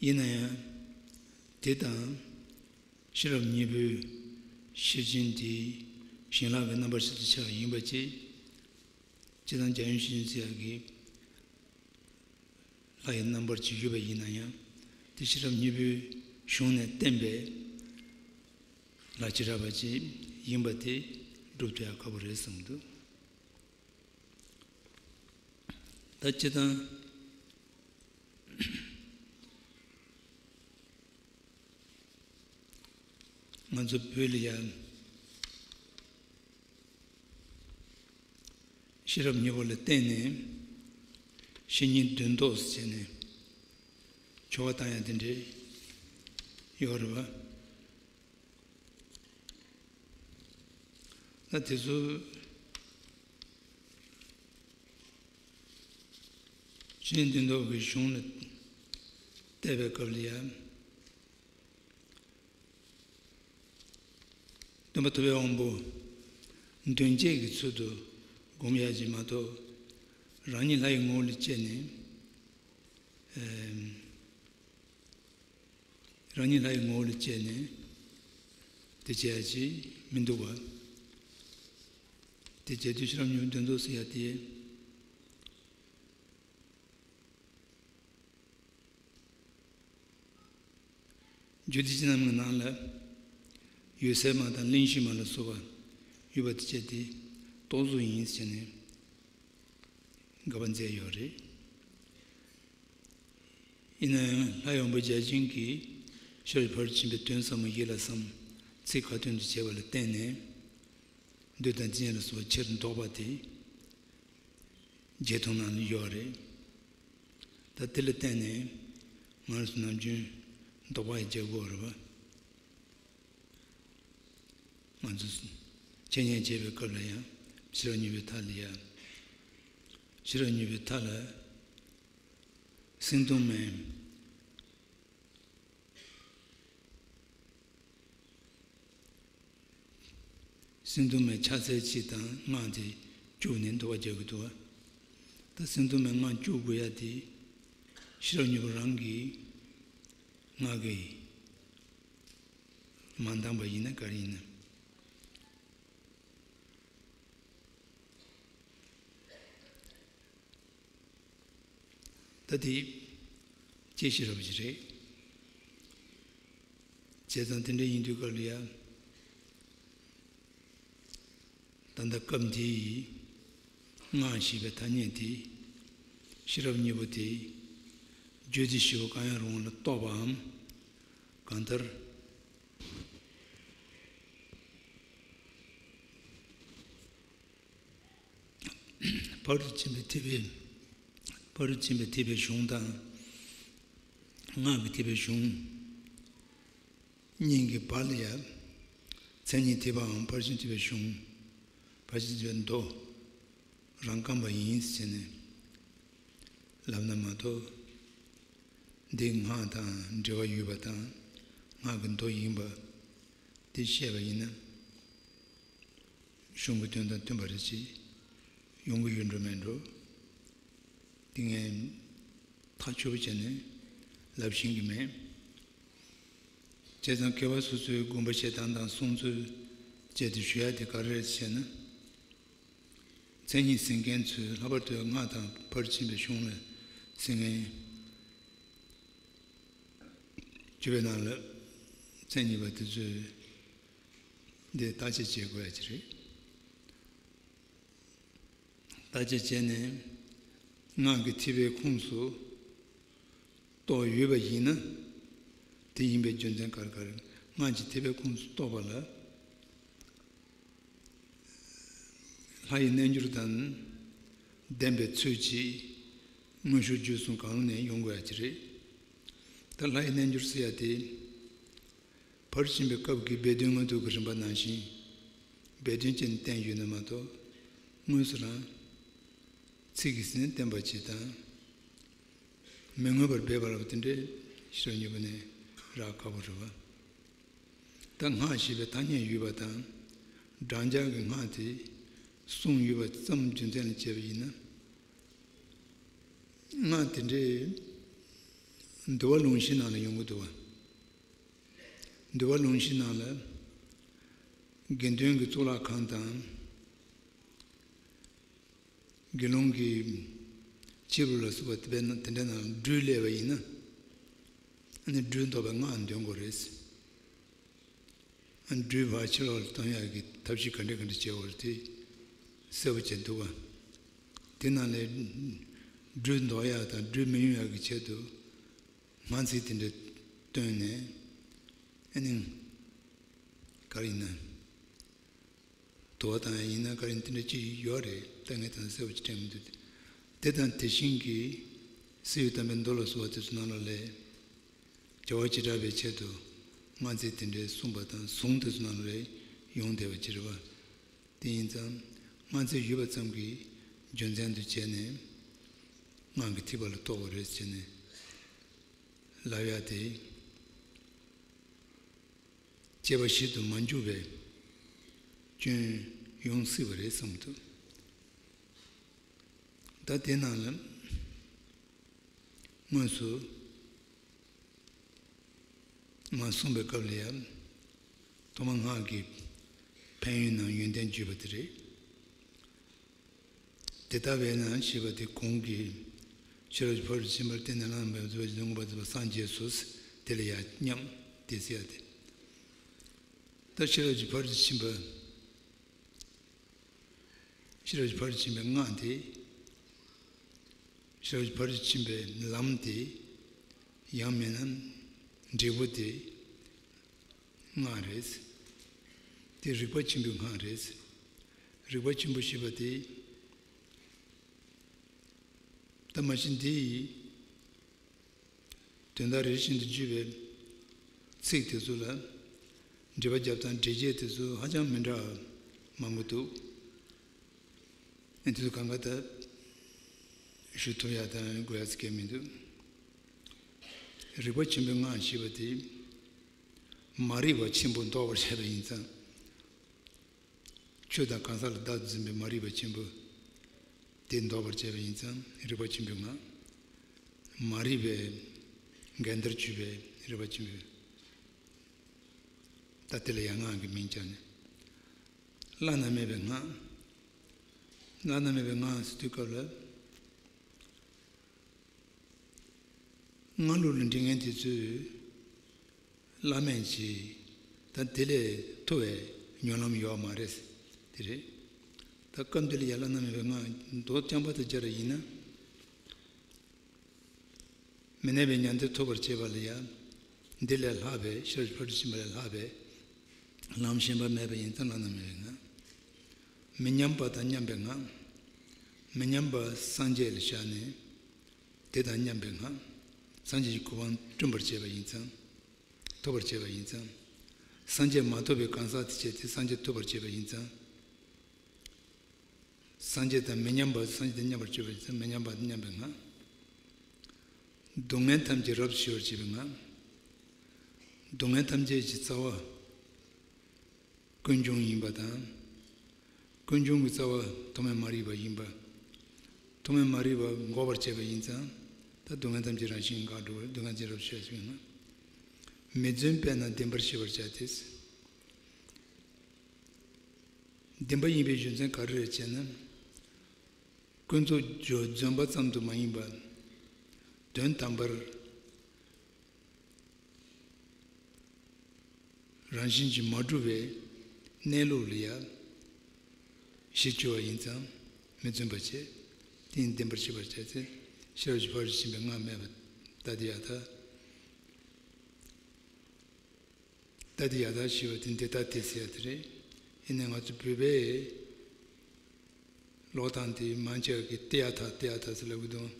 ཡིན་ན་ཡང་། དེ་དང་། ཤེས་རབ་སྙིང་པོའི་ཤེར་ཕྱིན་དེ་བྱིན་རླབས་ཀྱི་རྣམ་པར་ཤར་དུ་ཆགས་པ་ཡིན་པ་བཅས། སྤྱིར་བཏང་རྒྱལ་ཡུམ་ཤེར་ཕྱིན་ཟེར་ཡག་གི་ལྷ་ཡི་རྣམ་པར་ཅིག་ཡོད་པ་ཡིན་ན་ཡང་། དེ་ཤེས་རབ་སྙིང་པོའི་གཞུང་ནས་བསྟན་པའི་ལྷ་བྱེ་བྲག་པ་ཅིག་ཡིན་པ་དེ་སྒྲུབ་ཐུབ་ཡག་ཁག་པོ་རེད་བསམ་གྱི་འདུག་ད་སྤྱིར་བཏང་ང་ཚོ་བོད་ལ་ཡང་ཤེས་རབ་སྙིང་པོ་ལ་བརྟེན་ནས་བཤེས་གཉེན་བདུན་ཐོག་ཟེར་བྱས་ནས་ཆོ་ག་བཏང་ཡག་དེ་འདྲས་ཡོད་རེད་བ། ད་དེ་ཚོ་ཤེས་ཡོན་བདུན་ཐོག་གི་གཞུང་ལ་བལྟས་པའི་སྐབས་ལ་ཡང་། སྟོན་པ་ཐུབ་པའི་དབང་པོ་མདུན་བསྐྱེད་ཀྱི་ཚུལ་དུ་སྒོམ་ཡག་ཅིག་མ་གཏོགས། རང་ཉིད་ལྷ་ཡི་ངོ་བོ་ལ་སྐྱེས་ནས། ཨེམ། རང་ཉིད་ལྷ་ཡི་ངོ་བོ་ལ་སྐྱེས་ནས་དེ་བྱེད་ཡ་ཅིག་མི་འདུག་བ། དེ་བྱེད་དུས་ཤེས་རབ་སྙིང་པོའི་བདུན་ཐོག་ཟེར་ཡ་དེ། རྒྱུད་སྡེ་བཅུ་བཞི་པའི་ནང་ལ་འོད་གསལ་མ་དང་གླེང་གཞི་མ་ལ་སོགས་པ་ཡོད་པ་དེ་བྱས་ཏེ་རྟོག་བཟོ་ཡིན་ཟེར་ནས་དགག་པ་མཛད་ཡོད་རེད། ཡིན་ན་ཡང་ལྷ་ཡི་དབང་པོ་བརྒྱ་བྱིན་གྱིས་ཤེས་རབ་ཕར་ཕྱིན་པའི་དོན་ཟབ་མོ་ཡིད་ལ་བསམ། ཚིག་ཁ་ཏོན་དུ་བྱས་པ་ལ་བརྟེན་ནས་འདོད་དང་འཇིགས་ལ་སོགས་པ་ཕྱིར་ལྡོག་པ་དེ་རྗེས་མཐུན་ནང་ལ་ཡོད་རེད། ད་དེ་ལ་བརྟེན་ནས་ང་རང་ཚོ་ནམ་རྒྱུན་ལྡོག་པ་ཡི་རྒྱལ་པོ་རེད་བ། ང་ཚོ་འཆད་ཉན་བྱེད་པའི་སྐབས་ལ་ཡང་ཤེས་རབ་སྙིང་པོའི་མཐའ་ལ་ཡང་། ཤེས་རབ་སྙིང་པོའི་མཐའ་ལ་སེམས་སྟོང་མེད། སེམས་སྟོང་མེད་ཕྱག་འཚལ་གཅིག་དང་སྔགས་དེ་བཅུག་ནས་འདུག་པ་རྒྱག་གི་འདུག་བ། ད་སེམས་སྟོང་མེད་སྔགས་བཅུག་དགོས་ཡ་དེ་ཤེས་རབ་སྙིང་པོ་རང་གི་སྔགས་ཀྱིས་མ་འདང་པ་ཡིན་ན་ག་རེ་ཡིན་ན། ད་དེ་དཔྱད་ཤེས་རབ་ཅིག་རེད། བྱས་ཙང་དེ་འདྲ་ཡིན་དུས་སྐབས་ལ་ཡ། ད་ལྟ་སྐབས་འདིའི་སྔགས་ཞེས་པའི་ཐ་སྙད་དེ། ཤེས་རབ་གཉིས་པོ་དེ། བརྗོད་བྱ་བཞི་པོ་གང་ཡང་རུང་བ་ལ་གཏོགས་པའམ། གང་ལྟར། ཕ་རོལ་ཏུ་ཕྱིན་པའི་ཐེག་པའི། ཕ་རོལ་ཏུ་ཕྱིན་པའི་ཐེག་པའི་གཞུང་དང་། སྔགས་ཀྱི་ཐེག་པའི་གཞུང་གཉིས་ཀྱི་བར་ལ་ཡང་། མཚན་ཉིད་ཐེག་པའམ་ཕར་ཕྱིན་ཐེག་པའི་གཞུང་། ཕར་ཕྱིན་ཐེག་པའི་མདོ་རང་རྐང་པ་ཡིན་ཟེར་ནས་ལབ་ན་མ་གཏོགས། འདི་སྔགས་དང་འབྲེལ་བ་ཡོད་པ་དང་། སྔགས་ཀྱི་མདོ་ཡིན་པ་འདི་བཤད་པ་ཡིན་ན། གཞུང་གི་དོན་དང་མཐུན་པ་རེ་ཞིག་ཡོང་གི་ཡོད་འགྲོ་མེད་འགྲོ། འདི་ངས་ཐག་ཆོད་པོ་བྱས་ནས་ལབ་ཤེས་ཀྱི་མེད། བྱས་ཙང་མཁས་པ་སོ་སོའི་དགོངས་པ་བཞེས་སྟངས་དང་གསུང་ཚུལ་བཅས་ཏེ་ཞུ་ཡ་དེ་ག་རེ་རེད་ཟེར་ན། མཚན་ཉིད་ཟིན་མཁན་ཚོས་ལྷག་པར་དུ་སྔགས་དང་ཕར་ཕྱིན་པའི་གཞུང་ལ་ཟིན་མཁན། བཅུ་པའི་ནང་ལ་མཚན་ཉིད་པ་དེ་ཚོས་འདི་བརྟག་དཔྱད་བྱེད་དགོས་ཡ་ཅིག་རེད། བརྟག་དཔྱད་བྱས་ནས་སྔགས་ཀྱི་ཐེག་པའི་ཁོངས་སུ་གཏོགས་ཡོད་པ་ཡིན་ན། དེ་ཡིན་པའི་རྒྱུ་མཚན་ག་རེ་ག་རེ། སྔགས་ཀྱི་ཐེག་པའི་ཁོངས་སུ་གཏོགས་པ་ལ། ལྷ་ཡི་རྣལ་འབྱོར་དང་ལྡན་པའི་ཚུལ་གྱིས་དངོས་ཤུགས་བརྗོད་གསུམ་གང་རུང་ནས་ཡོང་དགོས་ཡ་ཅིག་རེད། ད་ལྷ་ཡི་རྣལ་འབྱོར་ཟེར་ཡ་དེ། ཕར་ཕྱིན་པའི་སྐབས་ཀྱི་སྦས་དོན་མངོན་རྟོགས་ཀྱི་རིམ་པ་ནང་བཞིན། སྦས་དོན་ཅན་བསྟན་ཡོད་ན་མ་གཏོགས། དངོས་སུ་རང་ཚིག་གིས་ཟིན་བསྟན་པ་ཅིག་དང་། མི་མངོན་པར་སྦས་པ་ལ་དེ་འདྲའི་ཤེས་རབ་གཉིས་པོ་ནས་རག་དཀའ་པོ་རེད་བ། ད་སྔགས་ཞེས་པའི་ཐ་སྙད་ཡོད་པ་དང་། སྦྲང་རྒྱག་གི་སྔགས་དེ་གསུངས་ཡོད་པ་ཙམ་རྒྱུ་མཚན་ལ་བྱས་པ་ཡིན་ན། སྔགས་དེ་འདྲའི་འདུལ་བ་ལུང་གཞི་ནང་ལ་ཡོང་གི་འདུག་བ། འདུལ་བ་ལུང་གཞི་ནང་ལ་དགེ་འདུན་གྱི་གཙུག་ལག་ཁང་དང་། དགེ་སློང་གི་ཕྱི་རོལ་ལ་སོགས་པ་དེ་འདྲ་ནང་སྦྲུལ་སླེབས་པ་ཡིན་ན། ཨ་ནི་སྦྲུལ་བཟློག་པའི་སྔགས་འདོན་དགོས་རེད། ཨ་ནི་སྦྲུལ་ཕར་ཕྱི་ལོགས་ལ་གཏོང་ཡག་གི་ཐབས་ཤེས་ག་འདྲ་ག་འདྲ་བྱེད་དགོས་རེད་དེ་གསལ་པོ་བྱས་འདུག་བ། དེ་ནང་ལས་སྦྲུལ་བཟློག་ཡག་དང་སྦྲུལ་མི་ཡོང་ཡག་གི་ཆེད་དུ་སྔགས་ཚིག་དེ་འདྲ་བཏོན་ནས། ཨ་ནི་ག་རེ་ཡིན་ན། དུ་བ་དང་ཡིན་ན་ག་རེ་དེ་འདྲ་ཅིག་ཡོད་རེད། ད་ངས་ད་གསལ་པོ་ཅིག་དྲན་མི་འདུག་དེ་དང་དེ་བཞིན་གྱི་སྲིད་པའི་དམ་པའི་མདོ་ལ་སོགས་པ་དེ་ཚོ་ནང་ལ་ལས། བྱ་བ་བྱེ་བྲག་པའི་ཆེད་དུ་སྔགས་ཚིག་དེ་འདྲའི་གསུངས་པ་དང་གཟུངས་དེ་ཚོ་ནང་ལ་ལས་ཡོང་བསྡད་པ་ཅིག་རེད་བ། དེ་ཡིན་ཙང་སྔགས་ཚིག་ཡོད་པ་ཙམ་གྱིས་རྒྱུ་མཚན་དུ་བྱས་ནས་སྔགས་ཀྱི་ཐེག་པ་ལ་གཏོགས་པ་རེད་ཟེར་ནས་ལབ་ཡ་དེ། དཔྱད་པ་ཞིབ་ཏུ་མ་འཇུག་པའི་སྐྱོན་ཡོང་སྲིད་པ་རེད་བསམ་འདུག་ད་དེ་ནང་ལ་དངོས་སུ་མ་གསུངས་པའི་སྐབས་ལ་ཡང་ཐོག་མ་སྔགས་ཀྱི་ཕན་ཡོན་ནམ་ཡོན་ཏན་བརྗོད་པ་དེ་རེད། དེ་ལྟ་བས་ན་ཞེས་པ་དེ་གོང་གི་ཤེས་རབ་ཀྱི་ཕ་རོལ་ཕྱིན་པར་བསྟན་ནས་བླ་ན་མེད་པའི་རྫོགས་པའི་སངས་རྒྱས་སོ། དེ་ལ་ཡང་སྙམ་དེ་ཟེར་ཡ་དེ། ད་ཤེས་རབ་ཀྱི་ཕ་རོལ་ཕྱིན་པ། ཤེས་རབ་ཀྱི་ཕ་རོལ་ཕྱིན་པའི་སྔགས་དེ། ཤེས་རབ་ཀྱི་ཕ་རོལ་ཕྱིན་པའི་ལམ་དེ། ཡང་མིན་ན་འབྲས་བུ་དེ། སྔགས་རེད། དེ་རིག་པ་ཆེན་པོའི་སྔགས་རེད། རིག་པ་ཆེན་པོ་ཞེས་པ་དེ། ད་མ་གཞི་འདི་ཡི་དོན་དག་རེ་བཞིན་དུ་བརྗོད་པའི་ཚིག་དེ་ཚོ་ལ་འགྲེལ་པ་རྒྱབ་སྟངས་འགྲེལ་བྱེད་དེ་ཚོ་ཧ་ཅང་མི་འདྲ་བ་མང་པོ་འདུག་ཨ་ནི་དེ་ཚོ་གང་ག་ད་ཞུ་ཐུབ་ཡ་དང་དགོས་ཡ་ཟེར་མཁན་མི་འདུག་རིག་པ་ཆེན་པོའི་སྔགས་ཞེས་པ་དེ་མ་རིག་པ་ཆེན་པོ་བཟློག་པར་བྱེད་པ་ཡིན་ཙང་། ཆོས་དང་གང་ཟག་ལ་བདག་ཏུ་འཛིན་པའི་མ་རིག་པ་ཆེན་པོ་དེ་བཟློག་པར་བྱེད་པ་ཡིན་ཙང་རིག་པ་ཆེན་པོའི་སྔགས། མ་རིག་པའི་འགལ་ཟླར་གྱུར་པའི་རིག་པ་ཆེན་པོའི་ད་དེ་ལ་ཡང་སྔགས་ཀྱི་མིང་བྱས་ནས། བླ་ན་མེད་པའི་སྔགས། བླ་ན་མེད་པའི་སྔགས་ཟེར་དུས་སྐབས་ལ། སྔགས་ལུགས་ལ་འདྲི་མཁན་དེ་ཚོས་བླ་མེད་ཅིག་ད་དེ་ལས་མཐོ་བའི་སྨོན་ལམ་ཡོད་མ་རེད། དེ་རེད། ད་སྐབས་འདི་ལ་ཡ་བླ་ན་མེད་པའི་སྔགས་མདོ་རྐྱང་པ་དེ་སྦྱར་བ་ཡིན་ན། མི་གནས་པའི་ཉམས་དེ་ཐོབ་པར་བྱེད་པ་ལ་ཡང་། འདི་ལས་ལྷག་པའི་ཤེས་རབ་ཕར་ཕྱིན་པ་ལས་ལྷག་པའི་ལམ་གཞན་པ་མེད་པ་ཡིན་ཙང་བླ་ན་མེད་པའི་སྔགས། མི་མཉམ་པ་དང་མཉམ་པའི་སྔགས། མི་མཉམ་པ་སངས་རྒྱས་ལ་བཞག་ནས་དེ་དང་མཉམ་པའི་སྔགས། སངས་རྒྱས་ཀྱི་གོ་འཕང་བསྐྲུན་པར་བྱེད་པ་ཡིན་ཙང་། ཐོབ་པར་བྱེད་པ་ཡིན་ཙང་། སངས་རྒྱས་མ་ཐོབ་པའི་གང་ཟག་དེ་བྱས་ཏེ་སངས་རྒྱས་ཐོབ་པར་བྱེད་པ་ཡིན་ཙང་། སངས་རྒྱས་དང་མི་མཉམ་པ། སངས་རྒྱས་དང་མཉམ་པར་སྤྱོད་པ་ཡིན་ཙང་མི་མཉམ་པ་དང་མཉམ་པའི་སྔགས། སྡུག་བསྔལ་ཐམས་ཅད་རབ་ཏུ་ཞི་བར་བྱེད་པའི་སྔགས། སྡུག་བསྔལ་ཐམས་ཅད་ཀྱི་རྩ་བ། ཀུན་འབྱུང་ཡིན་པ་དང་། ཀུན་འབྱུང་གི་རྩ་བ་ཐོག་མེད་མ་རིག་པ་ཡིན་པ། ཐོག་མེད་མ་རིག་པ་འགོག་པར་བྱེད་པ་ཡིན་ཙང་། ད་སྡུག་བསྔལ་ཐམས་ཅད་རང་བཞིན་འགག་འགྲོ་བས་སྡུག་བསྔལ་ཅན་རབ་ཏུ་ཞི་བར་བྱེད་པའི་སྔགས། མི་བརྫུན་པས་ན་བདེན་པར་ཤེས་པར་བྱ་སྟེ། བདེན་པ་ཡིན་པའི་རྒྱུ་མཚན་ག་རེ་རེད་ཅེ་ན། ཀུན་རྫོབ་བརྫུན་པ་ཙམ་དུ་མ་ཡིན་པར། དོན་དམ་པར་རང་བཞིན་གྱིས་མ་གྲུབ་པའི་གནས་ལུགས་ལ་ཡང་གཞི་བཅོལ་བ་ཡིན་ཙང་མི་བརྫུན་པ་བྱེད། དེ་ཡིན་བདེན་པར་ཤེས་པར་བྱ་སྟེ། ཤེས་རབ་ཀྱི་ཕ་རོལ་ཏུ་ཕྱིན་པའི་སྔགས་སྨྲས་པ། ཏདྱ་ཐཱ། ཏདྱ་ཐཱ་ཞེས་པ་དེ་འདི་ལྟ་སྟེ་ཟེར་ཡ་དེ་རེད། ཡིན་ནའི་ང་ཚོ་བོད་པའི་ཀློག་སྟངས་དེ་མང་ཆེ་བ་གིས་ཏདྱ་ཐཱ་ཏདྱ་ཐཱ་ཟེར་ལབ་ཀྱི་འདུག་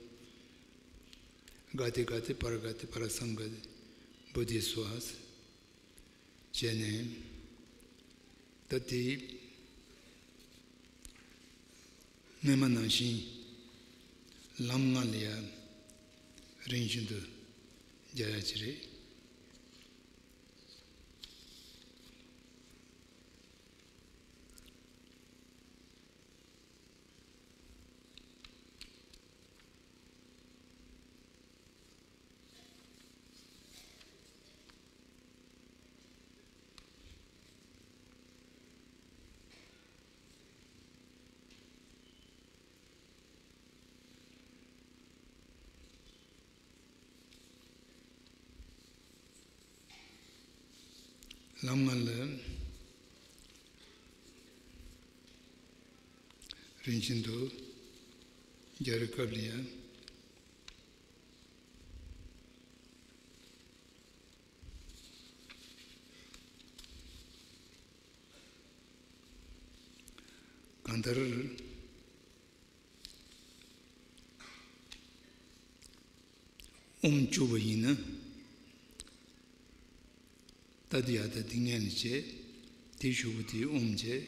ག་ཏེ་ག་ཏེ་པར་ག་ཏེ་པར་སཾ་ག་ཏེ་བོ་དྷི་སྭཱ་ཧཱ་ཟེར་བྱས་ནས། ད་དེ་སྔོན་མ་ནང་བཞིན་ལམ་ལྔ་ལ་ཡང་རིམ་བཞིན་དུ་སྦྱར་ཡ་ཅིག་རེད། ལམ་ལྔ་ལ་རིམ་བཞིན་དུ་སྦྱར་བའི་སྐབས་ལ་ཡང་། གང་ལྟར་ཨོཾ་བཅུག་པ་ཡིན་ན། ཏདྱ་ཐཱ་དེ་སྔོན་ལ་བྱས། དེའི་གཞུག་གུ་དེ་ཨོཾ་བྱས།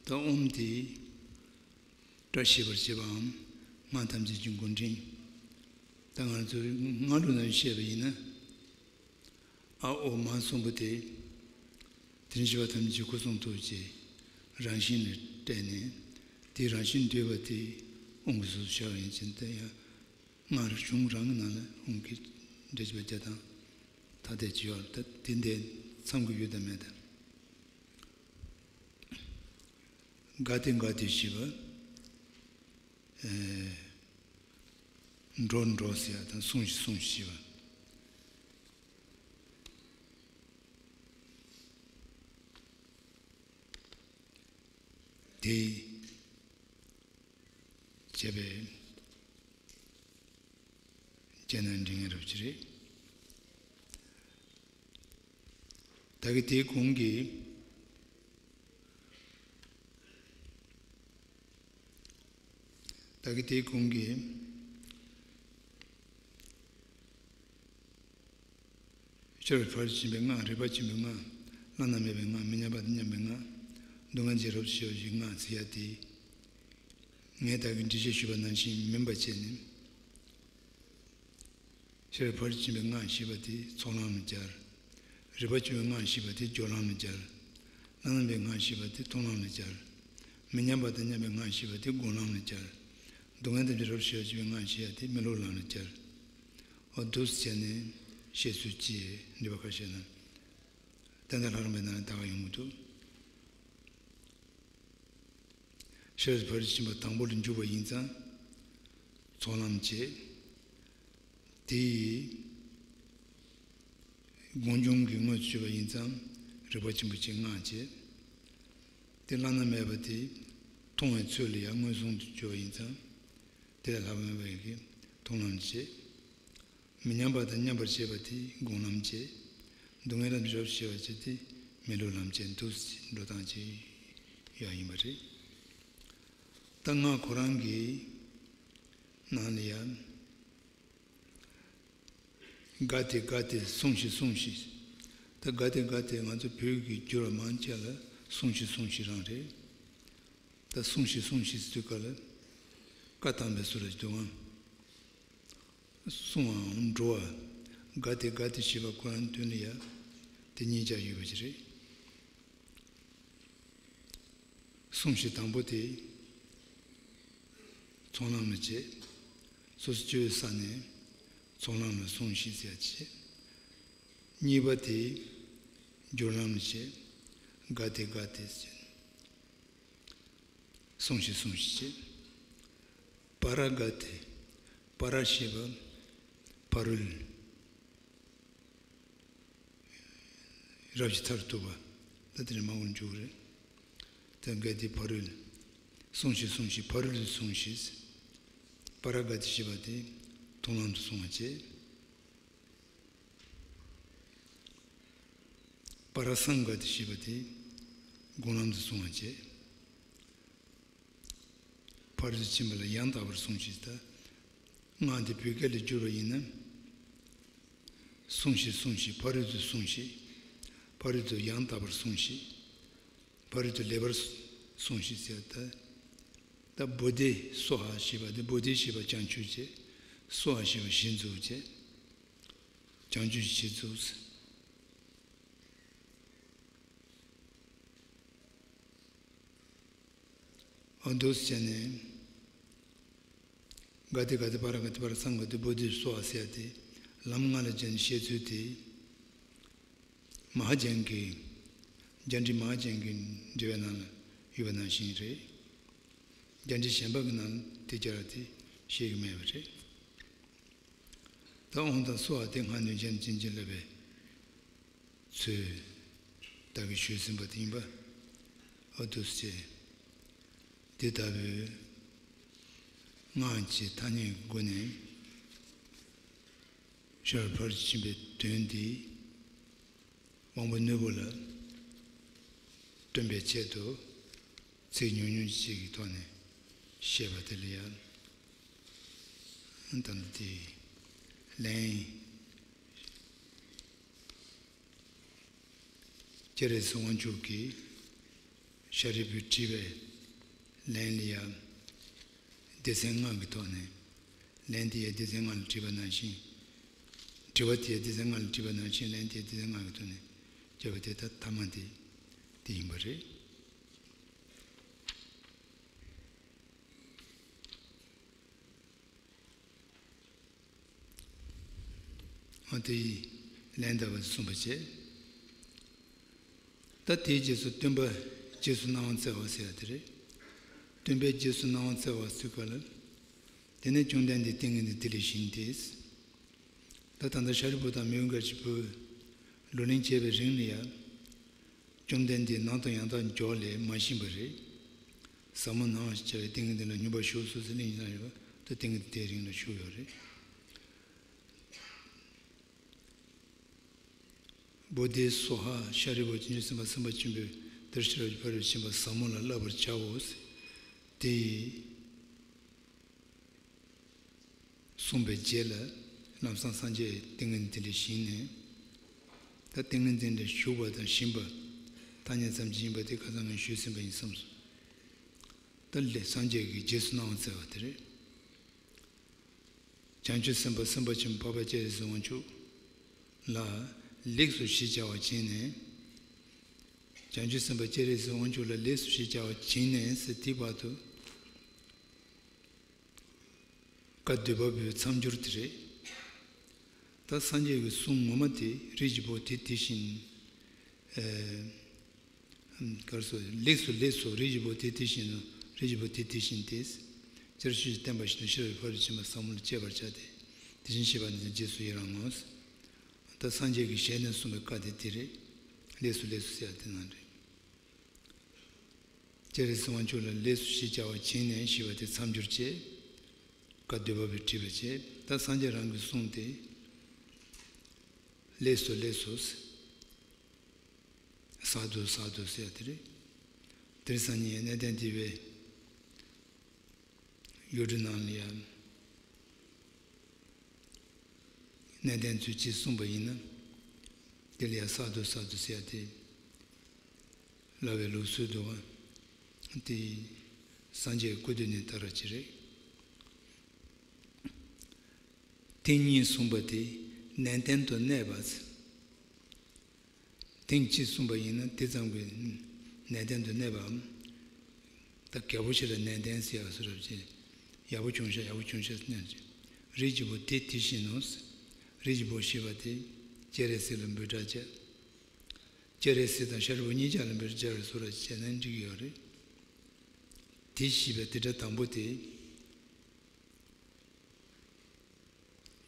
ད་ཨོཾ་དེ་སྒྲ་ཞི་བར་བྱེད་པའམ་སྔགས་ཐམས་ཅད་ཀྱི་མགོ་འདྲེན། ད་ང་ཚོས་སྔགས་ལུགས་ནང་བཤད་པ་ཡིན་ན། ཨ་ཨོ་མ་གསུམ་པོ་དེ། དེ་ནས་བཞི་པ་ཐམས་ཅད་སྐུ་གསུང་ཐུགས་ཀྱི་རང་བཞིན་ལ་བརྟེན་ནས། དེའི་རང་བཞིན་བསྡུས་པ་དེ་ཨོཾ་གྱི་གཟུགས་སུ་ཤར་བ་ཡིན་ཕྱིན། དེ་ཡང་སྔགས་གཞུང་རང་གི་ནང་ལ་ཨོཾ་གྱི་འགྲེལ་བྱེད་པ་བརྒྱ་དང་ཐ་དད་ཅིག་ཡོད་ལ། ད་དེ་འདྲའི་མཚམས་ཀྱི་ཡུལ་དུ་མེད་དེ། ག་ཏེ་ག་ཏེ་ཞེས་པ། ཨེ། འགྲོ་འགྲོ་ཟེར་ཡ་དང་སོང་ཞིག་སོང་ཞིག་ཞེས་པ། དེ་བྱས་པའི་རྗེས་ན་འབྲི་ངེས་རབ་ཅིག་རེད། ད་གི་དེའི་གོང་གི། ད་གི་དེའི་གོང་གི། ཤེས་རབ་ཕར་ཕྱིན་པའི་སྔགས། རིག་པ་ཆེན་པོའི་སྔགས། བླ་ན་མེད་པའི་སྔགས། མི་མཉམ་པ་དང་མཉམ་པའི་སྔགས། སྡུག་བསྔལ་ཅན་རབ་ཏུ་ཞི་བར་བྱེད་པའི་སྔགས་ཟེར་ཡ་དེ། ངས་ད་གིན་འགྲེལ་བཤད་ཞུས་པ་ནང་བཞིན་མིན་པ་བྱས་ནས། ཤེས་རབ་ཕར་ཕྱིན་པའི་སྔགས་ཞེས་པ་དེ་ཚོགས་ལམ་ལ་སྦྱར། རིག་པ་ཆེན་པོའི་སྔགས་ཞེས་པ་དེ་སྦྱོར་ལམ་ལ་སྦྱར། བླ་ན་མེད་པའི་སྔགས་ཞེས་པ་དེ་མཐོང་ལམ་ལ་སྦྱར། མི་མཉམ་པ་དང་མཉམ་པའི་སྔགས་ཞེས་པ་དེ་སྒོམ་ལམ་ལ་སྦྱར། སྡུག་བསྔལ་ཐམས་ཅད་རབ་ཏུ་ཞི་བར་བྱེད་པའི་སྔགས་ཞེས་པ་དེ་མི་སློབ་ལམ་ལ་སྦྱར། འོ་འདུག་སེ་བྱས་ནས་བཤད་ཚུལ་གྱི་འགྲེལ་པ་ཁ་ཤས་ནང་ཏན་ཏན་ལྷ་རམས་པའི་ནང་ལ་དར་བ་ཡོང་གི་འདུག་ཤེས་རབ་ཕར་ཕྱིན་པ་དང་པོ་ལ་འཇུག་པ་ཡིན་ཙང་ཚོགས་ལམ་བྱེད། དེ་ཡི་ སྒོམ་བྱུང་གི་དངོས་སུ་གྱུར་པ་ཡིན་ཙང་རིག་པ་ཆེན་པོ་ཆེ་ལྔ་བྱས། དེ་བླ་ན་མེད་པ་དེ་མཐོང་བའི་ཚུལ་ལ་ཡང་མངོན་སུམ་དུ་གྱུར་པ་ཡིན་ཙང་དེ་ལས་ལྷག་པ་མེད་པ་ཡི་གེ་མཐོང་ལམ་བྱས། མི་མཉམ་པ་དང་མཉམ་པར་བྱེད་པ་དེ་སྒོམ་ལམ་བྱས། སྡུག་བསྔལ་ལ་རབ་ཏུ་ཕྱེ་བ་བྱས་ཏེ་མི་སློབ་ལམ་བྱས། འདུག་སེ་འགྲོ་སྟངས་ཅིག་ཡོད་ཡིན་པ་རེད། ད་ང་ཁོ་རང་གི་ནང་ལ་ཡང་། ག་ཏེ་ག་ཏེ་སྲུངས་ཤིག་སྲུངས་ཤིག་ད་ག་ཏེ་ག་ཏེ་ང་ཚོ་བོད་ཀྱི་འགྱུར་བ་མང་ཆེ་ལ་སྲུངས་ཤིག་སྲུངས་ཤིག་རང་རེད། ད་སྲུངས་ཤིག་སྲུངས་ཤིག་ཟེར་དུས་སྐབས་ལ་བཀའ་བཏང་པའི་ཚུལ་ལ་འདུག་ཨང་། སྲུང་བའམ་འགྲོ་བ། ག་ཏེ་ག་ཏེ་ཞེས་པ་ཁོ་རང་དོན་ལ་ཡ་དེ་གཉིས་ཆ་ཡོད་པ་ཞིག་རེད། སྲུངས་ཤིག་དང་པོ་དེ་ཚོགས་ལམ་ལ་བྱེད། སོ་སོ་སྐྱེ་བོའི་ས་ནས་ཚོགས་ལམ་ལ་སྲུངས་ཤིག་ཟེར་བྱེད། གཉིས་པ་དེ་སྦྱོར་ལམ་ལ་བྱེད། ག་ཏེ་ག་ཏེ་ཟེར། སྲུངས་ཤིག་སྲུངས་ཤིག་བྱེད། པ་ར་ག་ཏེ། པ་ར་ཞེས་པ་ཕ་རོལ། རབ་ཀྱི་མཐར་ཐུག་པ། ད་དེ་ནས་མ་འོངས་འཇུག་རེད། དེ་ག་ཏེ་ཕ་རོལ། སྲུངས་ཤིག་སྲུངས་ཤིག་ཕ་རོལ་ཏུ་སྲུངས་ཤིག་པ་ར་ག་ཏེ་ཞེས་པ་དེ་མཐོང་ལམ་དུ་སྲུང་བ་བྱེད། པ་ར་སངྒ་ཏེ་ཞེས་པ་དེ་སྒོམ་ལམ་དུ་སྲུང་བ་བྱེད། ཕ་རོལ་ཏུ་ཕྱིན་པ་ལ་ཡང་དག་པར་སྲུངས་ཤིག་ད་སྔགས་འདི་བོད་སྐད་ལ་བསྒྱུར་བ་ཡིན་ན། སྲུངས་ཤིག་སྲུངས་ཤིག་ཕ་རོལ་ཏུ་སྲུངས་ཤིག་ཕ་རོལ་ཏུ་ཡང་དག་པར་སྲུངས་ཤིག་ཕ་རོལ་ཏུ་ལེགས་པར་སྲུངས་ཤིག་ཟེར་ད། ད་བོ་དྷི་སྭཱ་ཧཱ་ཞེས་པ་འདི་བོ་དྷི་ཞེས་པ་བྱང་ཆུབ་བྱེད། སྭཱ་ཧཱ་ཞེས་པ་གཞི་འཛུགས་བྱེད། བྱང་ཆུབ་གཞི་འཛུགས། འོ་འདུག་སེ་བྱས་ནས། ག་ཏེ་ག་ཏེ་པ་ར་ག་ཏེ་པ་ར་སངྒ་ཏེ་བོ་དྷི་སྭཱ་ཧཱ་ཟེར་ཏེ་ལམ་ལྔ་ལ་སྦྱར་ནས་བཤད་ཚུལ་དེ། མ་ཧཱ་ཙྱན་གྱི། རྒྱ་འགྲེལ་མ་ཧཱ་ཙྱན་གྱི་འགྲེལ་པའི་ནང་ལ་ཡོད་པ་ནང་བཞིན་རེད། རྒྱ་འགྲེལ་གཞན་པ་གི་ནང་དེ་སྦྱར་བ་དེ་བཤད་ཀྱི་མེད་པ་རེད། ད་འོང་དང་སྭཱ་ཧཱ་དེ་སྔགས་ནུས་ཅན་ཅན་གྱི་བསླབ་པའི་ཚུལ་བདག་གིས་ཞུས་ཟིན་པ་དེ་ཡིན་པ། འོ་འདུག་སེ། དེ་ལྟ་བུའི་སྔགས་ཀྱི་ཐ་སྙད་སྒོ་ནས་ཤར་ཕར་ཕྱིན་པའི་དོན་འདི་དབང་པོ་རྣོན་པོ་ལ་སྟོན་པའི་ཆེད་དུ་ཚིག་ཉུང་ཉུང་ཅིག་གི་ཐོག་ནས་བཤད་པ་དེ་ལ་ཡང་ད་ལྟ་དེ་ལན། སྤྱན་རས་གཟིགས་དབང་ཕྱུག་གིས་ཤཱ་རིའི་བུས་དྲིས་པའི་ལན་ལ་ཡང་སྡེ་ཚན་ལྔ་གི་ཐོག་ནས། ལན་དེ་ཡང་སྡེ་ཚན་ལྔ་ལ་དྲིས་པ་ནང་བཞིན། དྲི་བ་དེ་ཡང་སྡེ་ཚན་ལྔ་ལ་དྲིས་པ་ནང་བཞིན་ལན་དེ་ཡང་སྡེ་ཚན་ལྔ་གི་ཐོག་ནས་བརྒྱབ་པ་དེ་ད་ཐ་མ་དེ་དེ་ཡིན་པ་རེད། འོ་དེ་ཡིས་ལན་བཏབ་པ་གསུངས་པ་བྱས། ད་དེའི་རྗེས་སུ་སྟོན་པ་རྗེས་སུ་གནང་བ་སྩལ་བ་ཟེར་ཡ་དེ་རེད། སྟོན་པས་རྗེས་སུ་གནང་བ་སྩལ་བ་ཟེར་ག་ལ། དེ་ནས་བཅོམ་ལྡན་འདས་ཏིང་ངེ་འཛིན་དེ་ལས་བཞེངས་ཏེ། ད་ད་ལྟ་ཤཱ་རིའི་བུ་དང་མི་འགའ་ཞིག་བུ་ལོ་ལོན་བྱས་པའི་རིང་ལ་ཡང་། བཅོམ་ལྡན་འདས་ནང་དུ་ཡང་དག་འཇོག་ལས་མ་བཞེངས་པ་རེད། ཟབ་མོ་སྣང་བ་ཞེས་བྱ་བའི་ཏིང་ངེ་འཛིན་ལ་སྙོམས་པར་ཞུགས་སོ་ཟེར་གླེང་བཞིན་ཡོད་པ་ད་ཏིང་ངེ་འཛིན་དེའི་རིང་ལ་བཞུགས་ཡོད་རེད། བོ་དྷི་སྭཱ་ཧཱ། ཤཱ་རིའི་བུ་བྱང་ཆུབ་སེམས་དཔའ་སེམས་དཔའ་ཆེན་པོས་འདིར་ཤེས་རབ་ཀྱི་ཕ་རོལ་ཏུ་ཕྱིན་པ་ཟབ་མོ་ལ་བསླབ་པར་བྱའོ། དེ་ཡིས་གསུངས་པའི་རྗེས་ལ་ལམ་སང་སངས་རྒྱས་ཏིང་ངེ་འཛིན་དེ་ལས་བཞེངས་ནས། ད་ཏིང་ངེ་འཛིན་དེ་ཞུགས་པ་དང་བཞེངས་པ་ཐ་སྙད་ཙམ་གྱིས་ཡིན་པ་དེ་ཁ་སང་ངས་ཞུས་ཟིན་པ་ཡིན་བསམས་སོ། ད་ལས་སངས་རྒྱས་ཀྱིས་རྗེས་སུ་གནང་བ་སྩལ་བ་དེ་རེད། བྱང་ཆུབ་སེམས་དཔའ་སེམས་དཔའ་ཆེན་པོ་འཕགས་པ་སྤྱན་རས་གཟིགས་དབང་ཕྱུག་ལ་ལེགས་སོ་ཞེས་བྱ་བ་བྱིན་ནས། བྱང་ཆུབ་སེམས་དཔའ་སྤྱན་རས་གཟིགས་དབང་ཕྱུག་ལ་ལེགས་སོ་ཞེས་བྱ་བ་བྱིན་ནས་ཟེར་དེའི་བར་དུ་བཀའ་སྡོད་པ་པོའི་མཚམས་སྦྱོར་དེ་རེད། ད་སངས་རྒྱས་ཀྱི་གསུང་ངོ་མ་དེ་རིགས་ཀྱི་བུ་དེ་དེ་བཞིན། ཨེ། གར་སོ་ལེགས་སོ་ལེགས་སོ་རིགས་ཀྱི་བུ་དེ་དེ་བཞིན་ནོ། རིགས་ཀྱི་བུ་དེ་དེ་བཞིན་ཏེ། སྤྱིར་ཆོས་ཀྱི་བསྟན་པ་བཞིན་དུ་ཤེས་རབ་ཀྱི་ཕ་རོལ་ཏུ་ཕྱིན་པ་ཟབ་མོ་ལ་སྤྱད་པར་བྱ་སྟེ། དེ་བཞིན་གཤེགས་པ་ནི་རྗེས་སུ་ཡི་རང་ངོ་། ད་སངས་རྒྱས་ཀྱི་ཞལ་ནས་གསུངས་པའི་བཀའ་དེ་དེ་རེད། ལེགས་སོ་ལེགས་སོ་ཟེར་ཡ་དེ་ནང་རེད། སྤྱན་རས་གཟིགས་དབང་ཕྱུག་ལ་ལེགས་སོ་ཞེས་བྱ་བ་བྱིན་ནས་ཞེས་པ་དེ་མཚམས་སྦྱོར་བཅས། བཀའ་སྡོད་པ་པས་དྲིས་པ་བཅས། ད་སངས་རྒྱས་རང་གི་གསུང་དེ། ལེགས་སོ་ལེགས་སོ། སཱ་དྷུ་སཱ་དྷུ་ཟེར་ཡ་དེ་རེད། དེར་སང་ཉིན་གནས་བརྟན་སྡེ་པའི་ཡུལ་གྲུ་ནང་ལ་ཡང་གནས་བརྟན་ཚུལ་གཅིག་གསུངས་པ་ཡིན་ན། དེ་ལ་ཡང་སཱ་དྷུ་སཱ་དྷུ་ཟེར་ཡ་དེ་ལབ་པའི་ལུགས་སྲོལ་འདུག་ག་དེ་སངས་རྒྱས་སྐུ་དུས་ནས་དར་བ་ཅིག་རེད། ཐེངས་གཉིས་གསུངས་པ་དེ་ནན་ཏན་དུ་གནས་པ། ཐེངས་གཅིག་གསུངས་པ་ཡིན་ན་དེ་ཙམ་གྱིས་ནན་ཏན་དུ་གནས་པའམ། ད་རྒྱལ་པོ་ཞིག་ལ་ནན་ཏན་ཟེར་ཡག་སུ་རབ་ཅེས། ཡག་པོ་བྱུང་ཤག་ཡག་པོ་བྱུང་ཤག་སྙམ་བྱས། རིགས་ཀྱི་བུ་དེ་དེ་བཞིན་ནོ། རིགས་ཀྱི་བུ་ཞེས་པ་དེ་སྤྱན་རས་གཟིགས་ལ་འབོད་སྒྲ་བྱས། སྤྱན་རས་གཟིགས་དང་ཤཱ་རིའི་བུ་གཉིས་ཆ་ལ་འབོད་སྒྲ་བྱས་པའི་སུ་རབ་བྱས་ན་འགྲིག་གི་ཡོད་རེད། དེ་ཞེས་པའི་དེ་སྒྲ་དང་པོ་དེ།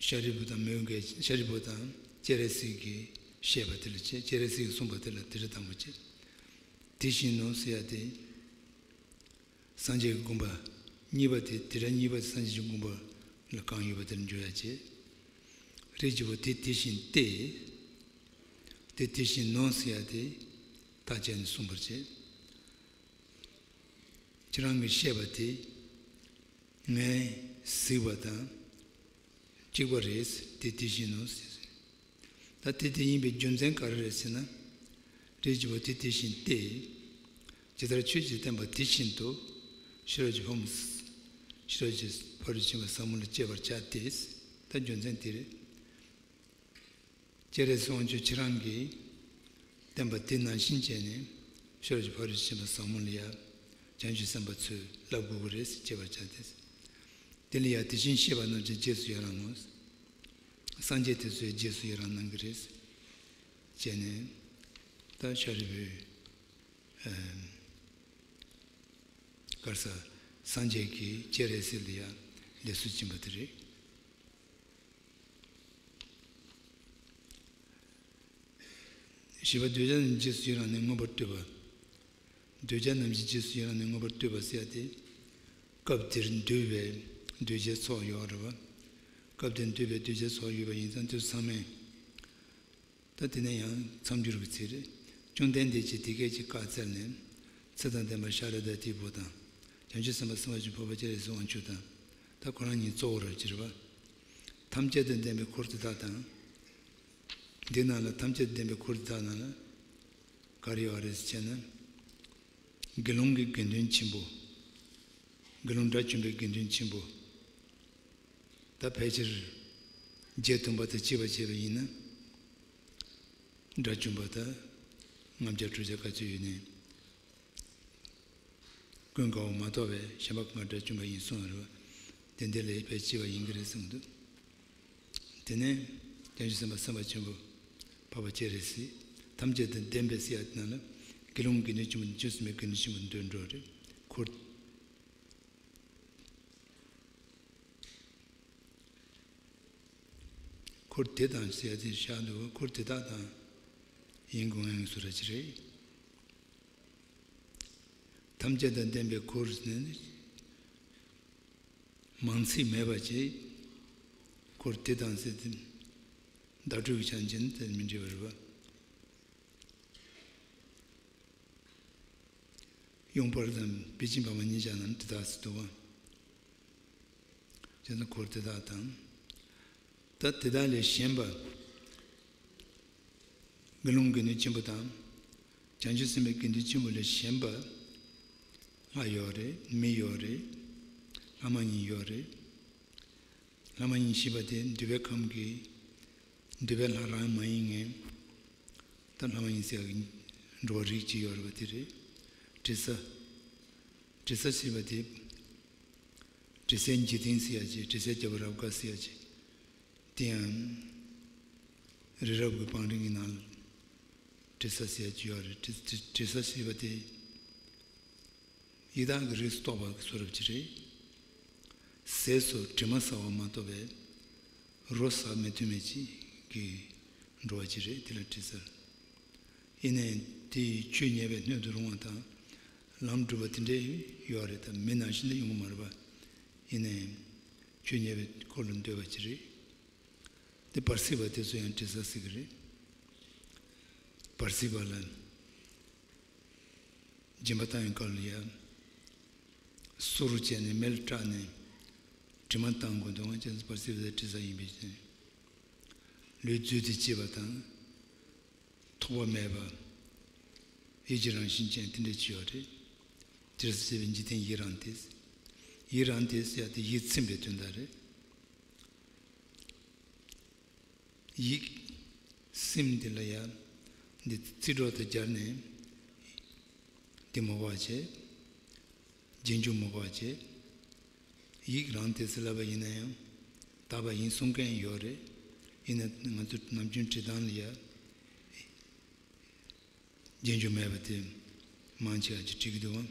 ཤཱ་རིའི་བུ་དང་མོའི་གི་ཤཱ་རིའི་བུ་དང་སྤྱན་རས་གཟིགས་ཀྱིས་བཤད་པ་དེ་ལ་བྱས། སྤྱན་རས་གཟིགས་ཀྱིས་གསུངས་པ་དེ་ལ་དེ་སྒྲ་དང་པོ་བྱས། དེ་བཞིན་ནོ་ཟེར་ཡ་དེ། སངས་རྒྱས་ཀྱི་དགོངས་པ་གཉིས་པ་དེ་དེ་སྒྲ་གཉིས་པ་དེ་སངས་རྒྱས་ཀྱི་དགོངས་པ་ལ་གང་ཡོད་པ་དེར་འཇོག་ཡ་བྱས། རིགས་ཀྱི་བུ་དེ་དེ་བཞིན་ཏེ། དེ་དེ་བཞིན་ནོ་ཟེར་ཡ་དེ་རྟགས་བྱས་ནས་གསུངས་པར་བྱས། ཁྱེད་རང་གིས་བཤད་པ་དེ། ངས་གཟིགས་པ་དང་གཅིག་པ་རེད། དེ་དེ་བཞིན་ནོ། ད་དེ་དེ་ཡིན་པའི་རྒྱུ་མཚན་ག་རེ་རེད་ཟེར་ན། རིགས་ཀྱི་བུ་དེ་དེ་བཞིན་ཏེ། ཇི་ལྟར་ཆོས་ཀྱི་བསྟན་པ་དེ་བཞིན་དུ། ཤེས་རབ་ཀྱི་ཕ་མ། ཤེས་རབ་ཀྱི་ཕ་རོལ་ཕྱིན་པ་ཟབ་མོ་ལ་སྤྱད་པར་བྱ་སྟེ། ད་རྒྱུ་མཚན་དེ་རེད། སྤྱན་རས་གཟིགས་དབང་ཕྱུག་ཁྱེད་རང་གིས་བསྟན་པ་དེ་ནང་བཞིན་བྱས་ནས་ཤེས་རབ་ཀྱི་ཕ་རོལ་ཕྱིན་པ་ཟབ་མོ་ལ་ཡང་བྱང་ཆུབ་སེམས་དཔའ་ཚོས་བསླབ་དགོས་ཀྱི་རེད་ཟེར། བྱེད་པར་བྱ་སྟེ། དེ་ལ་ཡང་དེ་བཞིན་གཤེགས་པ་རྣམས་ཀྱི་རྗེས་སུ་ཡི་རང་ངོ་། སངས་རྒྱས་དེ་ཚོའི་རྗེས་སུ་ཡི་རང་གནང་གི་རེད་ཟེར། བྱས་ནས་ད་ཤཱ་རིའི་བུས་ག་རེ་ཟ། སངས་རྒྱས་ཀྱིས་སྤྱན་རས་གཟིགས་ལ་ཡང་ལེགས་སོ་བྱིན་པ་དེ་རེད། བཞི་པ་གདུལ་བྱ་རྣམས་ཀྱི་རྗེས་སུ་ཡི་རང་ནི་མངོན་པར་བསྟོད་པ། གདུལ་བྱ་རྣམས་ཀྱི་རྗེས་སུ་ཡི་རང་ནི་མངོན་པར་བསྟོད་པ་ཟེར་ཡ་དེ། སྐབས་དེར་འདུས་པའི་གདུལ་བྱའི་ཚོགས་ཡོད་རེད་པ། སྐབས་དེར་འདུས་པའི་གདུལ་བྱའི་ཚོགས་ཡོད་པ་ཡིན་ཙང་དེ་ཚང་མས། ད་དེ་ནས་ཡང་མཚམས་སྦྱོར་གྱི་ཚིག་རེད། བཅོམ་ལྡན་འདས་ཀྱིས་དེ་སྐད་ཅེས་བཀའ་སྩལ་ནས། ཚེ་དང་ལྡན་པ་ཤཱ་ར་དྭ་ཏིའི་བུ་དང་། བྱང་ཆུབ་སེམས་དཔའ་སེམས་དཔའ་ཆེན་པོ་སྤྱན་རས་གཟིགས་དབང་ཕྱུག་དང་། ད་ཁོ་རང་གཉིས་གཙོ་བོ་རེད་ཟེར་བ། ཐམས་ཅད་དང་ལྡན་པའི་འཁོར་དེ་དག་དང་། འདི་ནང་ལ་ཐམས་ཅད་དང་ལྡན་པའི་འཁོར་དེ་དག་ནང་ལ་ག་རེ་ཡོད་རེད་ཟེར་ན། དགེ་སློང་གི་དགེ་འདུན་ཆེན་པོ། དགེ་སློང་དགྲ་བཅོམ་པའི་དགེ་འདུན་ཆེན་པོ། ད་ཕལ་ཆེར་བརྒྱད་སྟོང་པ་དང་བཅས་པ་བྱས་པ་ཡིན་ན། དགྲ་བཅོམ་པ་དང་ལྔ་བརྒྱ་དྲུག་བརྒྱ་ག་ཚོད་ཡོད་ནའི། ཀུན་དགའ་བོ་མ་གཏོགས་པའི་གཞན་པ་གང་ག་དགྲ་བཅོམ་པ་ཡིན་གསུངས་རེད་པ། དེ་འདི་ལས་ཕལ་ཆེ་བ་ཡིན་གྱི་རེད་གསུངས་འདུག་དེ་ནས་བྱང་ཆུབ་སེམས་དཔའ་སེམས་དཔའ་ཆེན་པོ་འཕགས་པ་སྤྱན་རས་གཟིགས་ཐམས་ཅད་དང་ལྡན་པའི་ཟེར་ཡ་དེ་ནང་ལ་དགེ་སློང་དགེ་འདུན་ཆེན་པོ་བཅུ་གསུམ་པའི་དགེ་འདུན་ཆེན་པོ་འདོན་འགྲོ་རེད། འཁོར། འཁོར་དེ་དང་ཟེར་ཡ་དེ་བཞག་འདུག་འཁོར་དེ་དག་དང་ཡིན་དགོས་ངེས་སུ་ར་ཅི་རེད། ཐམས་ཅད་དང་ལྡན་པའི་འཁོར་ནི་མང་ཚིག་མེད་པ་ཅིག་འཁོར་དེ་དང་ཟེར་ཏེ་བརྡ་སྤྲོད་ཀྱི་ཆ་ནས་དེ་མི་འགྲིག་པ་རེད་པ། ཡོང་འཕར་དང་པེ་ཅིན་བར་མ་གཉིས་ཆ་རྣམས་དེ་དག་ཟེར་འདུག་པ། བྱས་ཙང་འཁོར་དེ་དག་དང་། ད་དེ་དག་ལས་གཞན་པ། དགེ་སློང་དགེ་འདུན་ཆེན་པོ་དང་། བྱང་ཆུབ་སེམས་དཔའི་དགེ་འདུན་ཆེན་པོ་ལས་གཞན་པ། ལྷ་ཡོད་རེད། མི་ཡོད་རེད། ལྷ་མ་ཡིན་ཡོད་རེད། ལྷ་མ་ཡིན་ཞེས་པ་དེ་འདུས་པའི་ཁམས་ཀྱི་འདུས་པའི་ལྷ་རང་མ་ཡིན་ངེས། ད་ལྷ་མ་ཡིན་ཟེར་ཡག་གི་འགྲོ་བ་རིགས་གཅིག་ཡོད་རེད་པ་དེ་རེད། དྲི་ཟ། དྲི་ཟ་ཞེས་པ་དེ། དྲི་ཟའི་འཇིག་རྟེན་ཟེར་ཡག་ཅིག་དྲི་ཟའི་རྒྱལ་པོ་རབ་དགའ་ཟེར་ཡག་ཅིག་དེ་ཡང་། རི་རབ་ཀྱི་བང་རིམ་གྱི་ནང་ལ། དྲི་ཟ་ཟེར་ཡག་ཅིག་ཡོད་རེད། དྲི་དྲི་དྲི་ཟ་ཞེས་པ་དེ། ཡི་དྭགས་ཀྱི་རིགས་སུ་གཏོགས་པ་གི་བཟོ་འདྲ་ཅིག་རེད། ཟས་སུ་དྲི་མ་ཟ་བ་མ་གཏོགས་པའི་རོ་ཟ་མི་ཐུབ་མི་ཅིག་གི་ འགྲོ་བ་ཅིག་རེད། དེ་ལ་དྲི་ཟེར། ཡིན་ནའི་དེ་ཆོས་ཉན་པའི་སྣོད་དུ་རུང་བ་དང་། ལམ་སྒྲུབ་པ་དེ་འདྲའི་ཡོད་རེད་དམ། མི་ནང་བཞིན་དུ་ཡོང་གི་མ་རེད་པ། ཡིན་ནའི་ཆོས་ཉན་པའི་འཁོར་ལ་འདོད་པ་ཅིག་རེད། དེ་བར་སྲིད་པ་དེ་ཚོ་ཡང་དྲི་ཟ་ཟེར་གི་རེད། བར་སྲིད་པ་ལ། སྦྱིན་པ་བཏང་བའི་སྐབས་ལ་ཡང་། གསུར་བྱས་ནས་མེ་ལ་སྐྲག་ནས་དྲི་མ་བཏང་དགོས་འདུག་ང་བཅས་བར་སྲིད་པའི་དྲི་ཟ་ཡིན་པའི་ཕྱིར། ལུས་རྫུས་ཏེ་སྐྱེས་པ་དང་། ཐོགས་པ་མེད་པ། ཡིད་ཀྱི་རང་བཞིན་ཅན་དེ་འདྲ་ཅིག་ཡོད་རེད། དེར་སྲིད་པའི་འཇིག་རྟེན་ཡི་རངས་ཏེ། ཡི་རངས་ཏེ་ཟེར་ཡ་དེ་ཡིད་ཚིམ་པའི་དོན་དག་རེད། ཡིད་སེམས་འདི་ལ་ཡང་འདི་ཚིག་གྲོགས་དང་སྦྱར་ནས་འདི་མ་བ་བྱས། རྗེས་འཇུག་མ་བ་བྱས། ཡིད་རངས་ཏེ་ཟེར་ལབ་པ་ཡིན་ན་ཡང་དག་པ་ཡིན་གསུང་མཁན་ཡོད་རེད། ཡིན་ན་ང་ཚོ་ནམ་རྒྱུན་བྲིས་སྟངས་ལ་ཡང་རྗེས་འཇུག་མེད་པ་དེ་མང་ཆེ་བ་ཅིག་བྲིས་ཀྱི་འདུག་ཨང་།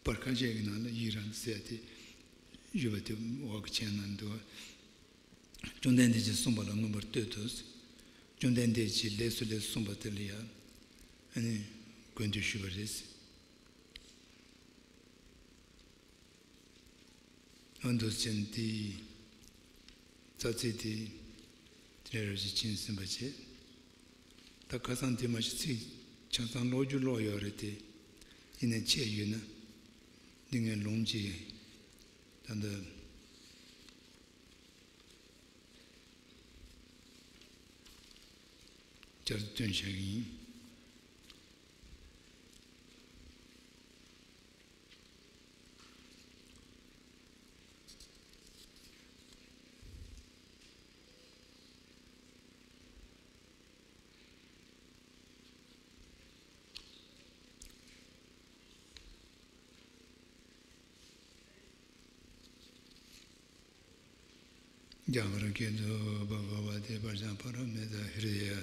པར་ཁ་ཤས་ཀྱི་ནང་ལ་ཡིད་རངས་ཟེར་ཏེ་ཡོད་པ་དེ་འོག་གི་མཆན་ནང་འདུག་བཅོམ་ལྡན་འདས་ཀྱིས་གསུངས་པ་ལ་མངོན་པར་བསྟོད་དོ། བཅོམ་ལྡན་འདས་ཀྱིས་ལེགས་སོ་ལེགས་སོ་གསུངས་པ་དེ་ལ་ཡང་ཨ་ནི་གུས་འདུད་ཞུས་པ་རེད། ཨ་འདུག་ཅན་དེ། རྩ་ཚིག་དེ། དེ་རེ་རེ་བཞིན་ཕྱིན་ཟིན་པ་བྱས། ད་ཁ་སང་དེ་མ་གཞི་ཚིག་ཆ་ཚང་ཀློག་རྒྱུ་ཀློག་ཡོད་རེད་དེ། ཡིན་ནའི་ཆད་ཡོད་ན། འདི་ངས་ལུང་གཅིག་ད་ལྟ་བསྐྱར་དུ་བཏོན་བཞག་གི་ཡིན། རྒྱ་གར་སྐད་དུ། བྷ་ག་ཝ་ཏི་པྲཛྙཱ་པཱ་ར་མི་ཏཱ་ཧྲྀ་ད་ཡ།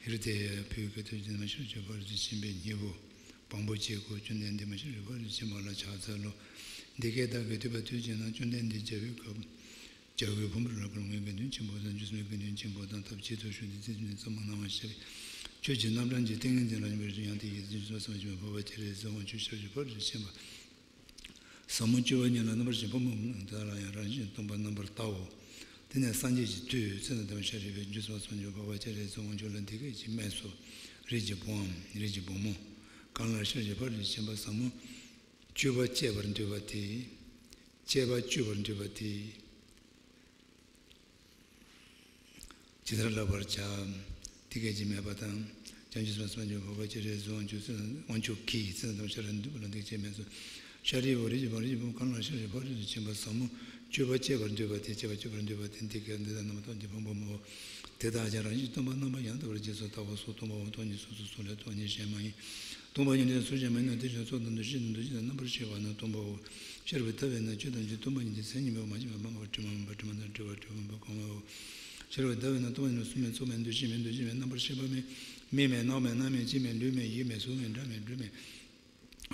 ཧྲྀ་ད་ཡ། བོད་སྐད་དུ། བྱང་ཆུབ་ཕྱོགས་ཀྱི་ཕ་རོལ་ཏུ་ཕྱིན་པའི་སྙིང་པོ། བམ་པོ་ཆེ་སྐོར། བཅོམ་ལྡན་འདས་མ་ཤེས་རིག་ཕ་རོལ་ཏུ་ཕྱིན་པ་ལ་ཕྱག་འཚལ་ལོ། འདི་སྐད་བདག་གིས་ཐོས་པ་དུས་གཅིག་ན། བཅོམ་ལྡན་འདས་རྒྱལ་བའི་བཀའ་བརྒྱ་བོད་ཕུང་པོའི་རབ་དཀར་དངོས་ཀྱི་དོན་ཆེན་པོ་དང་། འཇུག་སེམས་ཀྱི་དོན་ཆེན་པོ་དང་། ཐབས་ཅིག་ཏུ་ཞུགས་ཏེ་ཚིག་བཅད་ནས་གཙང་མ་གནང་བ་ཞེས་པའི་ཆོས་ཀྱི་རྣམ་གྲངས་ཀྱི་ཏིང་ངེ་འཛིན་ལ་སྙོམས་པར་ཞུགས། ཡང་དེ་ཡི་ཚེ་བྱང་ཆུབ་སེམས་དཔའ་ཆེན་པོ་འཕགས་པ་སྤྱན་རས་གཟིགས་དབང་ཕྱུག་ཤཱཀྱ་ཐུབ་པ་ཕར་ཕྱིན་པ། ཟབ་མོ་སྤྱོད་པ་ཉིད་ལ་རྣམ་པར་ཕྱིན་པ་ཕུང་པོ་མི་རྟག་ལ་ཡང་རང་བཞིན་སྟོང་པ་རྣམ་པར་བལྟའོ། དེ་ནས་སངས་རྒྱས་ཀྱི་མཐུས་ཚེ་དང་ལྡན་པ་ཤཱ་རིའི་བུས་འཇུག་སེམས་དཔའ་སྤྱན་རས་གཟིགས་དབང་ཕྱུག་ལ་འདི་སྐད་ཅེས་སྨྲས་སོ། རིགས་ཀྱི་བུའམ། རིགས་ཀྱི་བུ་མོ། གང་ལ་ཤཱཀྱ་ཐུབ་པ་ཕར་ཕྱིན་པ་ཟབ་མོ་སྤྱོད་པ་སྤྱད་པར་འདོད་པ་དེས། སྤྱད་པ་སྤྱོད་པར་འདོད་པ་དེས། ཇི་ལྟར་བསླབ་པར་བྱ། དེ་སྐད་ཅེས་སྨྲས་པ་དང་། བྱང་ཆུབ་སེམས་དཔའ་སྤྱན་རས་གཟིགས་དབང་ཕྱུག་འཕགས་པ་སྤྱན་རས་གཟིགས་དབང་ཕྱུག་དབང་ཕྱུག་གིས་ཚེ་དང་ལྡན་པ་ཤཱ་ར་དྭ་ཏིའི་བུ་ལ་འདི་སྐད་ཅེས་སྨྲས་སོ། ཤཱ་རིའི་བུ། རིགས་ཀྱི་བུའམ། རིགས་ཀྱི་བུ་མོ། གང་ལ་ཤཱཀྱ་ཐུབ་པ་ཕར་ཕྱིན་པ་ཟབ་མོ་སྤྱོད་པ་སྤྱད་པར་འདོད་པ་དེས། སྤྱད་པ་སྤྱོད་པར་འདོད་པ་དེས། འདི་སྐད་འདི་ལྟར་རྣམ་པར་སྟོན་ཅིང་ཕུང་པོ་མི་འོང་། དེ་དག་ཀྱང་རང་བཞིན་སྟོང་པ་རྣམ་པར་ཡང་དག་པར་རྗེས་སུ་བལྟའོ། སོ་སྟོང་པའོ། སྟོང་ཉིད་སོ་སོར་སོང་ལས་སྟོང་ཉིད་གཞན་མ་ཡིན། སྟོང་པ་ཉིད་ལས་སུ་གཞན་མ་ཡིན་ནོ། དེ་བཞིན་སོ་དང་འདུ་ཤེས་དང་འདུ་བྱེད་དང་རྣམ་པར་ཤེས་པ་རྣམས་སྟོང་པའོ། ཤར་བའི་མཐའ་བས་ན་ཆོས་ཐམས་ཅད་སྟོང་པ་ཉིད་དེ། མཚན་ཉིད་མེད་པ། མ་སྐྱེས་པ། མ་འགགས་པ། དྲི་མ་མེད་པ། དྲི་མ་དང་བྲལ་བ། བྲལ་བ་མེད་པ། གང་བའོ། ཤར་བའི་མཐའ་བས་ན་སྟོང་པ་ཉིད་ལ་གཟུགས་མེད། ཚོར་མེད། འདུ་ཤེས་མེད། འདུ་བྱེད་མེད། རྣམ་པར་ཤེས་པ་མེད། མིག་མེད། རྣ་བ་མེད། སྣ་མེད། ལྕེ་མེད། ལུས་མེད། ཡིད་མེད། གཟུགས་མེད། སྒྲ་མེད། དྲི་མེད།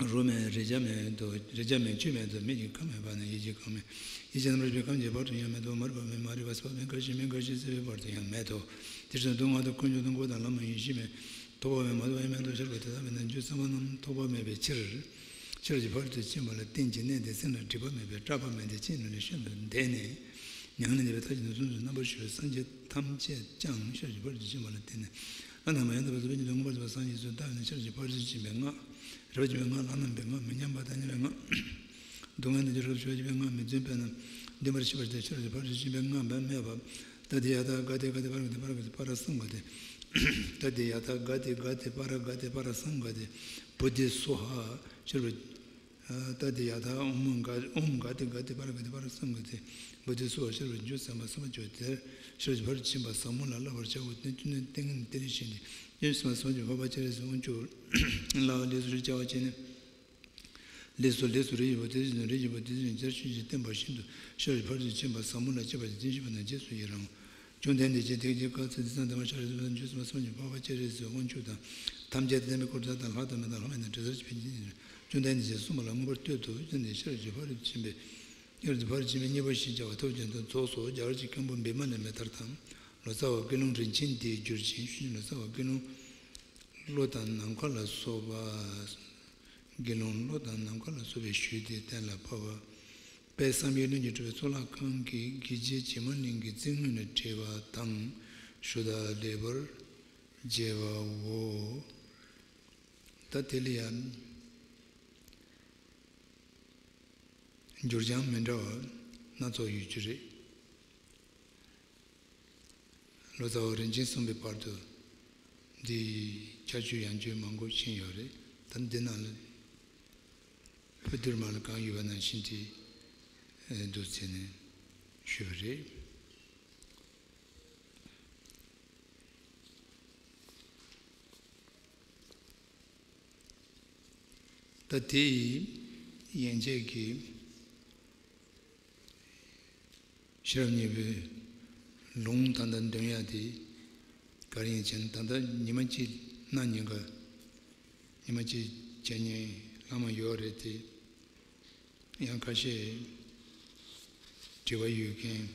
རོ་མེད། རེག་བྱ་མེད་དོ། རེག་བྱ་མེད། ཆོས་མེད་དོ། མིག་གི་ཁམས་མེད་པ་ནས་ཡིད་ཀྱི་ཁམས་མེད། ཡིད་ཀྱི་རྣམ་པར་ཤེས་པའི་ཁམས་ཀྱི་བར་དུ་ཡང་མེད་དོ། མ་རིག་པ་མེད། མ་རིག་པ་ཟད་པ་མེད། རྒ་ཤི་མེད། རྒ་ཤི་ཟད་པའི་བར་དུ་ཡང་མེད་དོ། དེ་བཞིན་དུ་སྡུག་བསྔལ་དང་འཁོར་འགྱུར་དང་འཁོར་བ་དང་ལམ་དང་ཡེ་ཤེས་མེད། ཐོགས་པ་མེད། མ་ཐོགས་པ་ཡང་མེད་དོ། ཤར་བའི་མཐའ་དག་པས་ན་འཇུག་སེམས་དཔའ་རྣམས་ཐོགས་པ་མེད་པའི་ཕྱིར། ཤར་གྱི་ཕ་རོལ་ཏུ་ཕྱིན་པ་ལ་བརྟེན་ཅིང་གནས་ཏེ། སེམས་ལ་སྒྲིབ་པ་མེད་པས་སྐྲག་པ་མེད་དེ། ཅི་ནུས་ནས་ཤིན་ཏུ་འདས་ནས། མྱ་ངན་ལས་འདས་པའི་མཐའ་བཞི་ནས་གསུམ་དུ་རྣམ་པར་ཤེས་པའི་སངས་རྒྱས་ཐམས་ཅད་ཀྱང་ཤར་གྱི་ཕ་རོལ་ཏུ་ཕྱིན་པ་ལ་བརྟེན་ནས། བླ་ན་མ་ཡལ་ཐུབ་པ་ཟད་པའི་ཕྱིར་དང་མངོན་པར་རྫོགས་པའི་སངས་རྒྱས་སུ་ལྟ་བས་ན་ཤར་གྱི་ཕ་རོལ་ཏུ་ཕྱིན་པའི་སྔགས། རིག་པ་བསྐྱེད་པའི་སྔགས། ལམ་རྣམ་པའི་སྔགས། མི་མཉམ་པ་དང་མཉམ་པའི་སྔགས། སྡུག་བསྔལ་རྣམས་ཀྱི་རིགས་ལ་ཞི་བར་བྱེད་པའི་སྔགས། མི་བརྫུན་པས་ན་བརྫུན་པར་ཤེས་པ་སྟེ། ཤར་གྱི་ཕ་རོལ་ཏུ་ཕྱིན་པའི་སྔགས་པ་སྨྲས་པ། ཏ་དི་ཡ་ཐཱ་ག་ཏེ་ག་ཏེ་པཱ་ར་ག་ཏེ་པཱ་ར་ག་ཏེ་པཱ་ར་སཾ་ག་ཏེ། ཏ་དི་ཡ་ཐཱ་ག་ཏེ་ག་ཏེ་པཱ་ར་ག་ཏེ་པཱ་ར་སཾ་ག་ཏེ། བོ་དྷི་སྭཱ་ཧཱ། ཤར་བའི། ཏ་དི་ཡ་ཐཱ། ཨོཾ་ག་ཨོཾ་ག་ཏེ་ག་ཏེ་པཱ་ར་ག་ཏེ་པཱ་ར་སཾ་ག་ཏེ། བོ་དྷི་སྭཱ་ཧཱ། ཤར་བའི་འཇུག་སེམས་དཔའ་སེམས་དཔའ་ཆེན་པོ་དེར་ཤར་གྱི་ཕ་རོལ་ཏུ་ཕྱིན་པ་ཟབ་མོ་ལ་བསླབ་པར་བྱའོ། དེ་ནི་ཏིང་ངེ་འཛིན་དེ་བཞིན་གཤེགས་ཏེ། འཇུག་སེམས་དཔའ་སེམས་དཔའ་ཆེན་པོ་འཕགས་པ་སྤྱན་རས་གཟིགས་དབང་ཕྱུག་ལ་ལེགས་སོ་ཞེས་བྱ་བ་བྱས་ནས། ལེགས་སོ་ལེགས་སོ། རིགས་ཀྱི་བུ་དེ་བཞིན་ནོ། རིགས་ཀྱི་བུ་དེ་བཞིན་ནོ། སྦྱར་ཆོས་ཀྱི་བསྟན་པ་བཞིན་དུ་ཤར་གྱི་ཕ་རོལ་ཏུ་ཕྱིན་པ་ཟབ་མོ་ལ་སྤྱད་པ་དེ་དེ་བཞིན་གཤེགས་པ་དང་རྗེས་སུ་ཡི་རང་། བཅོམ་ལྡན་འདས་ཀྱིས་བཀའ་སྩལ་ཏེ། ཚེ་དང་ལྡན་པ་ཤཱ་ར་དྭ་ཏིའི་བུ་དང་། འཇུག་སེམས་དཔའ་སེམས་དཔའ་ཆེན་པོ་འཕགས་པ་སྤྱན་རས་གཟིགས་དབང་ཕྱུག་དང་ ཐམས་ཅད་བསྟན་པའི་སྐུར་སྟོན་དང་། ལྷ་དང་མི་དང་ལྷ་མིན་དང་། དྲི་ཟར་གྱི་ཕན་ཕྱིར་བཅོམ་ལྡན་འདས་ཀྱིས་གསུངས་པ་ལ་མངོན་པར་བསྟོད་དོ། བཅོམ་ལྡན་འདས་ཤེས་རབ་ཀྱི་ཕ་རོལ་ཏུ་ཕྱིན་པའི། ཤེས་རབ་ཀྱི་ཕ་རོལ་ཏུ་ཕྱིན་པའི་གཉེན་པོ་ཞེས་བྱ་བ་ཐུགས་རྗེ་ཆེན་པོ་རྫོགས་སོ། རྒྱ་གར་གྱི་མཁན་པོ་བི་མ་ལས་མེ་ཏར་དང་། ལོ་ཙཱ་བ་ཀུན་སློང་རིན་ཆེན་འདིས་བསྒྱུར་ཅིང་། ཞུ་ཅིང་། ལོ་ཙཱ་བ་ཀུན་སློང་བློ་དང་ནམ་མཁའ་ལ་སོགས་པ། དགེ་སློང་བློ་དང་ནམ་མཁའ་ལ་སོགས་པས་ཞུས་ཏེ་གཏན་ལ་ཕབ་པ། དཔལ་བསམ་ཡས་གླིང་གིས་གྲུབ་པའི་གཙུག་ལག་ཁང་གི་དགེ་རྒྱས་བྱེ་མ་གླིང་གི་རྩིབས་ངོས་ནས་བྲིས་པ་དང་ཞུ་དག་ལེགས་པར་མཇལ་བའོ། ད་དེ་ལ་ཡང་འགྱུར་བྱང་མི་འདྲ་བ་སྣ་ཚོགས་ཡོད་རྒྱུ་རེད། ལོ་ཙཱ་བ་རིན་ཆེན་གསུམ་པའི་བར་དུ་འདིའི་ཁྱད་ཆོས་ཡང་བསྐྱར་མང་པོ་ཕྱིན་ཡོད་རེད། ད་འདི་ནང་ལ་བོད་བསྡུར་མ་ལ་གང་ཡོད་པ་ནང་བཞིན་དེ་འདུག་ཟེར་ནས་ཞུས་པ་རེད། ད་དེ་ཡི་ཡན་ཆད་ཀྱི་ཤེས་རབ་སྙིང་པོའི་ལུང་ད་ལྟ་འདོན་ཡ་དེ་ག་རེ་ཡིན་ཟེར་ན། ད་ལྟ་ཉི་མ་གཅིག་གནངས་ཉིན་ཀ་ཉི་མ་གཅིག་བྱས་ཉིན་བླ་མ་ཡོད་རེད་དེ། ཡང་ཁ་ཤས་དྲི་བ་ཡོད་མཁན།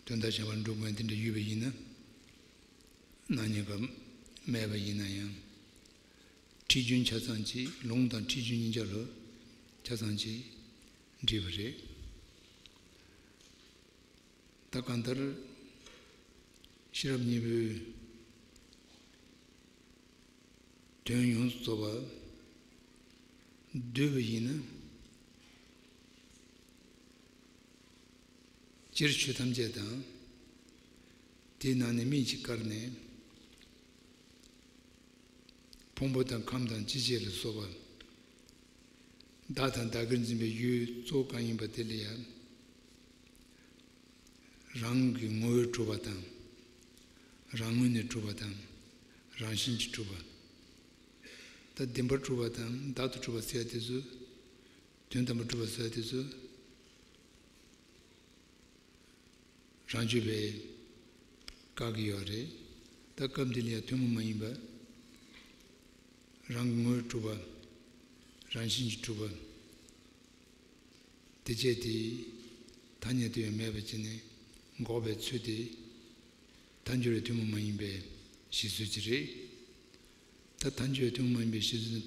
དོན་དག་གཞན་པ་འགྲོ་མཁན་དེ་འདྲ་ཡོད་པ་ཡིན་ན། གནངས་ཉིན་ཀ་མེད་པ་ཡིན་ན་ཡང་། ཁྲིད་རྒྱུན་ཆ་ཚང་གཅིག། ལུང་དང་ཁྲིད་རྒྱུན་གཉིས་ཆ་ལ་ཆ་ཚང་གཅིག་འགྲིག་པ་རེད། ད་གང་ལྟར་ཤེས་རབ་སྙིང་པོའི་དོན་ཡོངས་སུ་རྫོགས་པ་འདོད་པ་ཡིན་ན། སྤྱིར་ཆོས་ཐམས་ཅད་དང་། དེའི་ནང་ནས་སྨིན་གྱི་བཀར་ནས། ཕུང་པོ་དང་ཁམས་དང་ཅི་བྱེད་ལ་སོགས་པ། བདག་དང་བདག་གིར་འཛིན་པའི་ཡུལ་གཙོ་བོ་གང་ཡིན་པ་དེ་ལ་ཡང་། རང་གི་ངོ་བོས་གྲུབ་པ་དང་། རང་ངོས་ནས་གྲུབ་པ་དང་། རང་བཞིན་གྱིས་གྲུབ་པ། ད་བདེན་པར་གྲུབ་པ་དང་བདག་ཏུ་གྲུབ་པ་ཟེར་ཡ་དེ་ཚོ། དོན་དམ་པར་གྲུབ་པ་ཟེར་ཡ་དེ་ཚོ། རང་རྒྱུད་པས་བཀག་གི་ཡོད་རེད། ད་སྐབས་འདི་ལ་ཡང་ཐུན་མོང་མ་ཡིན་པ། རང་གི་ངོས་གྲུབ་པ། རང་བཞིན་གྱིས་གྲུབ་པ། དེ་བཅས་དེ་ཐ་སྙད་དུ་ཡང་མེད་པ་བྱས་ནས་འགོག་པའི་ཚུལ་དེ། ཐལ་འགྱུར་བའི་ཐུན་མོང་མ་ཡིན་པའི་གཞི་བཟུང་གི་རེད། ད་ཐལ་འགྱུར་བའི་ཐུན་མོང་མ་ཡིན་པའི་གཞི་བཟུང་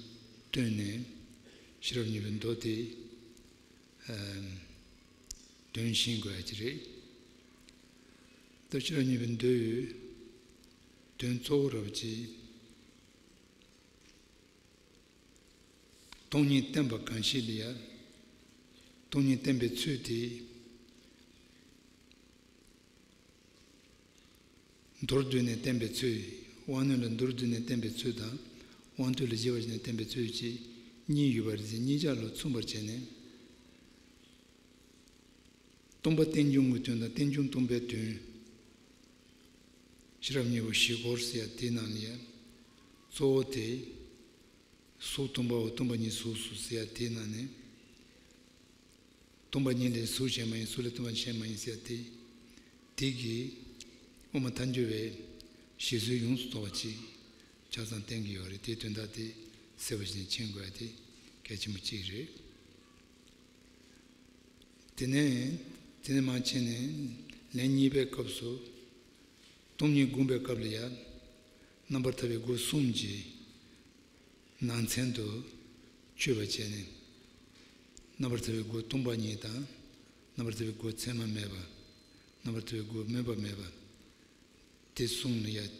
བཏོན་ནས་ཤེས་རབ་སྙིང་པོའི་མདོ་དེ་དོན་ཤེས་དགོས་ཡ་གི་རེད། ད་ཤེས་རབ་སྙིང་པོའི་མདོའི་དོན་གཙོ་བོ་ར་བ་ཅིག་སྟོང་ཉིད་བསྟན་པ་གང་ཞིག་ལ་ཡང་། སྟོང་ཉིད་བསྟན་པའི་ཚུལ་དེ། མདོར་བསྡུས་ནས་བསྟན་པའི་ཚུལ། དབང་རྣོན་ལ་མདོར་བསྡུས་ནས་བསྟན་པའི་ཚུལ་དང་། དབང་རྟུལ་ལ་བཞི་པར་བྱས་ནས་བསྟན་པའི་ཚུལ་གྱི་གཉིས་ཡོད་པ་རེད། གཉིས་ཆ་ལ་མཚུངས་པར་བྱས་ནས། སྟོང་པ་རྟེན་འབྱུང་གི་དོན་དང་རྟེན་འབྱུང་སྟོང་པའི་དོན། ཤེས་རབ་སྙིང་པོ་བཞི་སྐོར་ཟེར་ཡ་དེའི་ནང་ལ་ཡང་། གཙོ་བོ་དེ། གཟུགས་སྟོང་པའོ། སྟོང་པ་ཉིད་གཟུགས་སོ་ཟེར་ཡ་དེའི་ནང་ནས། སྟོང་པ་ཉིད་ལས་གཟུགས་གཞན་མ་ཡིན། གཟུགས་ལས་སྟོང་པ་གཞན་མ་ཡིན་ཟེར་ཡ་དེ། དེ་གིས་དབུ་མ་ཐལ་འགྱུར་བའི་གཞི་བཟུང་ཡོངས་སུ་རྫོགས་པ་ཅིག་ཆ་ཚང་བསྟན་གྱི་ཡོད་རེད། དེའི་དོན་དག་དེ་གསལ་པོ་ཞིག་མཁྱེན་དགོས་ཡ་དེ་གལ་ཆེན་པོ་གཅིག་རེད། དེ་ནས་དེ་ནས་མར་ཕྱིན་ནས་ལན་གཉིས་པའི་སྐབས་སུ། སྟོང་ཉིད་བསྒོམ་པའི་སྐབས་ལ་ཡང་། རྣམ་པར་ཐར་པའི་སྒོ་གསུམ་གྱི་ནང་ཚན་དུ་ཆུད་པ་བྱས་ནས། རྣམ་པར་ཐར་པའི་སྒོ་སྟོང་པ་ཉིད་དང་། རྣམ་པར་ཐར་པའི་སྒོ་མཚན་མ་མེད་པ། རྣམ་པར་ཐར་པའི་སྒོ་སྨོན་པ་མེད་པ། དེ་གསུམ་ལ་ཡང་